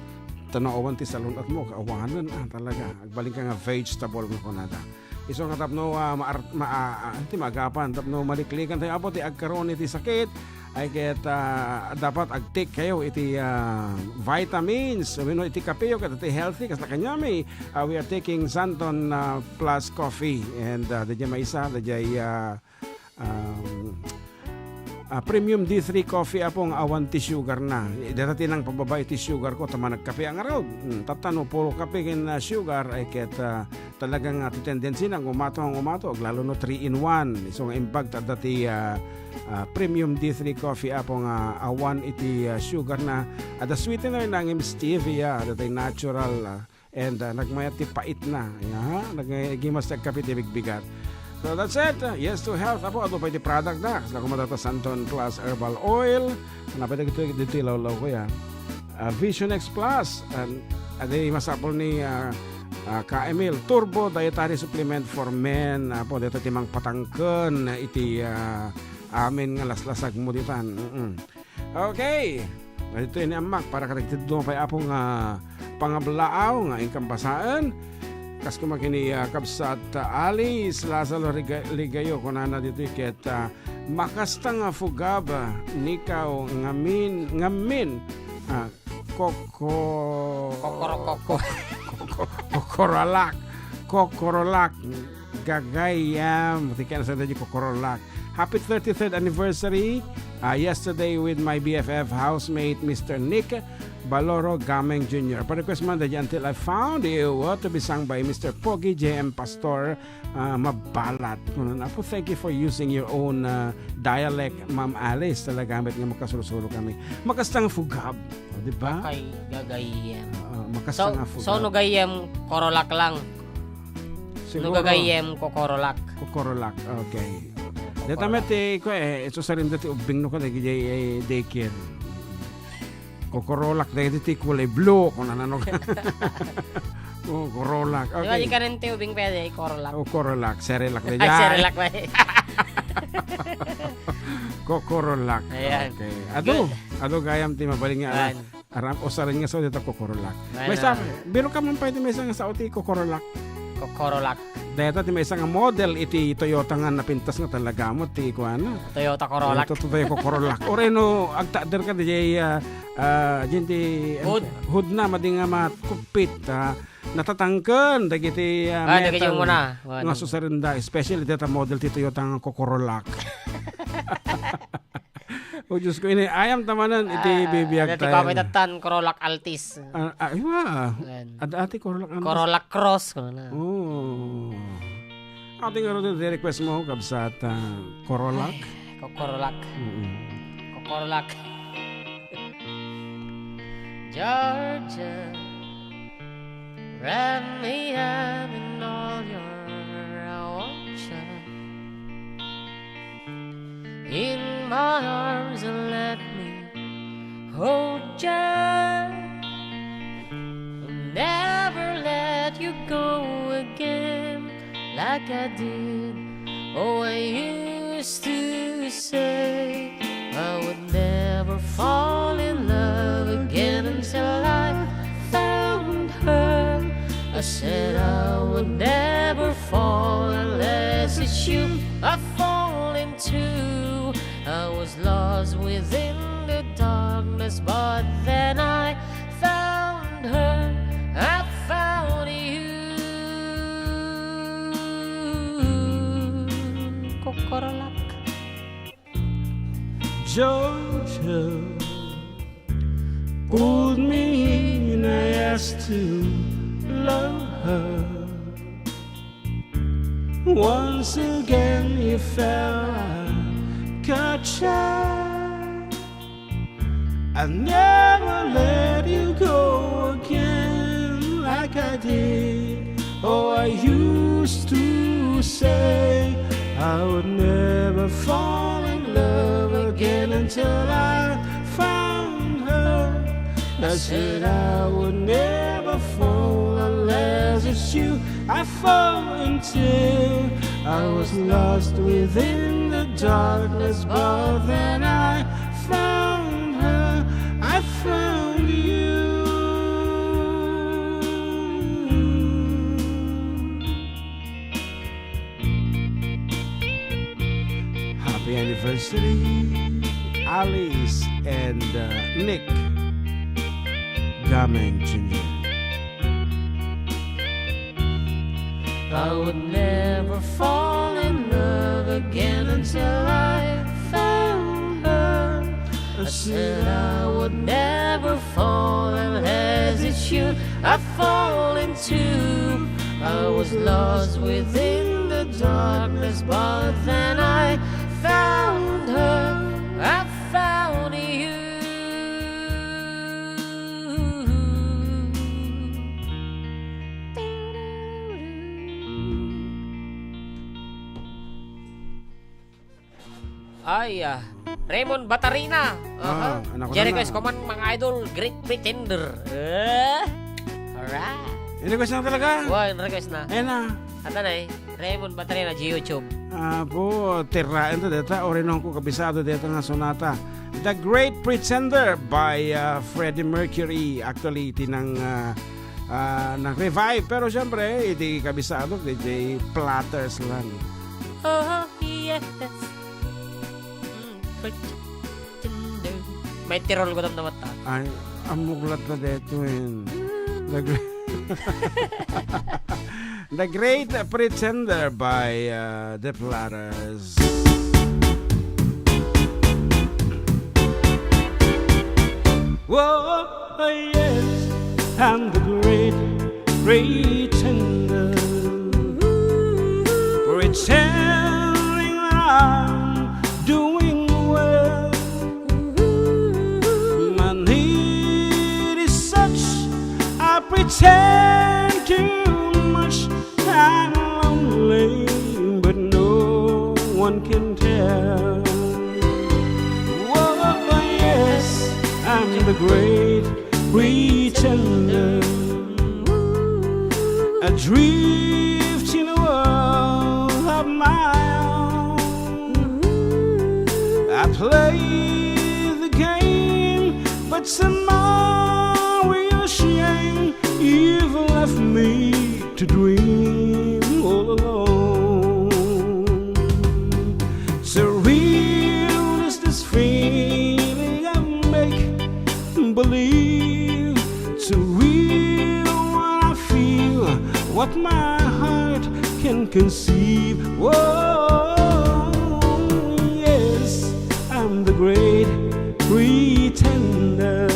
Ta no awan ti salun-atmo, awanen, ah, talaga. Agbalinka nga vegetable nga kunada. Isu nga tapno, ah, maar-, ma-, ah, ah, ti maagapan, tapno maliklikantayo, apo, ti agkaron iti sakit, ay ket, ah, dapat agtake kayo iti, ah, vitamins, wenno iti kapeyo, ket iti healthy, kasla kaniami, ah, we are taking Xanthone, ah, plus coffee, and, ah, daydiay maysa, daydiay, ah, um, ah, premium D three coffee, apo, nga awan ti sugar na. Dayta ti nangpababa iti sugar ko, ta managkape a ngarud. Hmm, tatta no puro kape ken, ah, sugar, ay ket, ah, talaga nga ti tendency na nga umato, nga umato, aglalo no three in one. Isu nga imbag ta adda ti, ah, ah, premium D three coffee, apo, nga awan iti, ah, sugar na. Adda sweetener na ngem stevia, adda ti natural, ah, And, ah, nagmayat ti paitna. Ya, nag-, nagimas ti agkape ti bigbigat. So, that's it. Ah, Yes to Health. Apo, adu pay ti product na. Kasla koma dayta Santon Plus Herbal Oil. Napay dagito, dito ilawlaw ko ya. Ah, Vision X Plus. And, adi masapul ni, ah, ah, Ka Emil. Turbo Dietary Supplement for Men. Apo, dayta ti mangpatangken iti, ah, amin nga laslasag mo ditan. Mm-mm. Okay. Daytoy ni Ammak para kadagiti dadduma pay, Apo, nga pangablaaw nga inkan basaen. Kas koma ken ni, ah, kabsat, ah, Alice Lazaro Liga-, Ligayo, kunana ditoy ket, ah, makasta nga fugab, ah, nikaw ngamin, ngamin, ah, koko-, Kokorokoko. Koko-, kokorolak. Kokorolak. Gagayam. Ti kaya sa daddy kokorolak. Happy thirty-third anniversary, ah, yesterday with my B F F housemate, Mister Nick Baloro Gameng Junior. Pa-request man daddy Until I Found You, uh, to be sung by Mister Pogi J M Pastor, ah, Mabalat. Kunan, Apo, thank you for using your own, ah, dialect, Ma'am Alice. Talaga, met nga makasursuro kami. Makastang fugab. O, di ba? Kay gagayem. Ah, makastang So, fugab. So, no gayem, korolak lang. Siguro. No gagayem, kokorolak. Kokorolak, okay. Deta met ti, ko, eh, ito sa rin dati ubing no ka, dagi, eh, daycare. Kokorolak, dagi ti kulay blue, kung ano, ano. Oh, korolak. Di ba, Okay. di ka rin ti ubing pwede, korolak. Oh, korolak. Serelak na Ay, dyan. serelak na eh. Kokorolak. Ayan. Okay. Ado, Good. ado gayam ti mabaling nga, Ayan. Aram, usaren nga sao dita kokorolak. Ano? Maysa, biro ka man pay ti maysa nga sao ti kokorolak. Kokorolak. Dayta ti maysa nga model iti Toyota nga napintas nga talaga mo ti kuana. Toyota Corolla. Toyota, Toyota Corolla. Uray no agtakder ka diay, ah, ah, diay ti, Hood. Hood na, madi nga matkupit, ah, natatangken dagiti, ah, Ah, dagiti metal muna. Nga Ano? susarenda, especially dayta model ti Toyota nga kokorolak. Oh, Diyos ko, ini, ayam tamanan, iti Ah, bibiyag dati tayo. Kami tatan, Corolla Altis. Ah, ah, iwa. Ayan. Ad-, ati Corolla Altis. Corolla Cross, ko na. Oh. Ati nga rin, request mo, kabsat, ah, Corolla? Ay, Kokorolak. Mm-mm. Kokorolak. Georgia, wrap me up in all your ocean. In my arms and let me hold you. Never let you go again like I did. Oh, I used to say I would never fall in love again until I found her. I said I would never fall unless it's you I fall into. I was lost within the darkness, but then I found her. I found you. Kokorolak. Georgia pulled me in, I asked to love her. Once again you fell, I caught you. I never let you go again like I did. Oh, I used to say I would never fall in love again until I found her. I said I would never fall unless it's you I fall into. I was lost within the darkness, but then I found her. I found you. Happy anniversary, Alice and, uh, Nick Gameng Junior I would never fall in love again until I found her. I said I would never fall unless it's you I fall into. I was lost within the darkness, but then I found her. I found you. Ay, ah, Raymond Batarina. Aha. Ah, anak ko Jerry na. Quest Command, mga idol, Great Pretender. Eh? Alright. Ini ko siyang talaga. Wow, request na. Ayan na. Ata na eh. Raymond Batarina, G YouTube. Apo, tiraen to deta. Orinon ko kabisado deta nga sonata. The Great Pretender by, ah, Freddie Mercury. Actually, tinang, ah, ah, nag-revive. Pero siyempre, iti kabisado, D J Platters lang. Oh, yes. Mm, pretender. May tirol ko damdamat ta. Ay, amuklat na dito, eh. The Great, The Great Pretender by, uh, The Platters. Whoa, yes, I'm the great pretender. Pretending that I'm doing well. My need is such, I pretend too much. I'm lonely, but no one can tell. Oh, yes, I'm the great pretender. Adrift in a world of my own. I play the game, but somehow we'll shame. You've left me to dream all alone. So real is this feeling I make believe. So real what I feel, what my heart can conceive. Oh, yes, I'm the great pretender.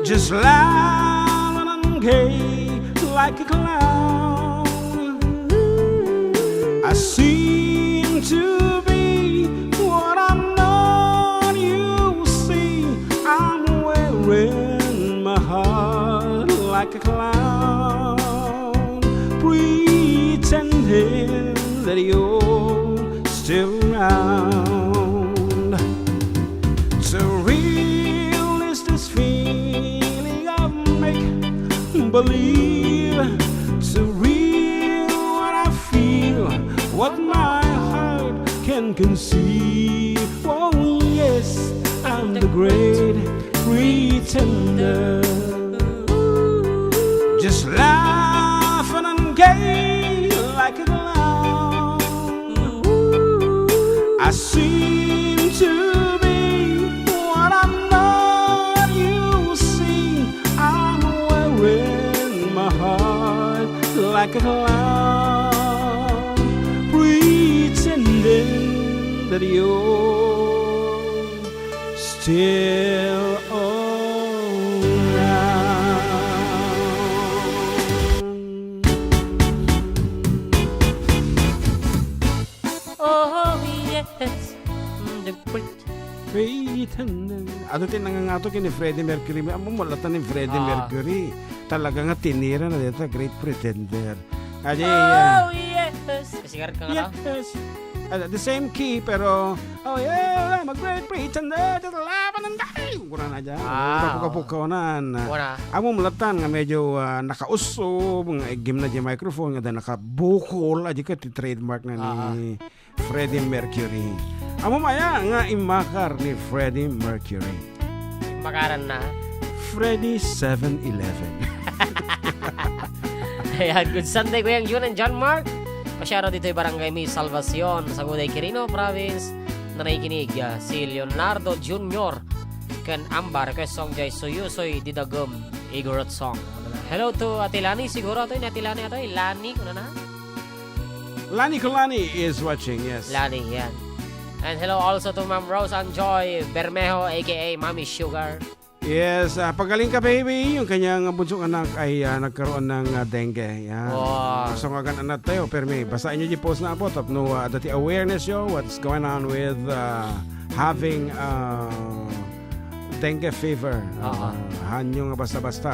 Just laughing and gay like a clown. I seem to be what I'm not. You see, I'm wearing my heart like a clown, pretending that you're still around. So real is this feeling I make believe. So real what I feel, what my heart can conceive. Oh yes, I'm the great pretender. Just laughing and gay like a clown. I seem to be what I'm not. You see, I'm wearing my heart like a clown, pretending that you're still around. Oh, yes. Mm, the pretender. Adu ti nangangato ken ni Freddie Mercury. Ammom, malatan ni Freddie Ah. Mercury. Talaga nga tinira na dita, Great Pretender. Adi, Oh, ah, yes. Kasigar ka nga yes. At the same key, pero, "Oh, yeah, I'm a great pretender to the love and the day." Kuna na dyan. Ah, Kapukapukaw na. Kuna. Ammom, malatan nga medyo, ah, nakausob, nga gimna di microphone, nga da nakabukol, adi ka ti trademark na ni Ah, ah. Freddie Mercury. Ammom aya nga immakar ni Freddie Mercury? Immakaran na. Freddie seven eleven. Ayan, good Sunday, Kuyang Jun and John Mark. Masyado ditoy Barangay May Salvacion, Saguday, Quirino Province. Nanay kinig, ah, si Leonardo Junior ken Ambar, request song jay Suyusoy Didagum, Igorot song. Hello to Ate Lani, siguro atoy ni Ate Lani, atoy Lani, kuna na? Lani Kulani is watching, yes. Lani, yan. And hello also to Ma'am Rose Anjoy Bermejo, A K A Mommy Sugar. Yes, ah, pagaling ka, baby. Yung kanyang bunsong anak ay, ah, nagkaroon ng, ah, dengue. Yan. Wow. So, nga gan anak tayo, permi. Basahin nyo yung post na po. Tapno, ah, dati awareness yo, what's going on with, ah, having, ah, dengue fever. Oo. Ah, hanyo nga basta-basta.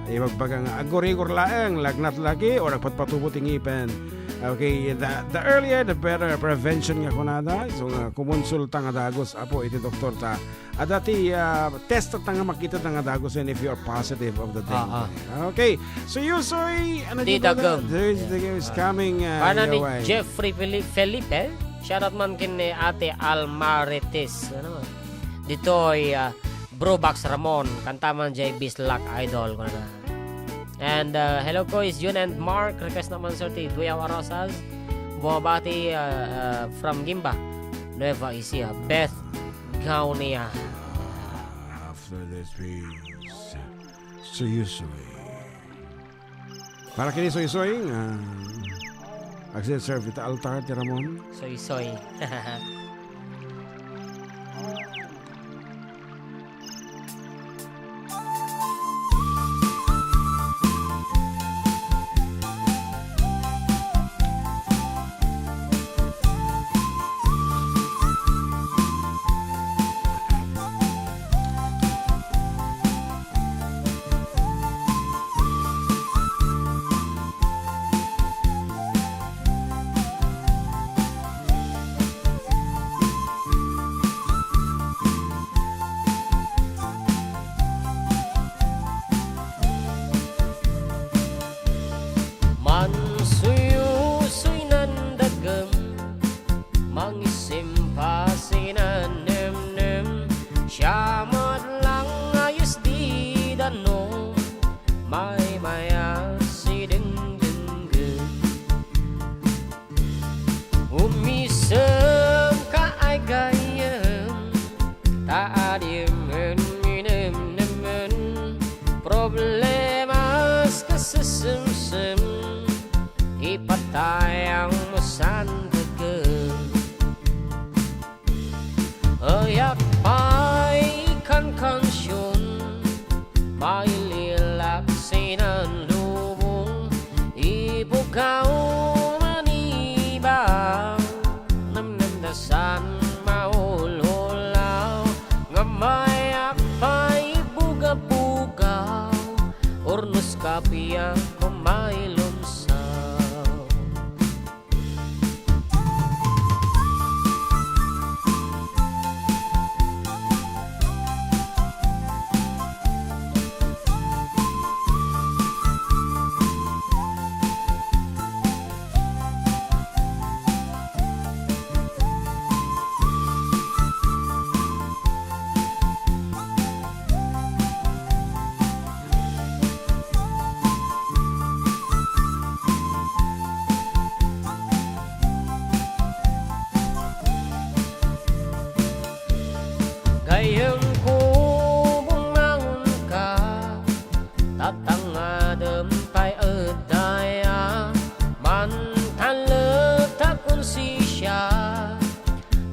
Ibagbaga nga agurigor laeng, lagnat lagi, or agpatpatubo ti ngipen. Okay, the, the earlier, the better prevention nga kunada. So nga, kumonsulta nga dagus, apo, iti doktor ta. Adda ti, ah, test ta nga makita ta nga dagus and if you are positive of the dengue. Ah, ah. Okay, so Yusoy, ano Di di ba na? dagem. There is, Yeah. there is Ah. coming, uh, Para ni your way. Jeffrey Feli-, Felipe, shoutout man ken ni Ate Almarites. Ano? Ditoy, ah, Bro Box Ramon, kanta man jay Bislak Idol, kuna na. And, uh, hello, Koy Jun and Mark. Request naman, sir, ti Duyaw a Rosas. Bumabati, uh, uh, from Gimba, Nueva Ecija. Beth Gaunia. After this, please. Suyusoy. Para kini Suysoy, uh, agserserbi ta altar ti Ramon. Suysoy. Mansuyusoy nan dagem, mangisim pasi nan nemnem, siya met lang ayes ti danum, maymayat si dengdenggen. Umisem ka ay gayyem, ta adimen inemnemen, problemas kasesemsem, ipatayang masandegem. Ayak pay kankansion, maililak sinan lubong, ibugaw manibaw, nemnem da san maululaw, ngem ayak pay bugabugaw, urnos kapiak ko mailumsaw. Gayyemko, bumangonka, tatangadem pay ed daya, mantalek ta kun sisya.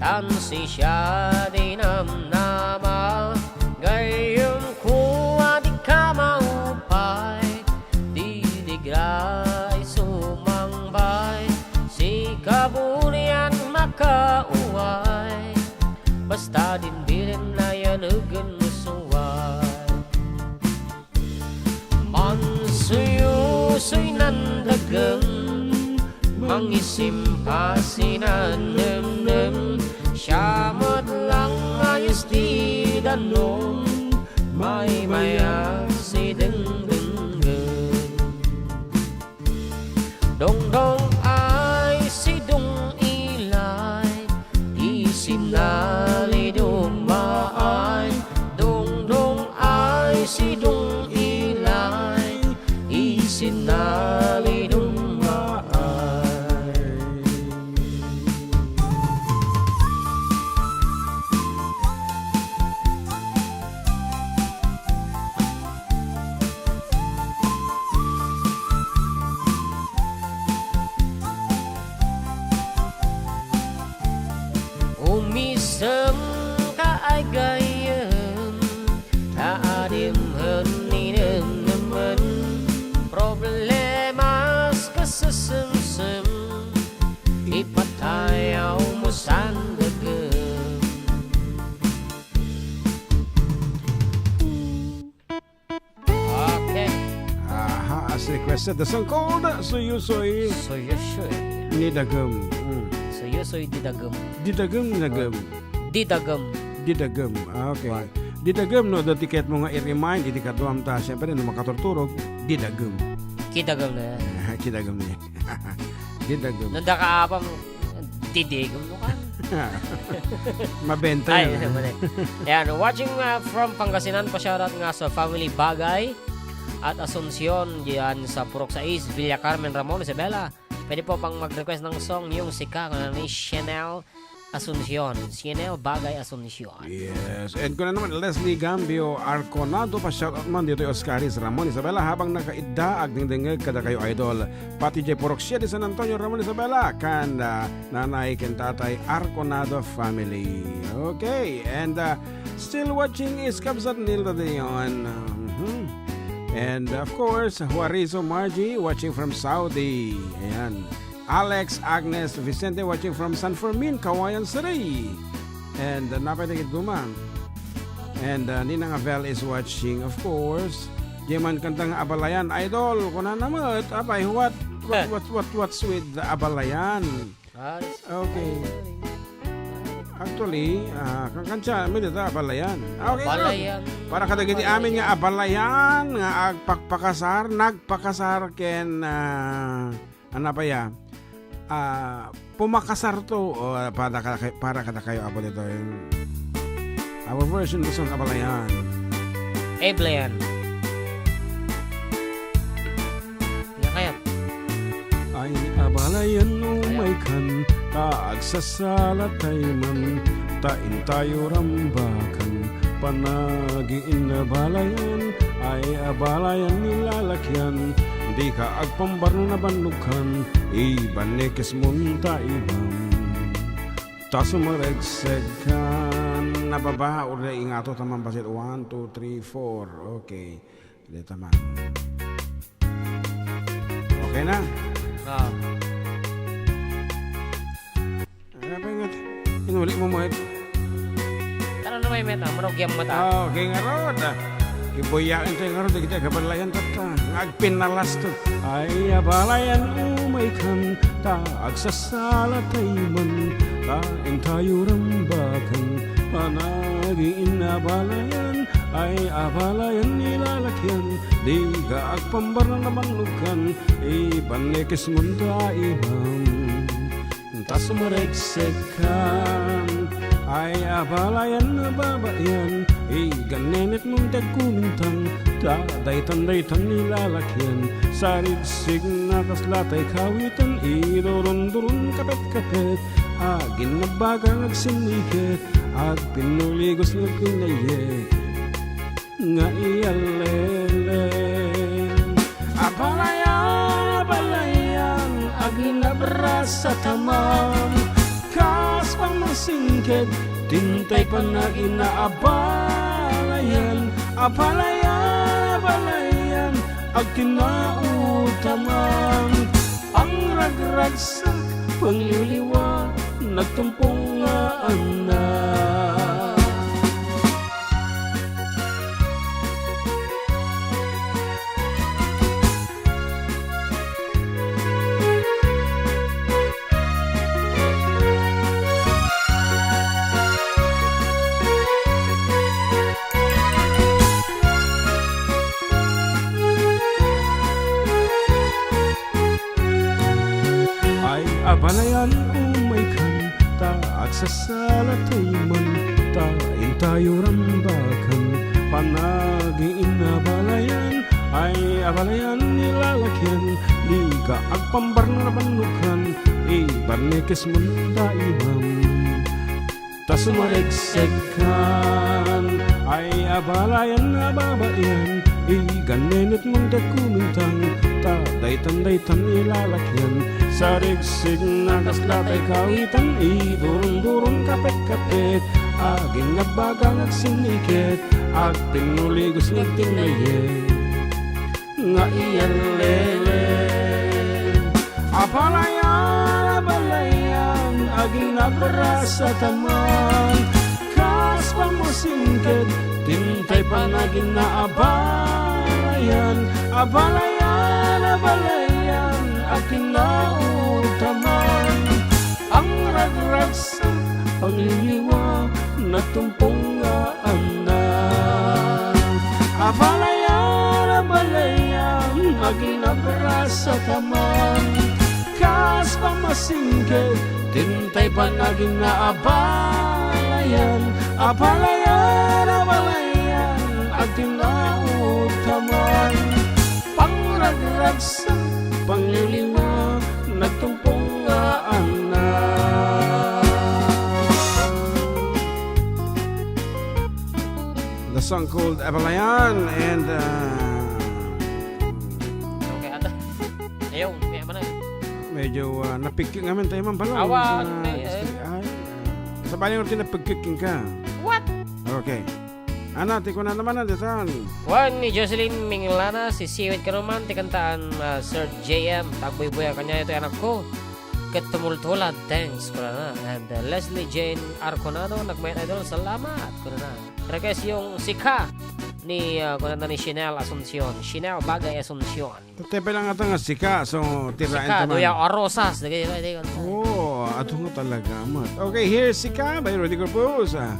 Tan sisya di namnama, gayyemko a dika maupay, didigra isu mangbay, sika bunian makauway, basta din bilen nayanegen mo suway. Mansuyusoy nan dagem, mangisim pasi nan nemnem, siya met lang ayes ti danum, maymayat si dengdenggen. Dongdong ay si Dong Ilay, isinalidum maay. Dongdong ay si Dong Ilay, isinalidum maay. Umisem ka ay gayyem, ta adim ken ni nemnemen, problemas kasesemsem, ipatayaw mo sandagem. Okay. Sa the song called Suyusoy Suyusoy. Ni Dagem. Mm. Suyusoy di Dagem. Di Dagem, Dagem. Di Dagem. Di Dagem. Ah, okay. What? Di Dagem, no, the ticket mo nga i-remind, iti kaduam ta, siyempre, no, makaturturog, di Dagem. Kidagem na yan. Kidagem na yan. Di Dagem. Nanda ka apam, Didigom no ka. Mabenta Ay, yan. Mali. Ayan, watching, uh, from Pangasinan, pa-shoutout nga sa family Bagay at Asuncion diyan sa Purok sais, Villa Carmen, Ramon, Isabela. Pwede po pang mag-request ng song, Yung Sika, kuna ni Chanel Asuncion. Chanel Bagay Asuncion. Yes. And kuna naman, Leslie Gambio Arconado, pa-shoutout man dito, Oscaris, Ramon, Isabela, habang nakaidda, agdingdingeg kadakayo, idol. Pati jay Purok siete de San Antonio, Ramon, Isabela, kan, ah, Nanay ken Tatay Arconado family. Okay, and, uh, still watching is Kabsat Nilda de Leon. Mhm. And of course, Juarizo Margie watching from Saudi. Ayan. Alex Agnes Vicente watching from San Fermin, Cauayan City. And, uh, napay dagiti duma. And, uh, Ninang Avel is watching, of course. Diay man kanta nga Abalayan, idol, kunana met, apay, what, what, what, what, what's with the Abalayan? Ah, okay. Actually, ah, kan-, kanta, may data, Abalayan. Ah, okay, Abalayan. Para kadagiti amin nga Abalayan, nga agpakpakasar, nagpakasar ken, ah, ano pa ya? Ah, pumakasar to. O, para ka-, para kadakayo, Apo, dito, yung our version of song, Abalayan. Abalayan. Nga kaya? Ay, abalayan, umaykan, ta agsasalatay man, ta intayo rambakan, panagin abalayan, ay, abalayan, nilalakian, dika agpambarno nabannukan, ibanikis munta imam. Ta sumaregsegkan, nababa, uri ingato, taman basit, one, two, three, four. Okay. Dita man. Okay na? Ah. Ano pa yung inuli mo mo, eh? Ano na may meta? Marugyang mata. Ah, okay, ngarud, ah. Ibuya, ito yung ngarud, kita kabalayan tatta. Nga agpinalas to. Ay, abalayan, umaykan, ta agsasalatay man, ta intayo rambakan, panagin abalayan, ay, abalayan, nilalakian, dika agpambarna nabannukan, ibanikis munta imam. Ta sumaregsegkan, ay, abalayan, nababaian, iganenit munta agkumintang, ta daytan, daytan, nilalakian, sarigsig na kasla tay kawitan, idurunduron, kapet-kapet, aginnabaga nga agsinniket, agpinuligos nga agbinnayek nga iyalelen. Abalayan, abalayan, aginabrasa taman, kas pammasingked, tintay panagin abalayan, abalayan, abalayan, agtinautaman, pangragragsak, pangliwliwa, nagtumpong nga annak. Ay, abalayan, umaykan, ta agsasalatay man, ta intayo rambakan, panagin abalayan, ay, abalayan, nilalakian, dika agpambarna nabannukan, ibanikis munta imam. Ta sumaregsegkan, ay, abalayan, ababaian, iganenit munta agkumintang, ta daytan, daytan, nilalakian, sarigsig na kasla tay kawitan, idurunduron, kapet-kapet, aginnabaga nga agsinniket, agpinuligos nga agtinnayek nga iyalelen. Abalayan, abalayan, aginabrasa taman, kas pammasingked, tintay panagin abalayan, abalayan, Abalayan a kinautaman, pangragragsak, pangliliwa, nagtumpong nga annak. Abalayan, abalayan, aginabrasa ka man, kas pamasingked, tintay panagin nga abalayan, abalayan, abalayan, aginautaman. Pangragragsak, pangliliwa, nagtumpong nga annak. The song called Abalayan and, uh, Okay, ata. Ayaw, may ama na. Medyo, uh, napigking naman tayo, Ma'am Balaw. Awa, Uh, eh, eh. Ay, uh, sa baling orti napigking ka. What? Okay. Ana, ti kuna naman na, detan. Wen ni Jocelyn Minglana, sisiwit ka naman, ti kantaan, ah, Sir J M, tagbuybuya kanya ito, anak ko. Ket tumultulad, thanks, kunana. And, ah, Leslie Jane Arconado, nagmayat idol, salamat, kunana. Request yung Sika ni, ah, kunana ni Chanel Asuncion. Chanel Bagay Asuncion. Tepe lang ata nga sika, so tiraen Sika, taman. Duya o Rosas, dagay, dagay, dagay. Oh, ato nga talaga, mat. Okay, here's Sika by Rudy Corpus. Ah,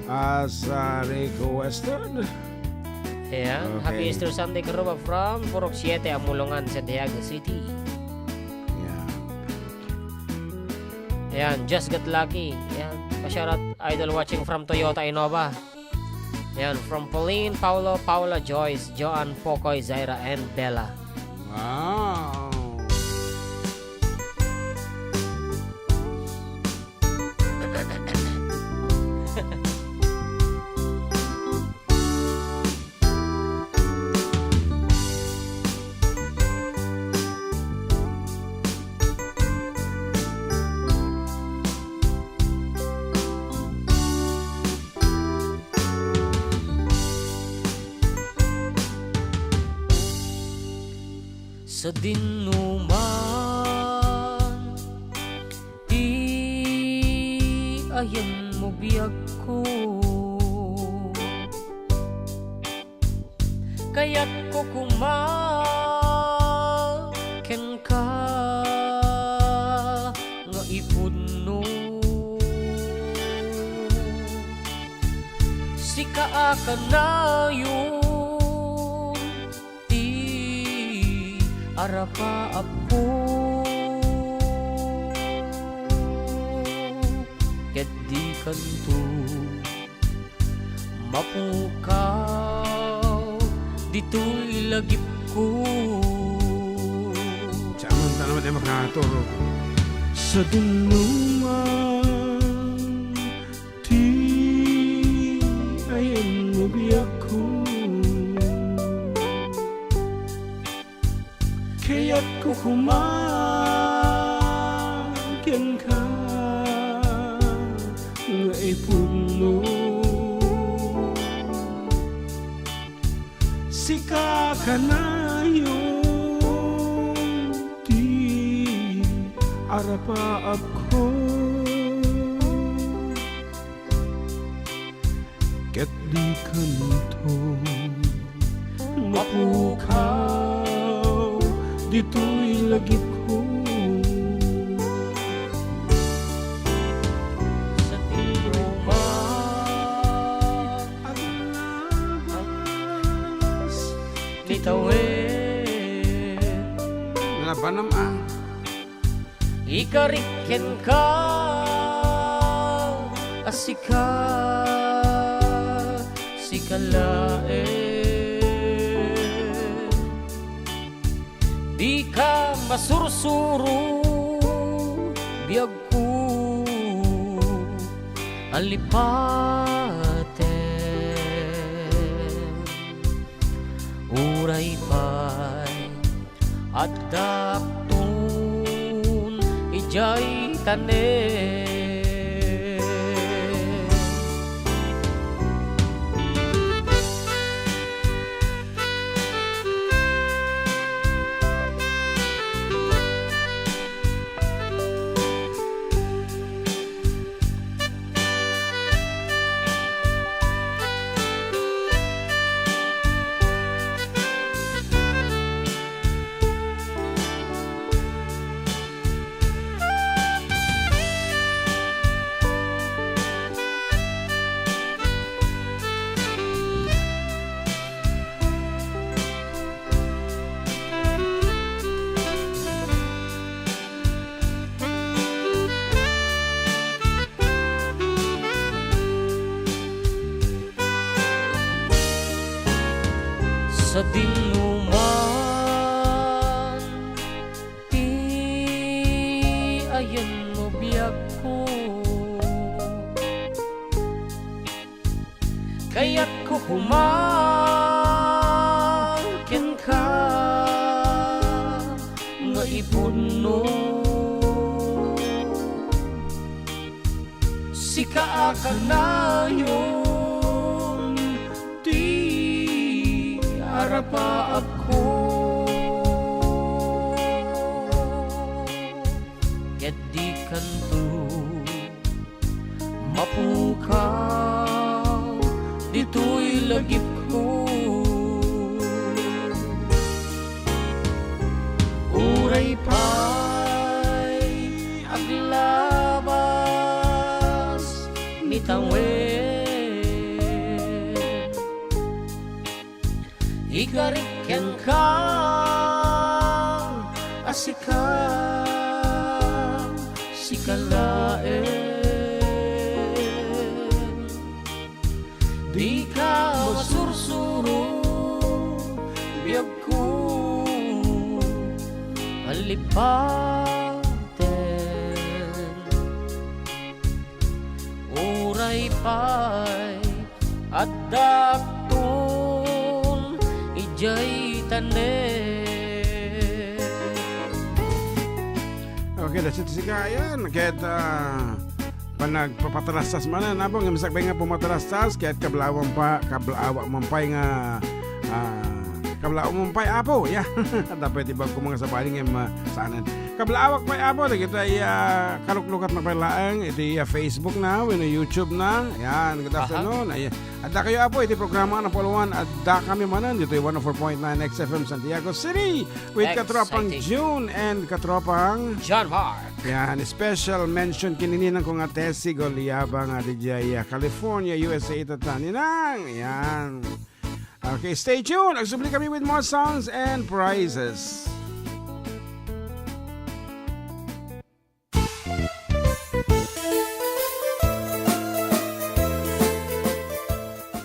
as, ah, requested. Ayan, okay. Happy Easter Sunday, Karuba, from Purok Siete, Amulongan, Santiago City. Yeah. Ayan, Just Got Lucky. Ayan, pa-shoutout, idol watching from Toyota Innova. Ayan, from Pauline, Paulo, Paula, Joyce, Joanne, Pokoy, Zaira, and Bella. Wow. Sadin no man ti ayanmo biagko. Kayatko koma kenka nga ipudno. Sika a kanayon ti arapaapko. Ket dikanto mapukaw ditoy lagipko. Saan man, saan man tayo makaturog? Sadin no man ti ayanmo biagko. Kayatko koma kenka nga ipudno. Sika kanayon ti arapaapko. Ket dikanto mapukaw ditoy lagipko. Sa tiro man aglabas ti tawen. Labanam a. Ikarik kenka a sika, sika laeng. Dika masursuro, biagko a lipaten. Uray pay adda apton idiay tanem. Ayanmo biagko. Kayatko koma kenka nga ipudno. Sika a kanayon ti arapaapko. Ket dikanto mapukaw ditoy lagipko. Uray pay aglabas mitawid. Igarik kenka a sika, sika laeng. Dika masursuro, biagko, palipaten. Uray pay addaakton idiay tanem. Okay, that's it, sika. Ayan, ket, ah, panagpapatalastas manen, Apo, nga masakbay nga pumatalastas, ket kablawan pa, kablawan man pay nga, ah, kablawan man pay, Apo, ya. Dapat ibag ko mga sabali nga ma-, saanen. Kablaawak pay, Apo, dagitoy, ah, kaluklukat na pay laeng iti, ah, Facebook na, wenno YouTube na. Yan, good Aha. afternoon. Ay, adda kayo, Apo, iti programa na puluan. Adda kami manen ditoy one oh four point nine X F M Santiago City with Katropang Exciting. June and Katropang John Mark. Yan, special mention kini ninang ko nga Tessie Goliaba nga didiay, ah, California, U S A ita ta, ninang. Yan. Okay, stay tuned. Agsubli kami with more songs and prizes.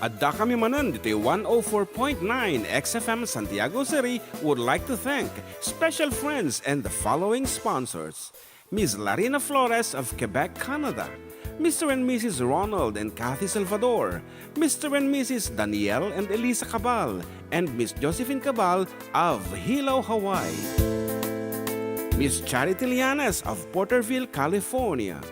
Adda kami manen ditoy one oh four point nine X F M Santiago City would like to thank special friends and the following sponsors. Miss Larina Flores of Quebec, Canada, Mister and Missus Ronald and Kathy Salvador, Mister and Missus Daniel and Elisa Cabal, and Miss Josephine Cabal of Hilo, Hawaii, Miss Charity Lianes of Porterville, California,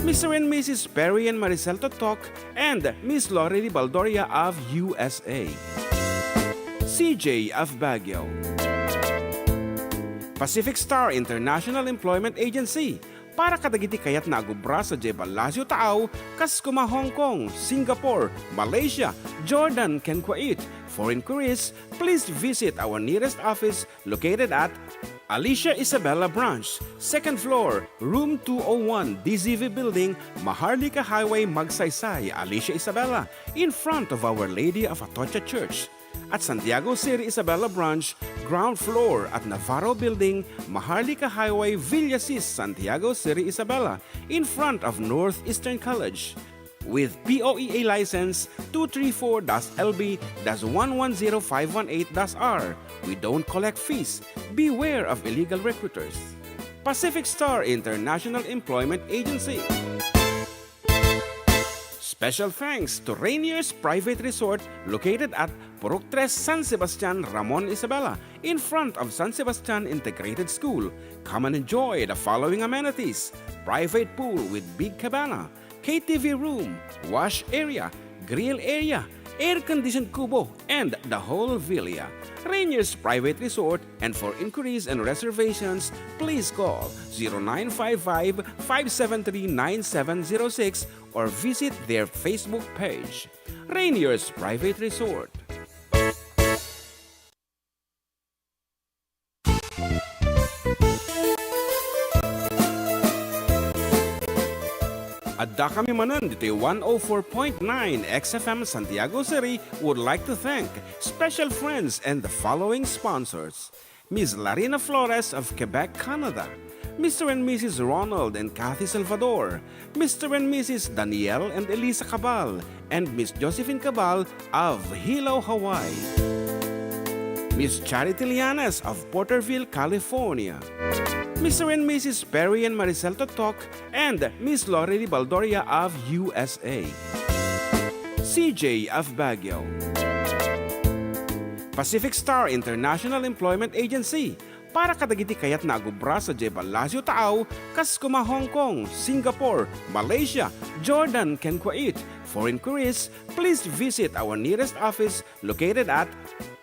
Mister and Missus Perry and Maricel Totok, and Miss Lorely Baldoria of U S A, C J of Baguio, Pacific Star International Employment Agency, para kadagiti kayatna a agubra sadiay Palacio Taaw, kas kuma Hong Kong, Singapore, Malaysia, Jordan, ken Kuwait. For inquiries, please visit our nearest office located at Alicia Isabela Branch, second floor, room two oh one, D Z V Building, Maharlika Highway, Magsaysay, Alicia Isabela, in front of Our Lady of Atocha Church. At Santiago City Isabela Branch, ground floor at Navarro Building, Maharlika Highway, Villasis, Santiago City Isabela, in front of Northeastern College. With P O E A license two three four dash L B dash one one zero five one eight dash R. We don't collect fees. Beware of illegal recruiters. Pacific Star International Employment Agency. Special thanks to Rainier's Private Resort located at Purok Tres, San Sebastian, Ramon Isabela, in front of San Sebastian Integrated School. Come and enjoy the following amenities: private pool with big cabana, K T V room, wash area, grill area, air-conditioned kubo, and the whole villa. Rainier's Private Resort, and for inquiries and reservations, please call zero nine five five, five seven three, nine seven zero six or visit their Facebook page. Rainier's Private Resort. Adda kami manen ditoy one oh four point nine X F M Santiago City would like to thank special friends and the following sponsors: Miss Larina Flores of Quebec, Canada, Mister and Missus Ronald and Kathy Salvador, Mister and Missus Daniel and Elisa Cabal, and Miss Josephine Cabal of Hilo, Hawaii, Miss Charity Lianes of Porterville, California, Mister and Missus Perry and Maricel Totok, and Miss Lorely Baldoria of U S A. C J of Baguio. Pacific Star International Employment Agency, para kadagiti kayatna a agubra sadiay Palacio Taaw, kas koma Hong Kong, Singapore, Malaysia, Jordan, ken Kuwait. For inquiries, please visit our nearest office located at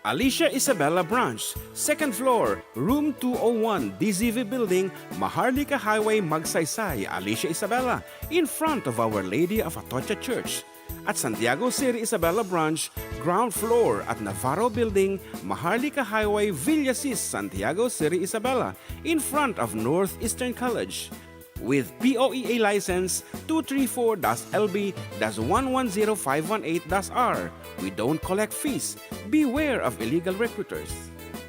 Alicia Isabela Branch, second floor, room two oh one, D Z V Building, Maharlika Highway, Magsaysay, Alicia Isabela, in front of Our Lady of Atocha Church. At Santiago City Isabela Branch, ground floor at Navarro Building, Maharlika Highway, Villasis, Santiago City Isabela, in front of Northeastern College. With P O E A license two three four dash L B dash one one zero five one eight dash R. We don't collect fees. Beware of illegal recruiters.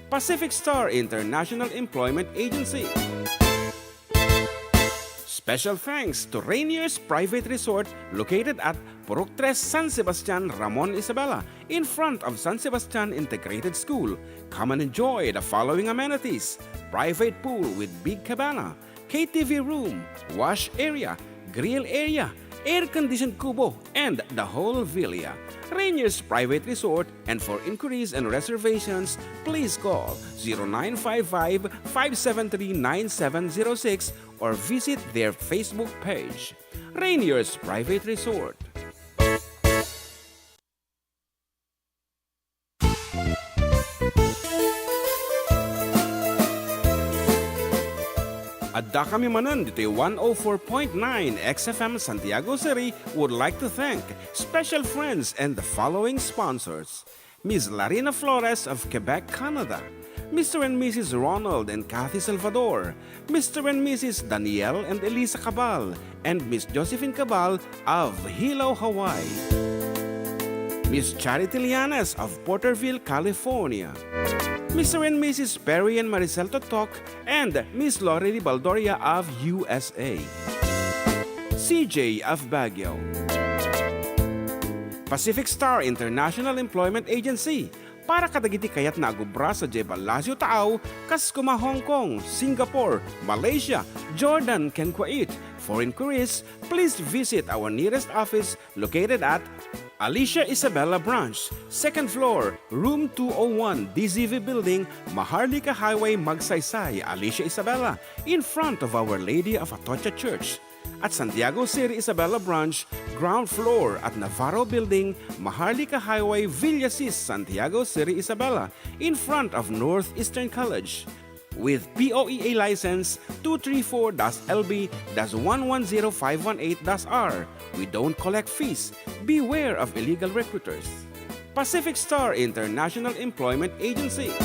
Pacific Star International Employment Agency. Special thanks to Rainier's Private Resort located at Purok Tres, San Sebastian, Ramon, Isabela, in front of San Sebastian Integrated School. Come and enjoy the following amenities: private pool with big cabana, K T V room, wash area, grill area, air-conditioned kubo, and the whole villa. Rainier's Private Resort, and for inquiries and reservations, please call zero nine five five, five seven three, nine seven zero six or visit their Facebook page. Rainier's Private Resort. Addakami manen ditoy one oh four point nine X F M Santiago City would like to thank special friends and the following sponsors: Miss Larina Flores of Quebec, Canada, Mister and Missus Ronald and Kathy Salvador, Mister and Missus Daniel and Elisa Cabal, and Miss Josephine Cabal of Hilo, Hawaii. Miss Charity Lianes of Porterville, California. Mister and Missus Perry and Maricel Totok and Miss Lorely Baldoria of U S A. C J of Baguio. Pacific Star International Employment Agency, para kadagiti kayatna a gubra sadiay Palacio Taaw, kas koma Hong Kong, Singapore, Malaysia, Jordan, ken Kuwait. For inquiries, please visit our nearest office located at Alicia Isabela Branch, second floor, room two oh one, D Z V Building, Maharlika Highway, Magsaysay, Alicia Isabela, in front of Our Lady of Atocha Church. At Santiago City Isabela Branch, ground floor at Navarro Building, Maharlika Highway, Villasis, Santiago City Isabela, in front of Northeastern College. With P O E A license two three four dash L B dash one one zero five one eight dash R, we don't collect fees. Beware of illegal recruiters. Pacific Star International Employment Agency.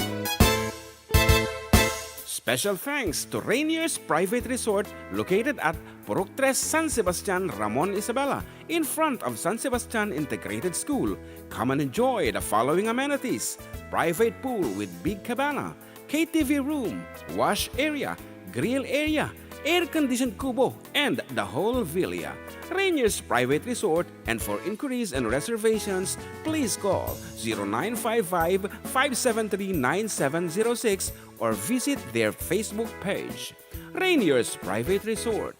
Special thanks to Rainier's Private Resort located at Purok Tres, San Sebastian, Ramon, Isabela, in front of San Sebastian Integrated School. Come and enjoy the following amenities: private pool with big cabana, K T V room, wash area, grill area, air-conditioned kubo, and the whole villa. Rainier's Private Resort, and for inquiries and reservations, please call zero nine five five, five seven three, nine seven zero six or visit their Facebook page. Rainier's Private Resort.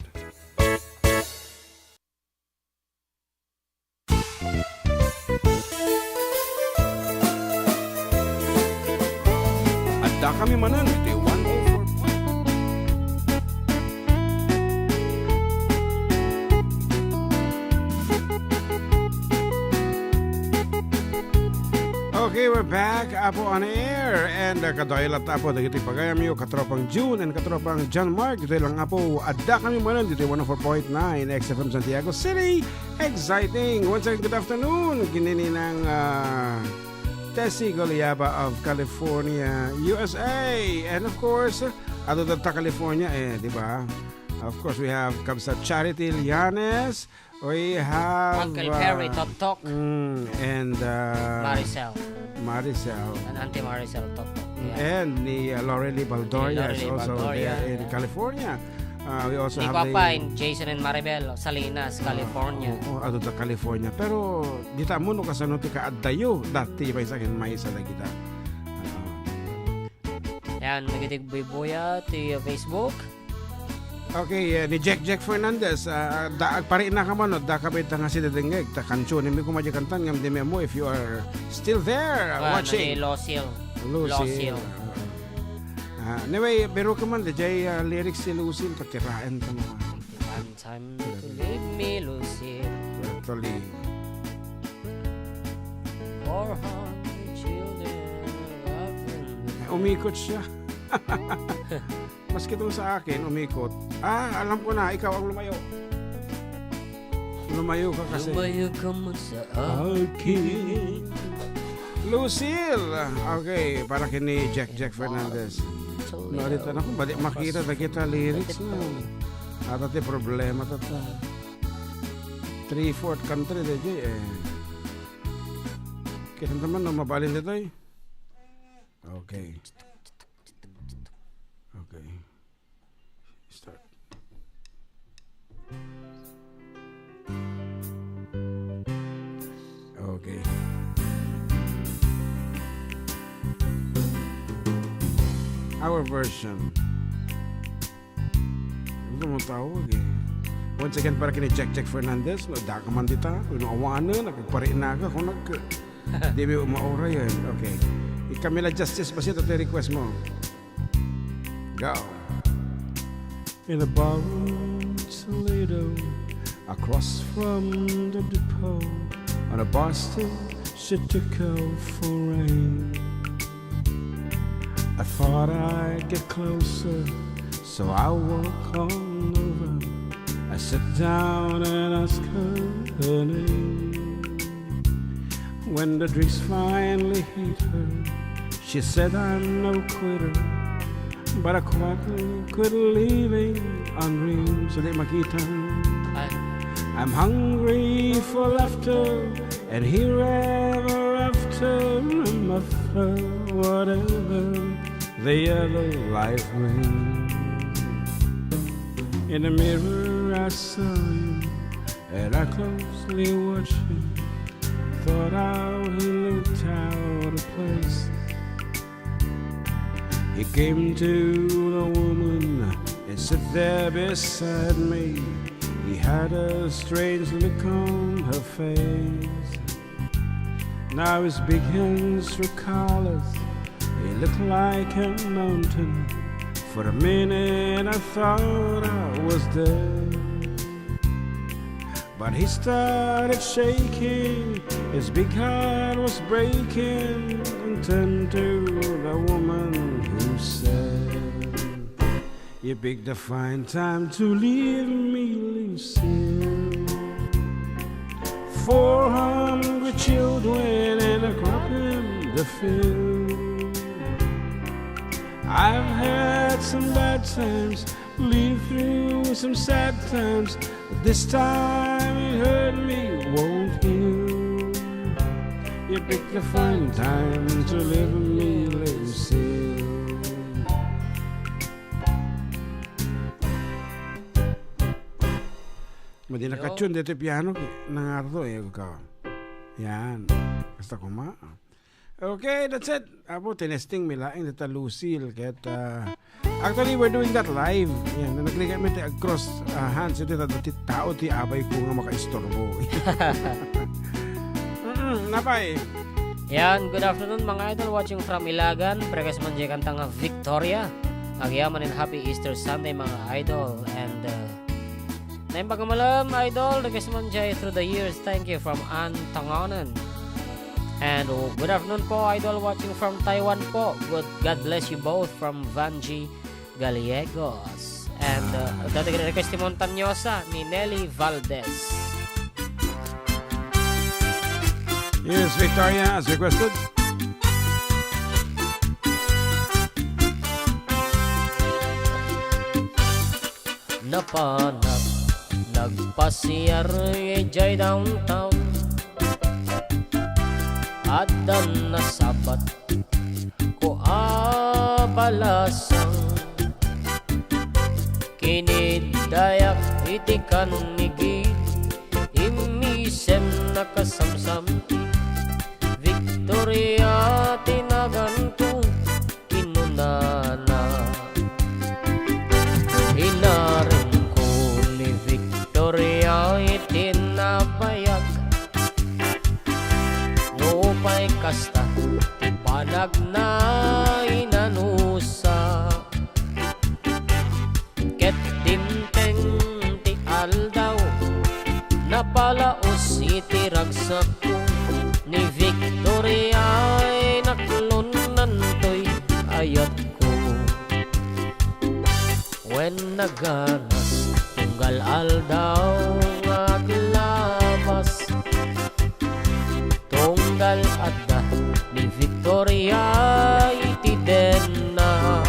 Addakami manen iti one oh four point. Okay, we're back, Apo, on air. And, uh, kaduay latta, Apo, dagiti pagayamyo, katropang June and katropang John Mark. Ditoy lang, Apo, addakami manen ditoy one oh four point nine X F M Santiago City. Exciting! Once again, good afternoon. Kini ni Nang, uh, Tessie Goliaba of California, U S A. And of course, adu ta California, eh, di ba? Of course, we have Kabsat Charity Lianes. We have, Uncle Perry, uh, Toktok. Mm, and, uh, Maricel. Maricel. And Auntie Maricel, Toktok. Yeah. And ni, uh, Lorely Baldoria is Lorely also Baldoria, there in, yeah, California. Uh, we also Ni have Papa the and Jason and Maribel, Salinas, California. Oh, oh, adu ta California. Pero dita mo no kasano ti kaaddayo, dati maysa ken maysa dagita. Uh, Yan, nagiti buybuya ti Facebook. Okay, eh, ni Jack Jack Fernandez, ah, da, agparinaka man, no? Daka bitaw nga sidadengngeg, ta kansionenmi koma diay kantan, ngem dimi ammo if you are still there, uh, Ah, watching. Ni Lucille. Lucille. Lucille. Ah, anyway, pero ka man, diay, ah, lyrics ti Lucille, patiraen ta mo. One time to leave me, Lucille. Actually. Four hundred children. Umikot siya. Maski itong sa akin, umikot. Ah, alam ko na, ikaw ang lumayo. Lumayo ka kasi. Lumayo ka man sa akin. Lucille! Okay, para kini Jack Jack Fernandez. No, dito na kung balik makita, nakita lyrics na. Ata ti problema, tata. Three-fourth country, D J, eh. Kita naman, no, mabalin dito, eh. Okay. Okay. Start. Okay. Our version. Ano mo tawag eh? Once again, para kini Jack Jack Fernandez, no, daka man dita, no, awanen, nagpagparinaka, kung nag-, di ba, umauray yun. Okay. Camila Justice, basta ito, request mo. Go. In a borrowed Toledo, across from the depot, on a Boston she took out for rain. I thought I'd get closer, so I walk on over. I sit down and ask her her name. When the drinks finally hit her, she said, "I'm no quitter, but I quietly quit living on dreams." So, di makita. Ay. "I'm hungry for laughter, and here ever after, I'm after whatever the other life brings." In the mirror, I saw you, and I closely watched him, thought how he looked out of place. He came to the woman and sat there beside me. He had a strange look on her face. Now his big hands were colors. He looked like a mountain. For a minute I thought I was dead. But he started shaking, his big heart was breaking, and turned to the woman who said, "You picked a fine time to leave me, Lucille. Four hungry children and a crop in the field. I've had some bad times, lived through some sad times, but this time it hurt me, won't heal. You picked a fine time to leave me, Lucille." Madi na ka-tune dito piano, nangarto eh, ko. Yan. Basta kuma. Okay, that's it. Apo, tinesting mi laeng dita Lucille. Ket, ah, actually, we're doing that live. Yan, nagligay mi ti ag-cross, ah, hands iti tao ti abay ko nga makaistorbo. Mm-mm, napay. Yan, good afternoon, mga idol, watching from Ilagan. Request man diay kanta nga Victoria. Agyamanen, happy Easter Sunday, mga idol. And, uh, naimbag a malem, idol, request man diay Through the Years. Thank you from Ann Tanganan. And, oh, good afternoon po, idol, watching from Taiwan po. Good, God bless you both from Vanji Gallegos. And, uh, dati request ti Montañosa ni Nelly Valdez. Yes, Victoria, as requested. Napanak, nagpasiar idiay downtown. Addan nasabat ko a balasang. Kiniddayak iti kannigid, immisem nakasamsam ti Victoria ti naganko, kinunana. Dimteng ti aldaw, napalaos iti ragsakko, ni Victoria ay naklonnantoy ayatko. Wen naganas, tunggal aldaw nga aglabas, tunggal adda ni Victoria iti denna.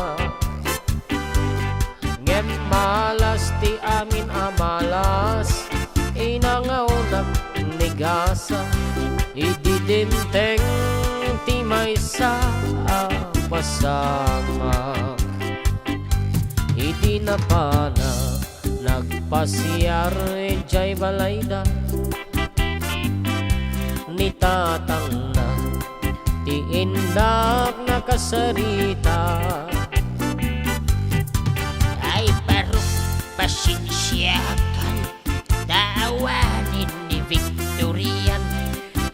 Ngem malas ti amin a malas, inangawnak ni gasa, idi dimteng ti maysa a pasamak. Idi napanak, nagpasiar idiay balayda. Ni tatangna, ti innak nakasarita. Ay, barok, pasensiakan, ta awanen ni Victorian.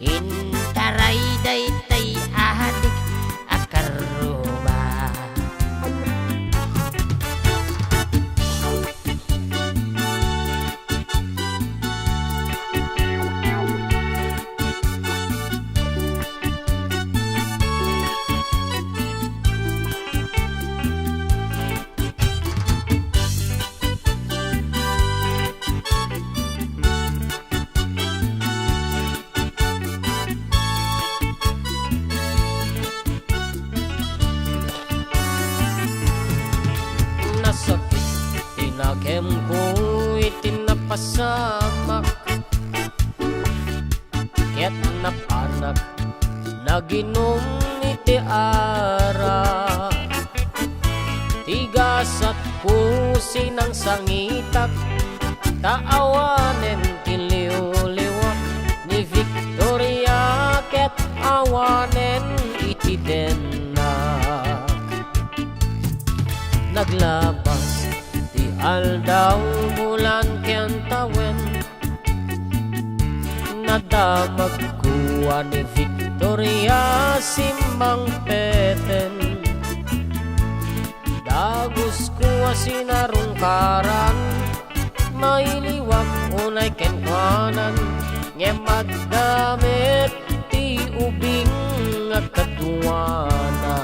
Intaray daytay adik a karruba. Nasakit ti nakemko iti napasamak, ket napanak naginum iti arak. Ti gasatko sinangsangitak, ta awanen ti liwliwak ni Victoria ket awanen iti dennak. Naglabas ti aldaw bulan ken tawen, nadamagko a ni Victoria simmangpeten. Dagusko a sinarungkaran, mailiwak unay kenkuanan, ngem adda met ti ubing a kaduana.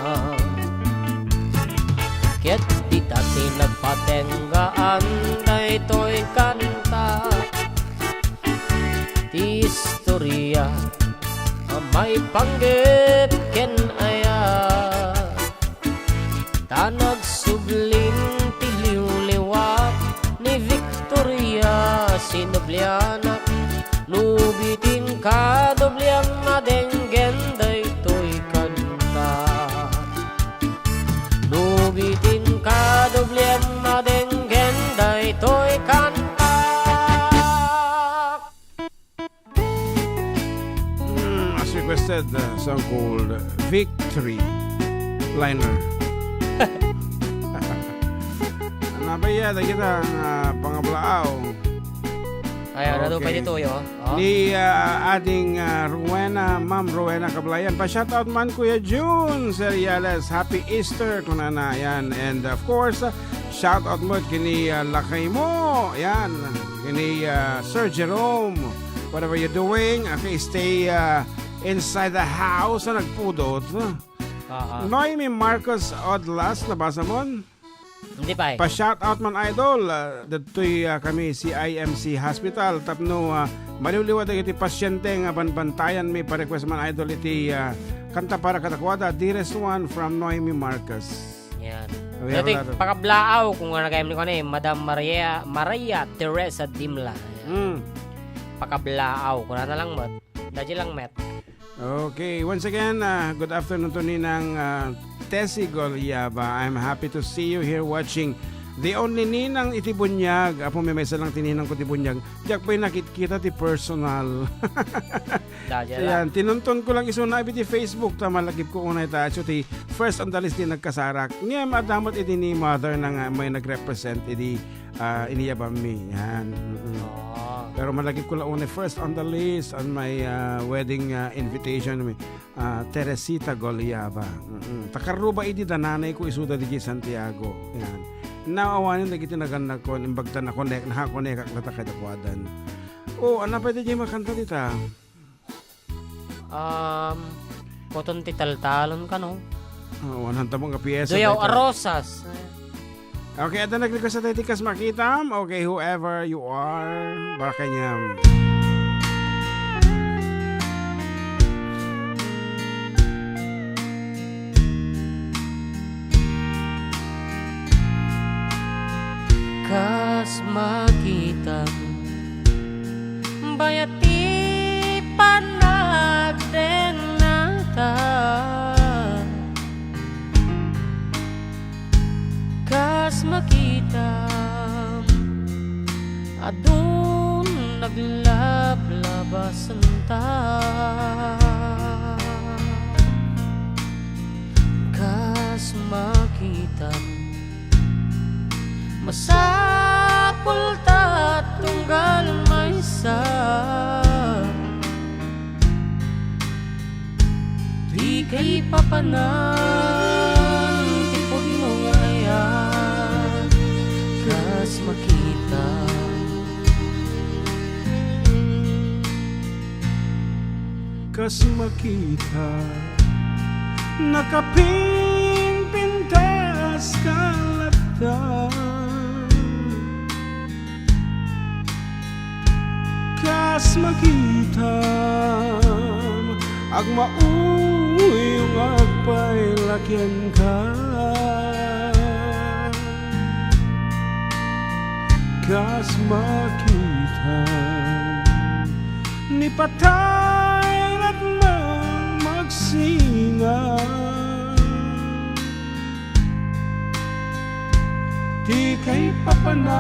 Ket dita ti nagpatenggaan daytoy kanta, ti istoria a maipanggep ken ayat. Ta nagsublin ti liwliwak ni Victoria, sinublianak. No bitin kadublian madenggen daytoy kanta. No bitin kadublian madenggen daytoy kanta. Mm, as requested, uh, song called Victory Liner. Nabaya, dagita nga pangablaaw. Ay, ano daw Okay. pwede tuyo? Oh. Ni, ah, ading, ah, Rowena, Ma'am Rowena Kablayan. Pa-shoutout man, Kuya Jun Seriales. Happy Easter, kunana. Yan. And, of course, ah, shoutout mo kini, ah, lakay mo. Yan. Kini, ah, Sir Jerome. Whatever you're doing, okay, stay, ah, inside the house. Ah, nagpudot. Ah, ah. Noemi Marcos Odlas, nabasa mo? Hindi pa eh. Pa-shoutout man, idol, ah, ditoy, ah, kami C I M C Hospital tapno, ah, maliwliwa dagiti pasyente nga banbantayan mi. Pa-request man, idol, iti, ah, kanta para kadakuada, Dearest One from Noemi Marcos. Yan. We have a Dati, lot of pakablaaw kung ano kaya ni Madam Maria, Maria Teresa Dimla. Mm. Pakablaaw, kuna na lang met. Dadya lang met. Okay, once again, ah, good afternoon to Ninang, ah, Tessie Goliaba. I'm happy to see you here watching the only Ninang iti Bunyag. Apo, may maysa lang ti Ninang ko ti Bunyag. Diak pay nakitkita ti personal. Dadya lang. Ayan, tinuntun ko lang isuna iti Facebook, ta malagip ko unay ta, so, ti first on the list ti nagkasarak. Ngem, adda met iti ni mother na nga may nag-represent iti ah, iniyabammi. Yan. Mm-mm. Oo. Pero malagip ko la unay first on the list on my, ah, wedding, ah, invitation, mi, ah, Teresita Goliaba. Mm-mm. Takarruba idi da nanay ko isuda di Santiago. Yan. Naawanen dagiti nagannak kon, imbag ta nakonek-, nakakonekak latta kadakuadan. O, ania pay daydiay makanta dita? Um, Puton ti Taltalon kano? Ah, one hundred mo nga piyesa Duyaw dayta. A Rosas. Okay, adda nag-request dayta ti Kas Makitam. Okay, whoever you are, barakanyam. Kas makitam, bayat ti panagdengngata. Kas makitam, adun naglablabasenta. Kas makitam, masapul ta tunggal maysa. Dika ipapanan ti pudno nga ayat, kas makitam. Kas makitam, nakapimpintas ka latta. Kas makitam, agmauyong agpayla kenka. Kas makitam, ni patay lattan magsina. Dika ipapanan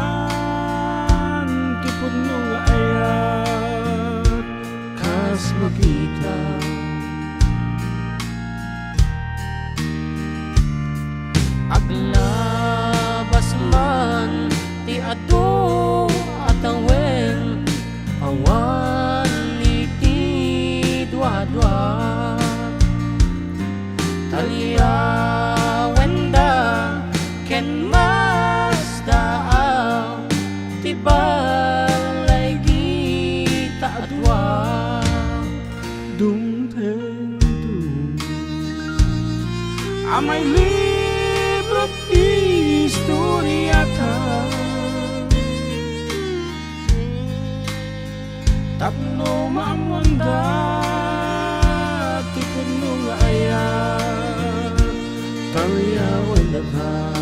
ti pudno nga ayat, kas makitam. Aglabas man ti adu a tawen, awan iti duadua. Talyawenda ken masdaaw ti balay kita a dua. Dumteng dum. Amay libro ti istoriata. Tapno maammoanda ti pudno nga ayat, talyawendata.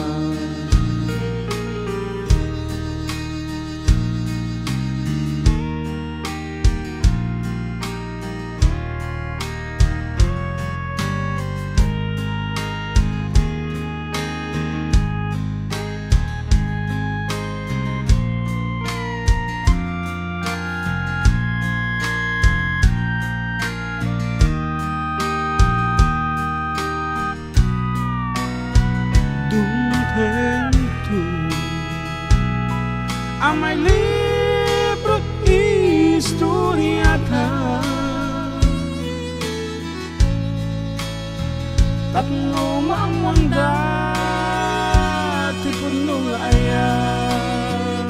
Dumteng dum. Amay libro ti istoriata. Tapno maammoanda ti pudno nga ayat,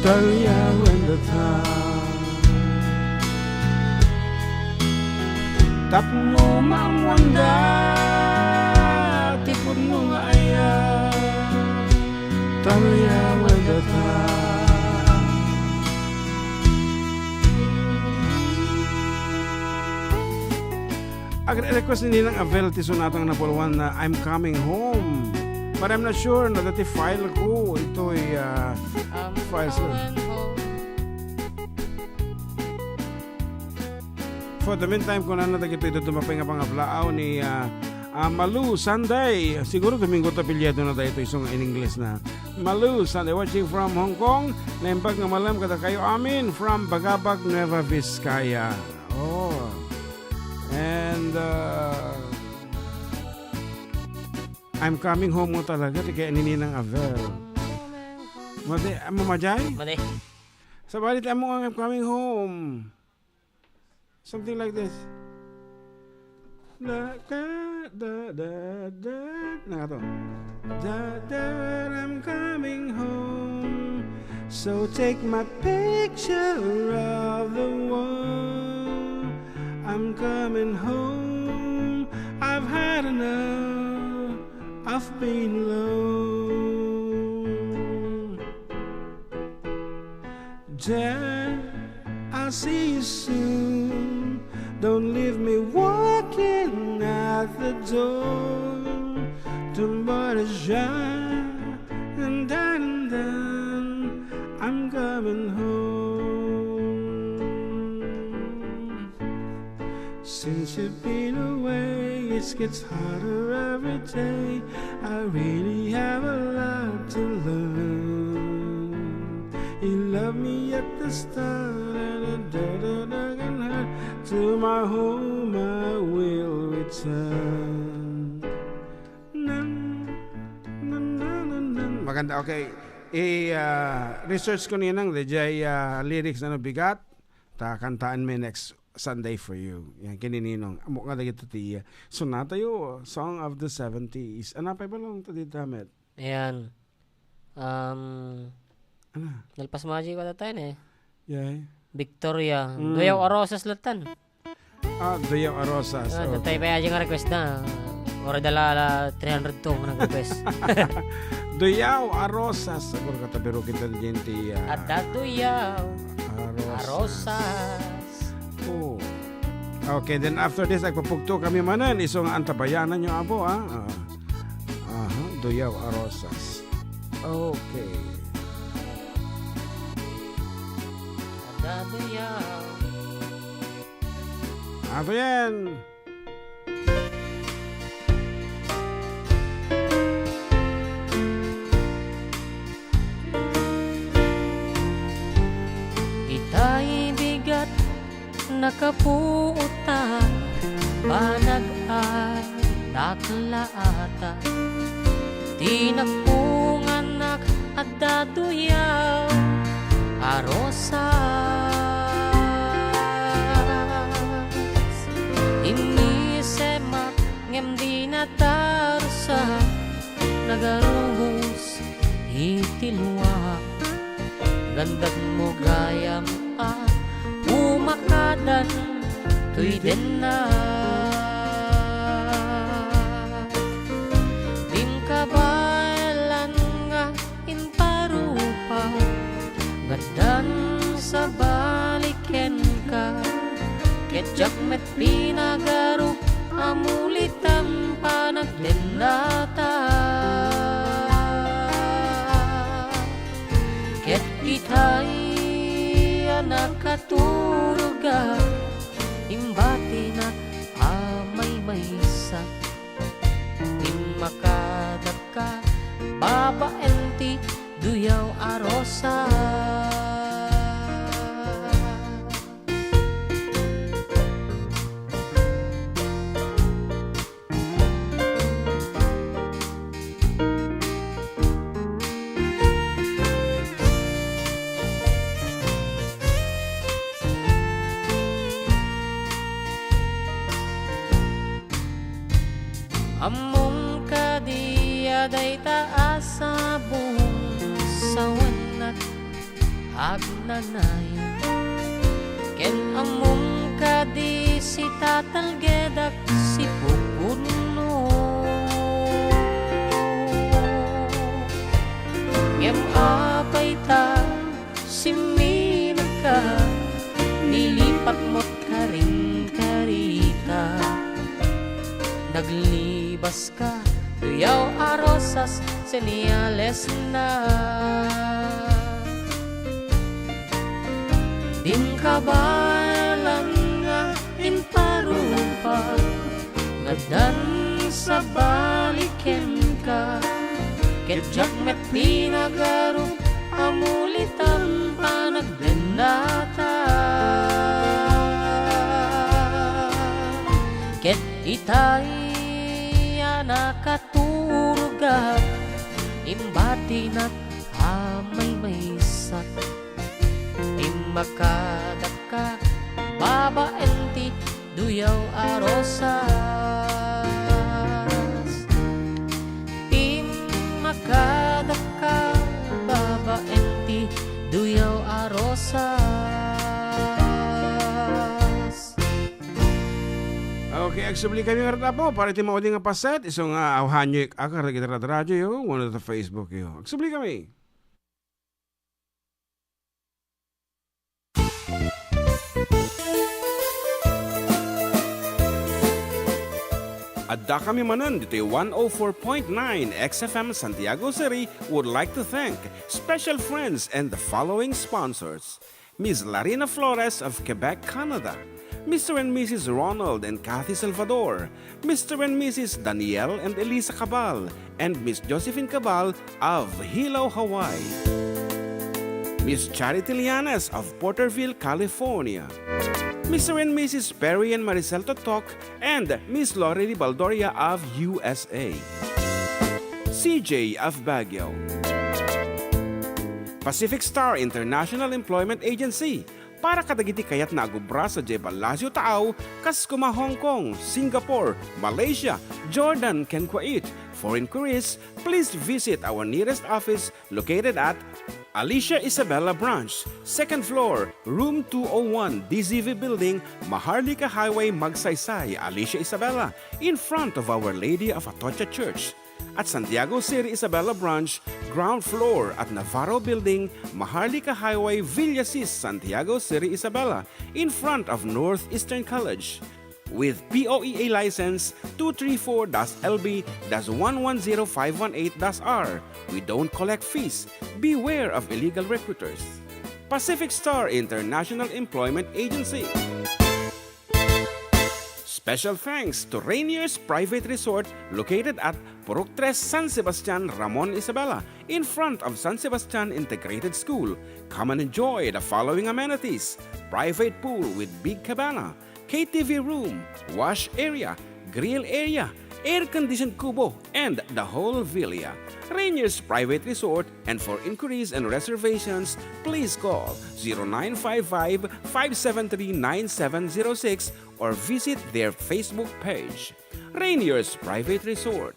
talyawendata. Tapno maammoanda ti pudno nga ayat, talyawendata. Agre-request ni Ninang Avel ti sonatang napulwan na I'm Coming Home. But I'm not sure na dati file ko itoy, ah, Um, files ko. Coming home. For the meantime, kunana dagitoy dadduma pay nga pangablaaw ni, ah, ah, Malu Sunday. Siguro Domingo ta apelyido na daytoy, isu nga in English na. Malu Sunday, watching from Hong Kong. Naimbag nga malem kadakayo amin from Bagabag, Nueva Vizcaya. Oh. And, uh, I'm coming home mo talaga, ti kaya ni Ninang Avel. Madi, amo madiay? Madi. Sabali ti amo nga I'm coming home. Something like this. Da, da, da, da, da. Nakato. Da, da, I'm coming home. So take my picture of the wall. I'm coming home. I've had enough of being alone. Dad, I'll see you soon. Don't leave me walking at the door. Tomorrow's dry and done and done. I'm coming home. Since you've been away, it gets harder every day. I really have a lot to learn. You love me at the start, and I don't know can hurt. To my home I will return. Nan, nan, nan, nan, nan. Maganda, okay. I, ah, research ko ninang, di jay, ah, lyrics na nabigat. Ta kantaan mi next Sunday for You. Yan, kinininong. Amo nga dagito ti, ah, sonata yo, song of the seventies. Ano pa ibalong to di damit? Ayan. Um, Ano? Nalpas mo aji ko tayo eh. Yay. Victoria. Mm. Duyaw a Rosas latan. Ah, Duyaw a Rosas. Ah, okay. Datay pa aji nga request na. Ora dala la three hundred to nga nag-request. Duyaw a Rosas. Siguro katabirukin ta diyan ti, ah, Adda Duyaw a a Rosas. Rosas. Oh. Okay, then after this, agpapugto kami manen. Isu nga antabayanan nyo, abo, ah. Ah. Aha, Duyaw a Rosas. Okay. Adda Duyaw. Ato yan. Itay bigat nakapuota, panag-anak laata. Ti nagpunganak adda duyaw a rosas. Immisemak ngem di natarsa, nagarubos iti lua. Gandat mo gayam a pumakadan toy denna. Dim kabaelan nga imparupa, gaddan sabali kenka, ket diak met pinagarup a mulitan panagdennata. Ket itay a nakaturoga, imbatinak a maymaysa. Immakadakka babaen ti duyaw a rosa. Ammom kadi a dayta a sabong sawennak agnanayon? Ken ammom kadi sitatalgedak sipupudno? Ngem apay ta simminekka, nilipat met karin karita? Naglibas ka, duyaw a rosas, senyales na. Dim kabaelan nga imparupa, gaddan sabali kenka, ket diak met pinagarup a mulitan panagdennata. Ket itay a nakaturoga, imbatinak a maymaysa. Immakadakka babaen ti duyaw a rosa. Agsubli kami nga ratapo para iti maudi nga paset, isu nga awhanyo ik-, akar dagiti radradioyo, wenno iti Facebook yo. Agsubli kami. Adda kami manen ditoy one oh four point nine X F M Santiago City would like to thank special friends and the following sponsors: Miss Larina Flores of Quebec, Canada, Mister and Missus Ronald and Kathy Salvador, Mister and Missus Daniel and Elisa Cabal, and Miss Josephine Cabal of Hilo, Hawaii. Miss Charity Lianes of Porterville, California. Mister and Missus Perry and Maricel Totok and Miss Lori Baldoria of U S A. C J of Baguio. Pacific Star International Employment Agency, para kadagiti kayatna a agubra sadiay Palacio Taaw, kas koma Hong Kong, Singapore, Malaysia, Jordan, ken Kuwait. For inquiries, please visit our nearest office located at Alicia Isabela Branch, second floor, room two oh one, D Z V Building, Maharlika Highway, Magsaysay, Alicia Isabela, in front of Our Lady of Atocha Church. At Santiago City Isabela Branch, ground floor at Navarro Building, Maharlika Highway, Villasis, Santiago City Isabela, in front of Northeastern College. With P O E A license two three four dash L B dash one one zero five one eight dash R, we don't collect fees. Beware of illegal recruiters. Pacific Star International Employment Agency. Special thanks to Rainier's Private Resort located at Purok Tres, San Sebastian, Ramon, Isabela, in front of San Sebastian Integrated School. Come and enjoy the following amenities: private pool with big cabana, K T V room, wash area, grill area, air-conditioned kubo, and the whole villa. Rainier's Private Resort, and for inquiries and reservations, please call zero nine five five, five seven three, nine seven zero six or visit their Facebook page. Rainier's Private Resort.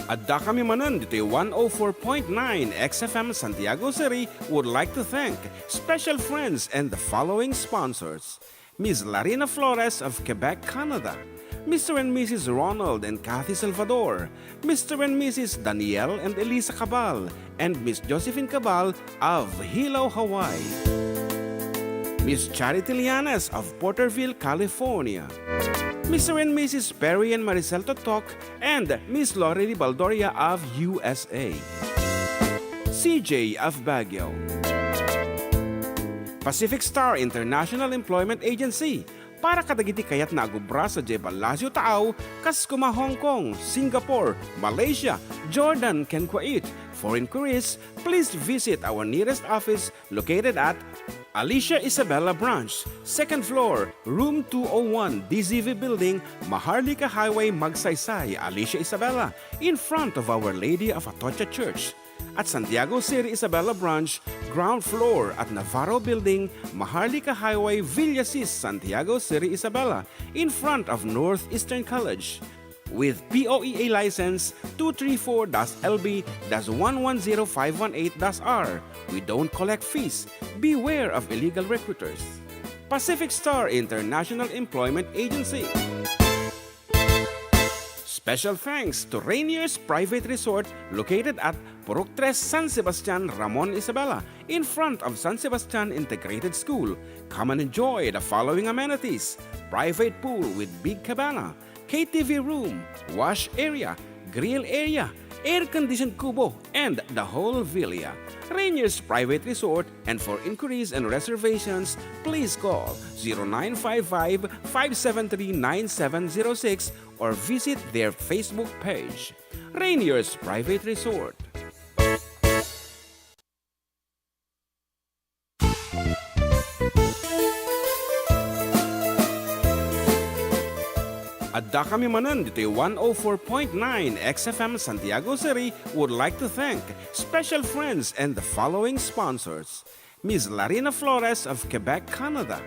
Adda kami manen ditoy one oh four point nine X F M Santiago City would like to thank special friends and the following sponsors: Miss Larina Flores of Quebec, Canada, Mister and Missus Ronald and Kathy Salvador, Mister and Missus Daniel and Elisa Cabal, and Miss Josephine Cabal of Hilo, Hawaii. Miss Charity Lianes of Porterville, California. Mister and Missus Perry and Maricel Totok and Miss Lori Baldoria of U S A. C J of Baguio. Pacific Star International Employment Agency, para kadagiti kayatna a gubra sadiay Palacio Taaw, kas koma Hong Kong, Singapore, Malaysia, Jordan, ken Kuwait. For inquiries, please visit our nearest office located at Alicia Isabela Branch, second floor, room two oh one, D Z V Building, Maharlika Highway, Magsaysay, Alicia Isabela, in front of Our Lady of Atocha Church. At Santiago City Isabela Branch, ground floor at Navarro Building, Maharlika Highway, Villasis, Santiago City Isabela, in front of Northeastern College. With P O E A license two three four dash L B dash one one zero five one eight dash R, we don't collect fees. Beware of illegal recruiters. Pacific Star International Employment Agency. Special thanks to Rainier's Private Resort located at Purok Tres, San Sebastian, Ramon, Isabela, in front of San Sebastian Integrated School. Come and enjoy the following amenities: private pool with big cabana, K T V room, wash area, grill area, air-conditioned kubo, and the whole villa. Rainier's Private Resort, and for inquiries and reservations, please call zero nine five five, five seven three, nine seven zero six or visit their Facebook page. Rainier's Private Resort. Adda kami manen ditoy one oh four point nine X F M Santiago City would like to thank special friends and the following sponsors: Miss Larina Flores of Quebec, Canada,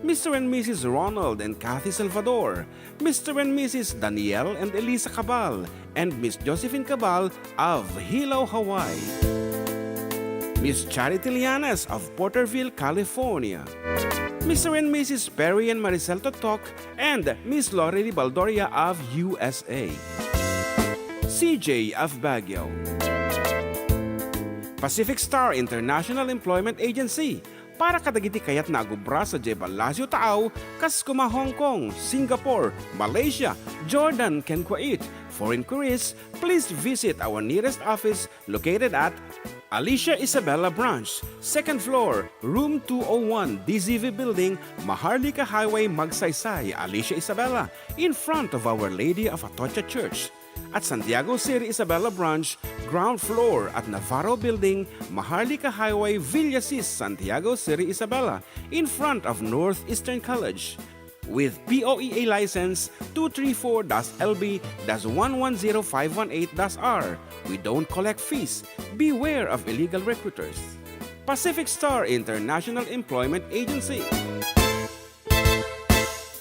Mister and Missus Ronald and Kathy Salvador, Mister and Missus Daniel and Elisa Cabal, and Miss Josephine Cabal of Hilo, Hawaii. Miss Charity Lianas of Porterville, California. Mister and Missus Perry and Maricel Totok and Miss Lorely Baldoria of U S A. C J of Baguio. Pacific Star International Employment Agency, para kadagiti kayatna a agubra sadiay Palacio Taaw, kas kuma Hong Kong, Singapore, Malaysia, Jordan, ken Kuwait. For inquiries, please visit our nearest office located at Alicia Isabela Branch, second floor, room two oh one, D Z V Building, Maharlika Highway, Magsaysay, Alicia Isabela, in front of Our Lady of Atocha Church. At Santiago City Isabela Branch, ground floor at Navarro Building, Maharlika Highway, Villasis, Santiago City Isabela, in front of Northeastern College. With P O E A license two three four dash L B dash one one zero five one eight dash R, we don't collect fees. Beware of illegal recruiters. Pacific Star International Employment Agency.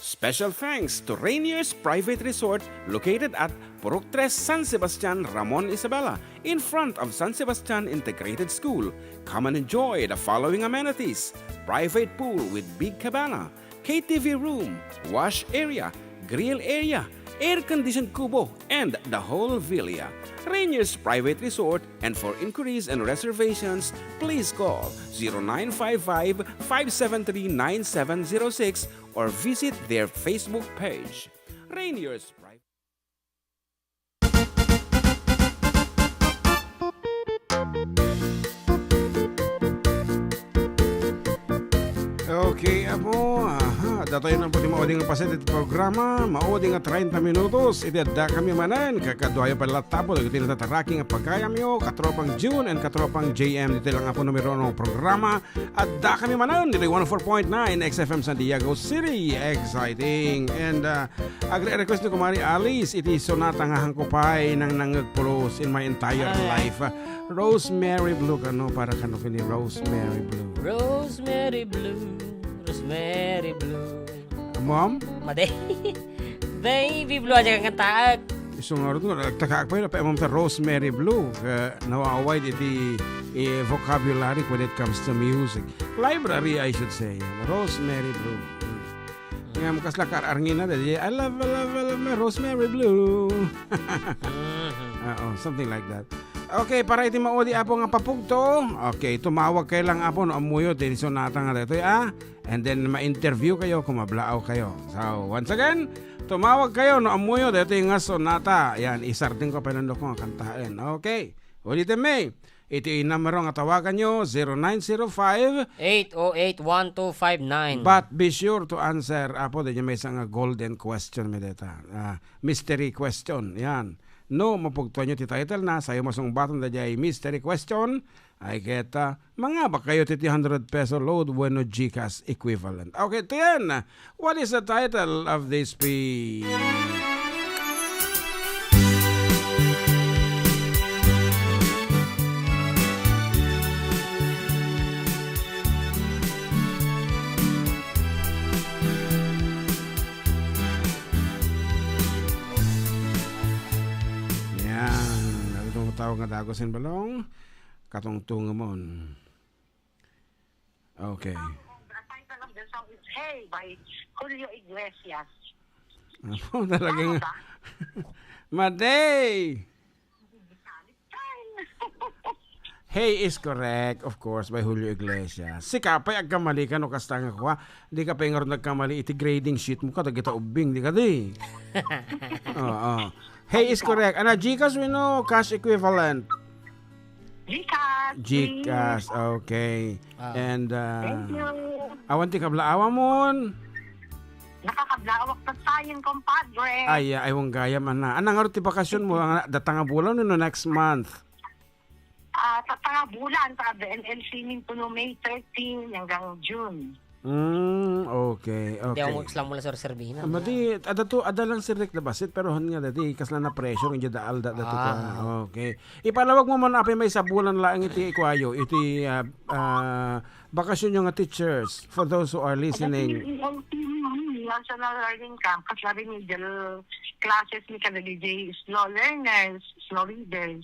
Special thanks to Rainier's Private Resort located at Purok Tres, San Sebastian, Ramon Isabela, in front of San Sebastian Integrated School. Come and enjoy the following amenities: private pool with big cabana, K T V room, wash area, grill area, air-conditioned kubo, and the whole villa. Rainier's Private Resort, and for inquiries and reservations, please call zero nine five five, five seven three, nine seven zero six or visit their Facebook page. Rainier's Private. Okay, apo. Aha, datoy na po ti maudi nga paset iti programa. Maudi nga treinta minutos. Iti adda kami manen. Kakaduayo pala tabo. Iti natataraking a pagayamyo. Katropang June and katropang J M. Dito lang po numero ng programa. Adda kami manen. Dito one oh four point nine X F M San Diego City. Exciting. And uh, agre-request ni Kumari Alice. Iti sonata nga hangko pay nang nangagpulos in my entire life. Rosemary Blue kano para kano kini Rosemary Blue. Rosemary Blue, Rosemary Blue. Mom? Madi. Baby Blue aja kang kantaak. Isu nga rod nga, nagtakaak pay, napay Mom ta Rosemary Blue. Kaya nawaway iti eh, vocabulary when it comes to music. Library, I should say. Rosemary Blue. Ngem kasla kar-arngina, dadi, "I love, I love, I love my Rosemary Blue." Oo, something like that. Okay, para iti maudi, apo, nga papugto. Okay, tumawag kayo lang, apo, no ammoyo ti sonata nga daytoy, ah. And then ma-interview kayo kung mablaaw kayo. So, once again, tumawag kayo no ammoyo daytoy nga sonata. Yan, isardeng ko, pinandok ko nga kantaen. Okay, ulitin mi. Iti numero nga tawagan nyo, zero nine zero five. Eight oh eight one two five nine. But be sure to answer, apo, daydi maysa nga golden question mi deta. Ah, mystery question. Yan. No, mapugtuan nyo ti title na, sayo masungbaton daydi mystery question. Ay ket, ah, mangabak kayo ti three hundred peso load wenno GCash equivalent. Okay, tiyan. What is the title of this piece? Yan. Ano itong tawag nga dagosin balong? Katungtungamon. Okay. The title of the song is Hey by Julio Iglesias. Apo, talagang Tama ba? Maday! Hey is correct, of course, by Julio Iglesias. Sika pay agkamali ka no kasta nga kuha. Di ka pay ngarud nagkamali iti grading sheet mo kadagita ubbing, di ka di. Oo. Hey is correct. Ana, GCash wenno cash equivalent? GCash, please. GCash, okay. Ah. And, uh, Thank you. Awan ti kablaawamon? Nakakablaawak ta sayen, compadre. Ay, ay, wang gayam, ana. Ana ngarud ti bakasyon mo, nga, datang a bulan wenno next month? Ah, datang a bulan, ta B N L C min puno May thirteen hanggang June. Mm, okay, Hindi ako okay. Kasla mo la serserbina, Ah, madi, adda to, adda lang si Rick Labassit, pero han nga dati, kasla na pressure, hindi da alda dati Ah. ka. Okay. Ipalawag mo man, apay, may sabulan laeng iti ikuayo, iti, ah, ah, bakasyon nyo nga teachers, for those who are listening. Kasi yung O T, yung National Learning Camp, kasi remedial classes ni kada D J, slow learners, slow readers.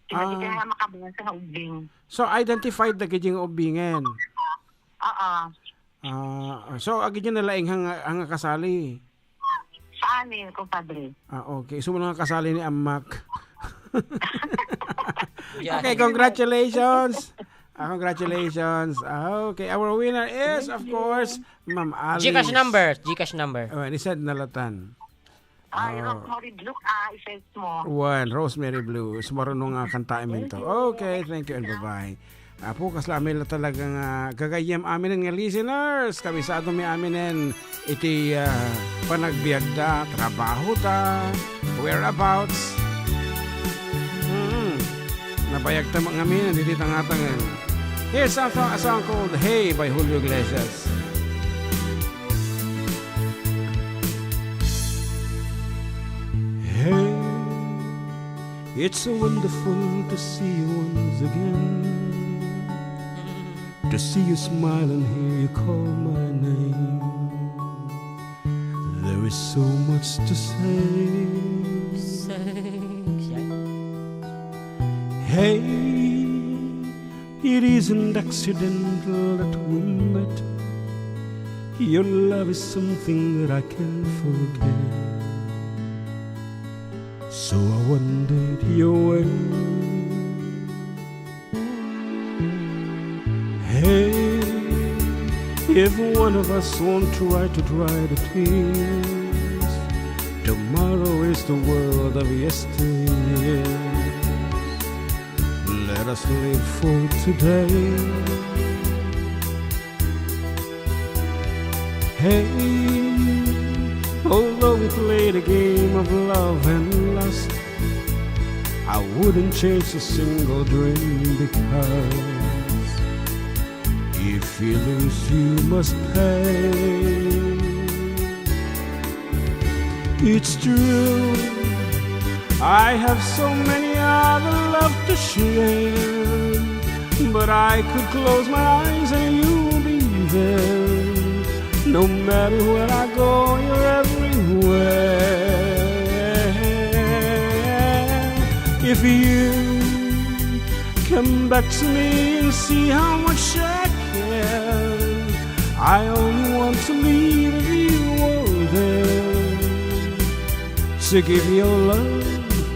Sila di Ah. kaya makabasa sa ubing. So, identified dagiti nga ubingen? Oo. Ah, so, agidyo na laeng nga, nga kasali? Saan eh, kumpadre? Ah, okay. So, mga kasali ni Amak. Yeah. Okay, congratulations. Ah, congratulations. Ah, okay, our winner is, of course, Ma'am Alice. GCash number, GCash number. Oh, ni-send na latan. Ay, Ah. Rosemary Blue, ah, i-search mo. Wen, Rosemary Blue. Sumaruno nga kanta amin to. Thank you. Okay, thank you and bye-bye. Apo, kasla amin la talaga nga gagayyem aminen nga listeners. Kabisado mi aminen iti, ah, panagbiagda, trabaho ta, whereabouts. Hmm. Nabayag ta ngamin, diti tangatangen. Here's a, a song called Hey by Julio Iglesias. Hey, it's so wonderful to see you once again. To see you smile and hear you call my name. There is so much to say. Say, say. Hey, it isn't accidental that we met. Your love is something that I can't forget. So I wondered your way. Hey, if one of us won't try to dry the tears, tomorrow is the world of yesteryear. Let us live for today. Hey, although we played a game of love and lust, I wouldn't change a single dream, because if you lose, you must pay. It's true, I have so many other love to share, but I could close my eyes and you'll be there. No matter where I go, you're everywhere. If you come back to me and see how much I care, I only want to leave if you were there to give your love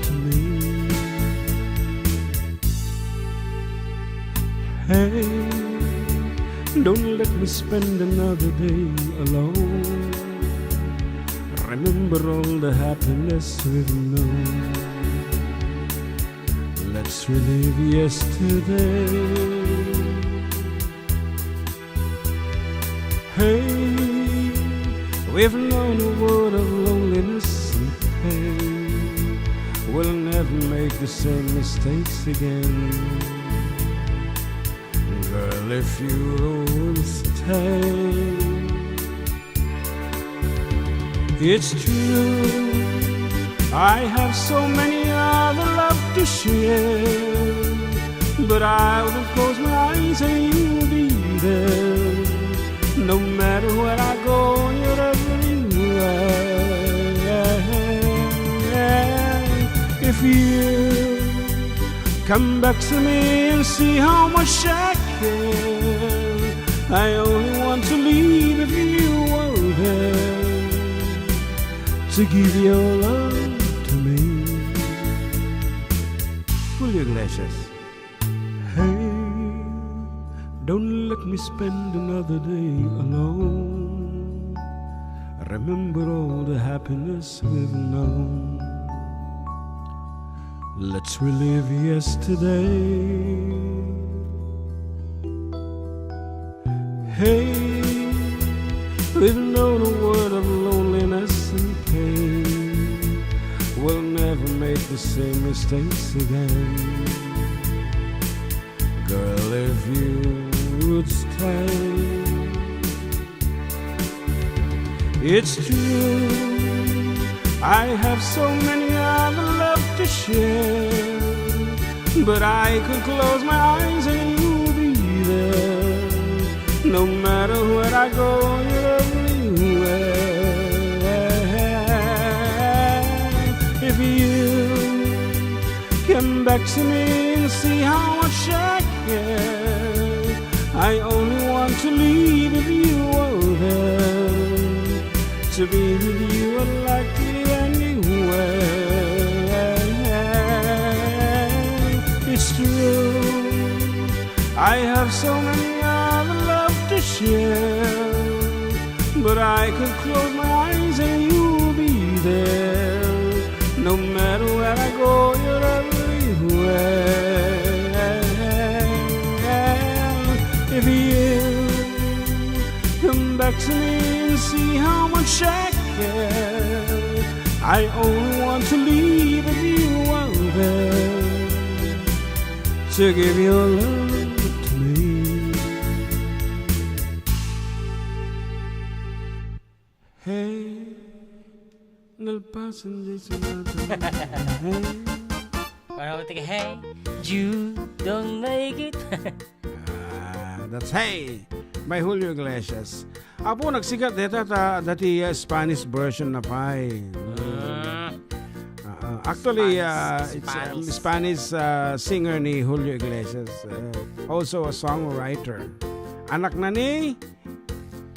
to me. Hey, don't let me spend another day alone. Remember all the happiness we've known. Let's relive yesterday. Hey, we've known a world of loneliness and pain. We'll never make the same mistakes again. Girl, if you would stay. It's true, I have so many other love to share, but I will close my eyes and you'll be there. No matter where I go, you're everywhere. If you come back to me and see how much I care, I only want to leave if you are there to give your love to me. Julio Iglesias. Hey, don't let me spend another day alone. Remember all the happiness we've known. Let's relive yesterday. Hey, we've known a world of loneliness and pain. We'll never make the same mistakes again. Girl, if you would stay. It's true, I have so many other love to share, but I could close my eyes and you'll be there. No matter where I go, you're everywhere. If you come back to me and see how much I care, I only want to leave if you were there. To be with you, I'd like it anywhere. It's true, I have so many other love to share, but I could close my eyes and you'll be there. No matter where I go, you're everywhere. If you come back to me and see how much I care, I only want to leave if you are there to give your love to me. Hey, nalpasan di sa mata. Hey. Ano ti, hey, you don't make it. Ah, that's Hey by Julio Iglesias. Apo, nagsigat deta ta dati, uh, Spanish version na pay. Mm. Ah, ah. Actually, Spanish, uh, it's, uh, Spanish. Spanish, uh, singer ni Julio Iglesias, uh, also a songwriter. Anak na ni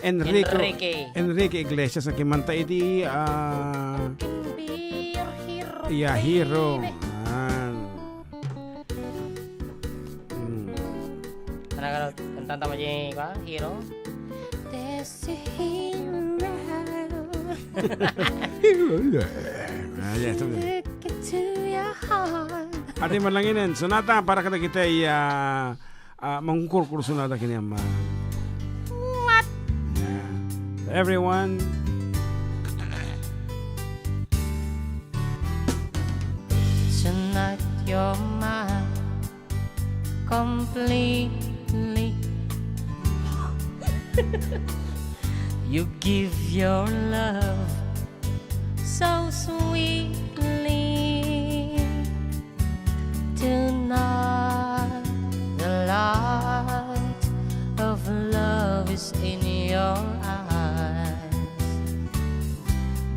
Enrico, Enrique. Enrique Iglesias, a kimanta iti, ah, Can be your hero, yeah, hero, baby. Ah. Hmm. Ano ka, kantanta mo di, kwa? Hero? There's a hero. Hero, yeah. Ah, yes, okay. Look into your heart. Adi, malanginen. Sonata para kadagiti, ah, ah, mangkurkursunada ken ni Ama. What? Yeah. Everyone. Tonight you're mine completely. You give your love so sweetly. Tonight, the light of love is in your eyes.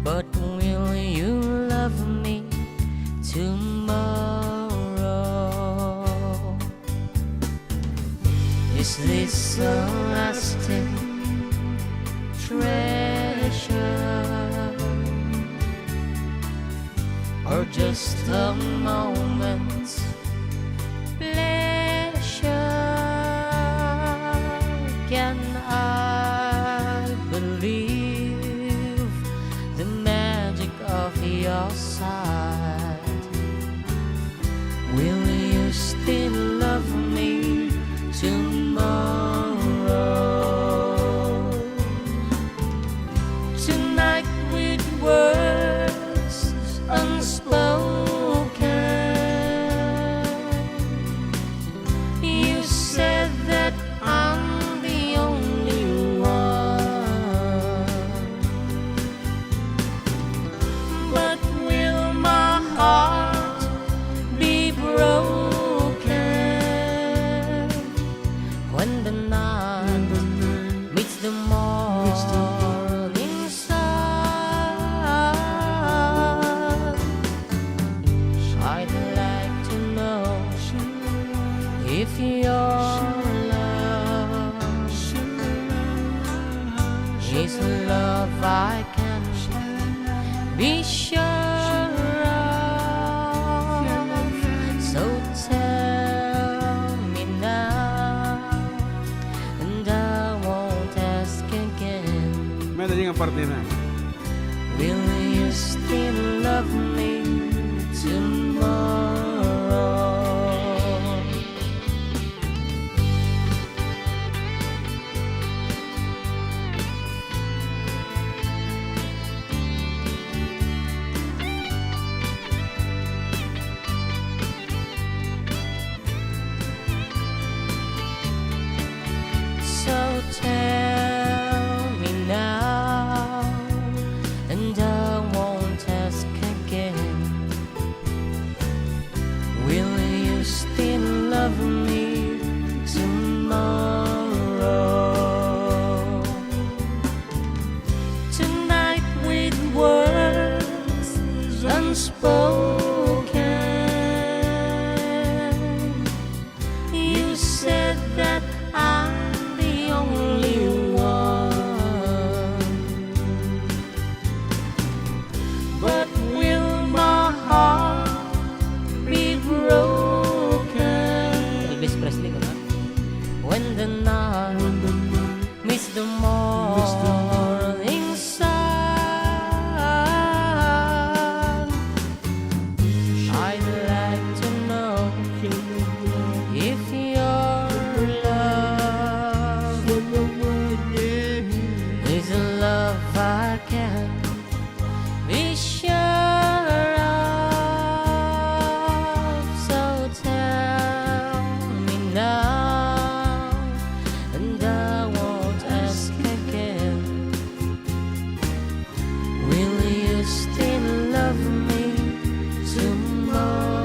But will you love me tomorrow? Is this a lasting treasure, or just a moment's pleasure? Can I believe the magic of your sight? Will you still love me tomorrow? Tonight with words unspoken, you said that I'm the only one. But will my heart be broken when the night meets the morning sun? I'd like to know if your love is love I can be sure of. So tell me now, and I won't ask again. May dali nga parte na. Will you still love me tomorrow? So tell me now, spoken. You said that I'm the only one. But will my heart be broken? Elvis Presley, no? When the night meets the morning sun, I'd like to know if your love is a love I can be sure of. So tell me now, and I won't ask again. Will you still love me tomorrow?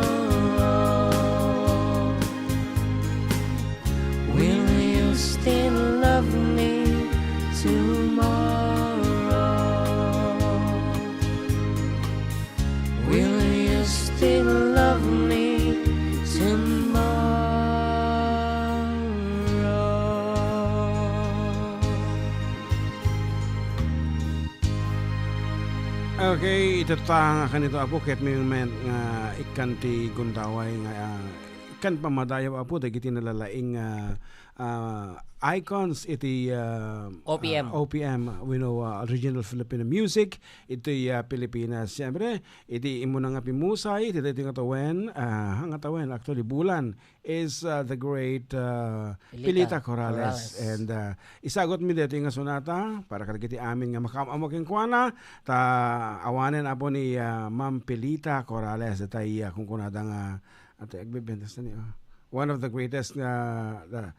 Will you still love me tomorrow? Will you still love me tomorrow? Okay, ita ta nga kanito, Apo, ket mi met nga ikkan ti gundaway nga, ah, ikkan pamadayaw, Apo, dagiti nalalaing, ah, ah, icons iti, ah, O P M. Ah, O P M, we know, ah, original Filipino music, iti, ah, Pilipinas. Siyempre, iti immuna nga pimmusay, iti daytoy nga tawen, ah, nga tawen, actually, bulan, is, uh, the great, uh, Pilita Pilita Corrales. Corrales. And, uh, isagut mi daytoy nga sonata para kadagiti amin nga makaam-ammo kenkuana, ta awanen, Apo, ni, uh, Ma'am Pilita Corrales, daytay, uh, kunkunada nga, ate, agbebenta sa ni, uh, one of the greatest, uh, the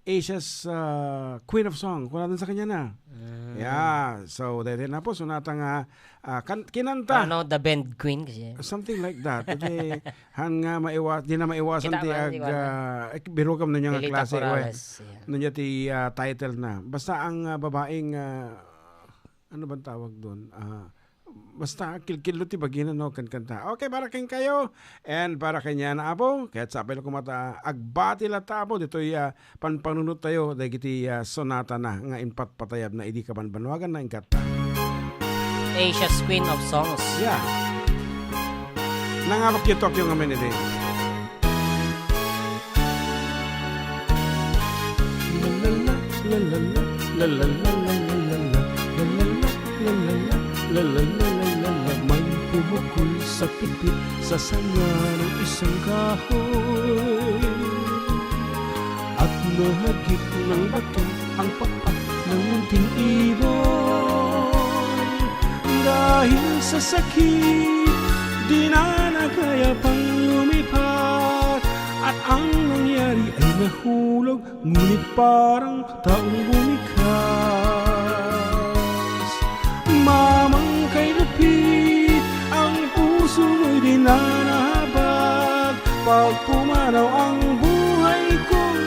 Asia's, uh, Queen of Song, kunada sa kanya na. Mm. Yeah, so, daytoy na po, sonata nga, ah, kan-, kinanta. Ano, the band queen kasi. Something like that. Iti, han nga maiwa-, di na maiwasan Kita ti man, ag-, di ba? Ah, eh, birokam no nya nga Pilita klase, we. Corrales, yeah. No nya ti, ah, title na. Basta ang, ah, babaeng, ah, ano bang tawag doon? Ah, basta kilkillo ti bagina, no, kankanta. Okay, para kenkayo, and para kaniana, Apo. Ket sapay la koma ta agbati latta, Apo, ditoy, ah, panpanunot tayo dagiti, ah, sonata na nga impatpatayab na idi kabanbanuagan na ingkatta. Asia's Queen of Songs. Yeah. Nangabak yu Tokyo nga minute. La la la, la la la, la la la, la la la, la la la, la la la, la la la, la la la, la la la, la la la, la la la, may pumukol sa pitpit sa sanga ng isang kahoy. At nahagip ng bato ang pakpak ng munting ibon. Dahil sa sakit, di na na kaya pang lumipat. At ang nangyari ay nahulog, ngunit parang taong bumigkas. Mamang kay Lupit, ang puso mo'y di na nahabag. Pag pumanaw ang buhay ko,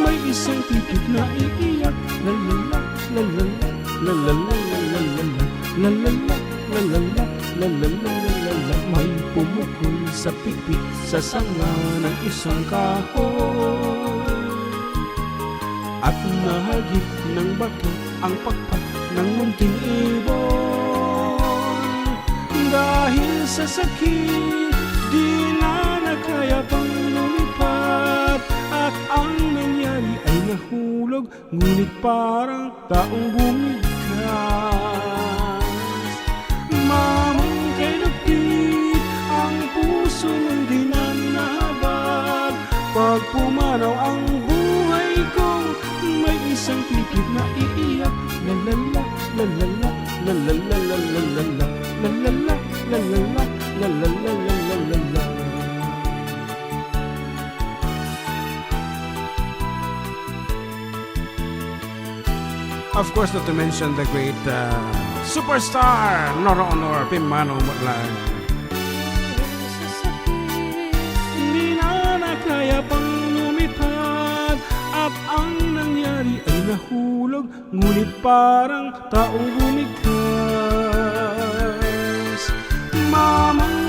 may isang tipik na iiyak. La la la, la la la, la la la, la la la, la la la, la la la, la la la, la la la, may pumukol sa pitpit sa sanga ng isang kahoy. At nahagip ng bato ang pakpak ng munting ibon. Dahil sa sakit, di na na kaya pang lumipat. At ang nangyari ay nahulog, ngunit parang taong bumigkas. Mamang kay Lupit, ang puso mo'y di na nahabag. Pag pumanaw ang buhay ko, may isang tipik na iiyak. La la la, la la la, la la la, la la la, la la la, la la la, la la la, la la la, la la la. Of course, not to mention the great, uh, superstar, Nora Honor, pimmanaw met laeng. Di na na kaya pang lumipad, at ang nangyari ay nahulog, ngunit parang taong bumigkas. Mamang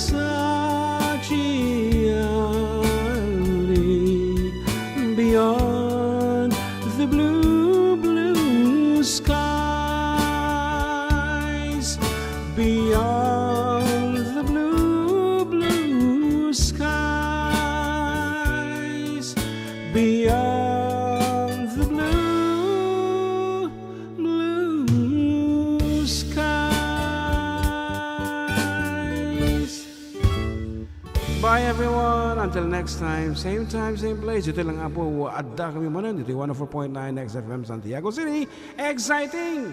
Everyone, until next time, same time, same place. Iti lang, Apo, adda kami manen iti one oh four point nine X F M Santiago City. Exciting!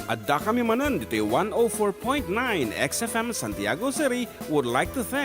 Adda kami manen ditoy one oh four point nine X F M Santiago City would like to thank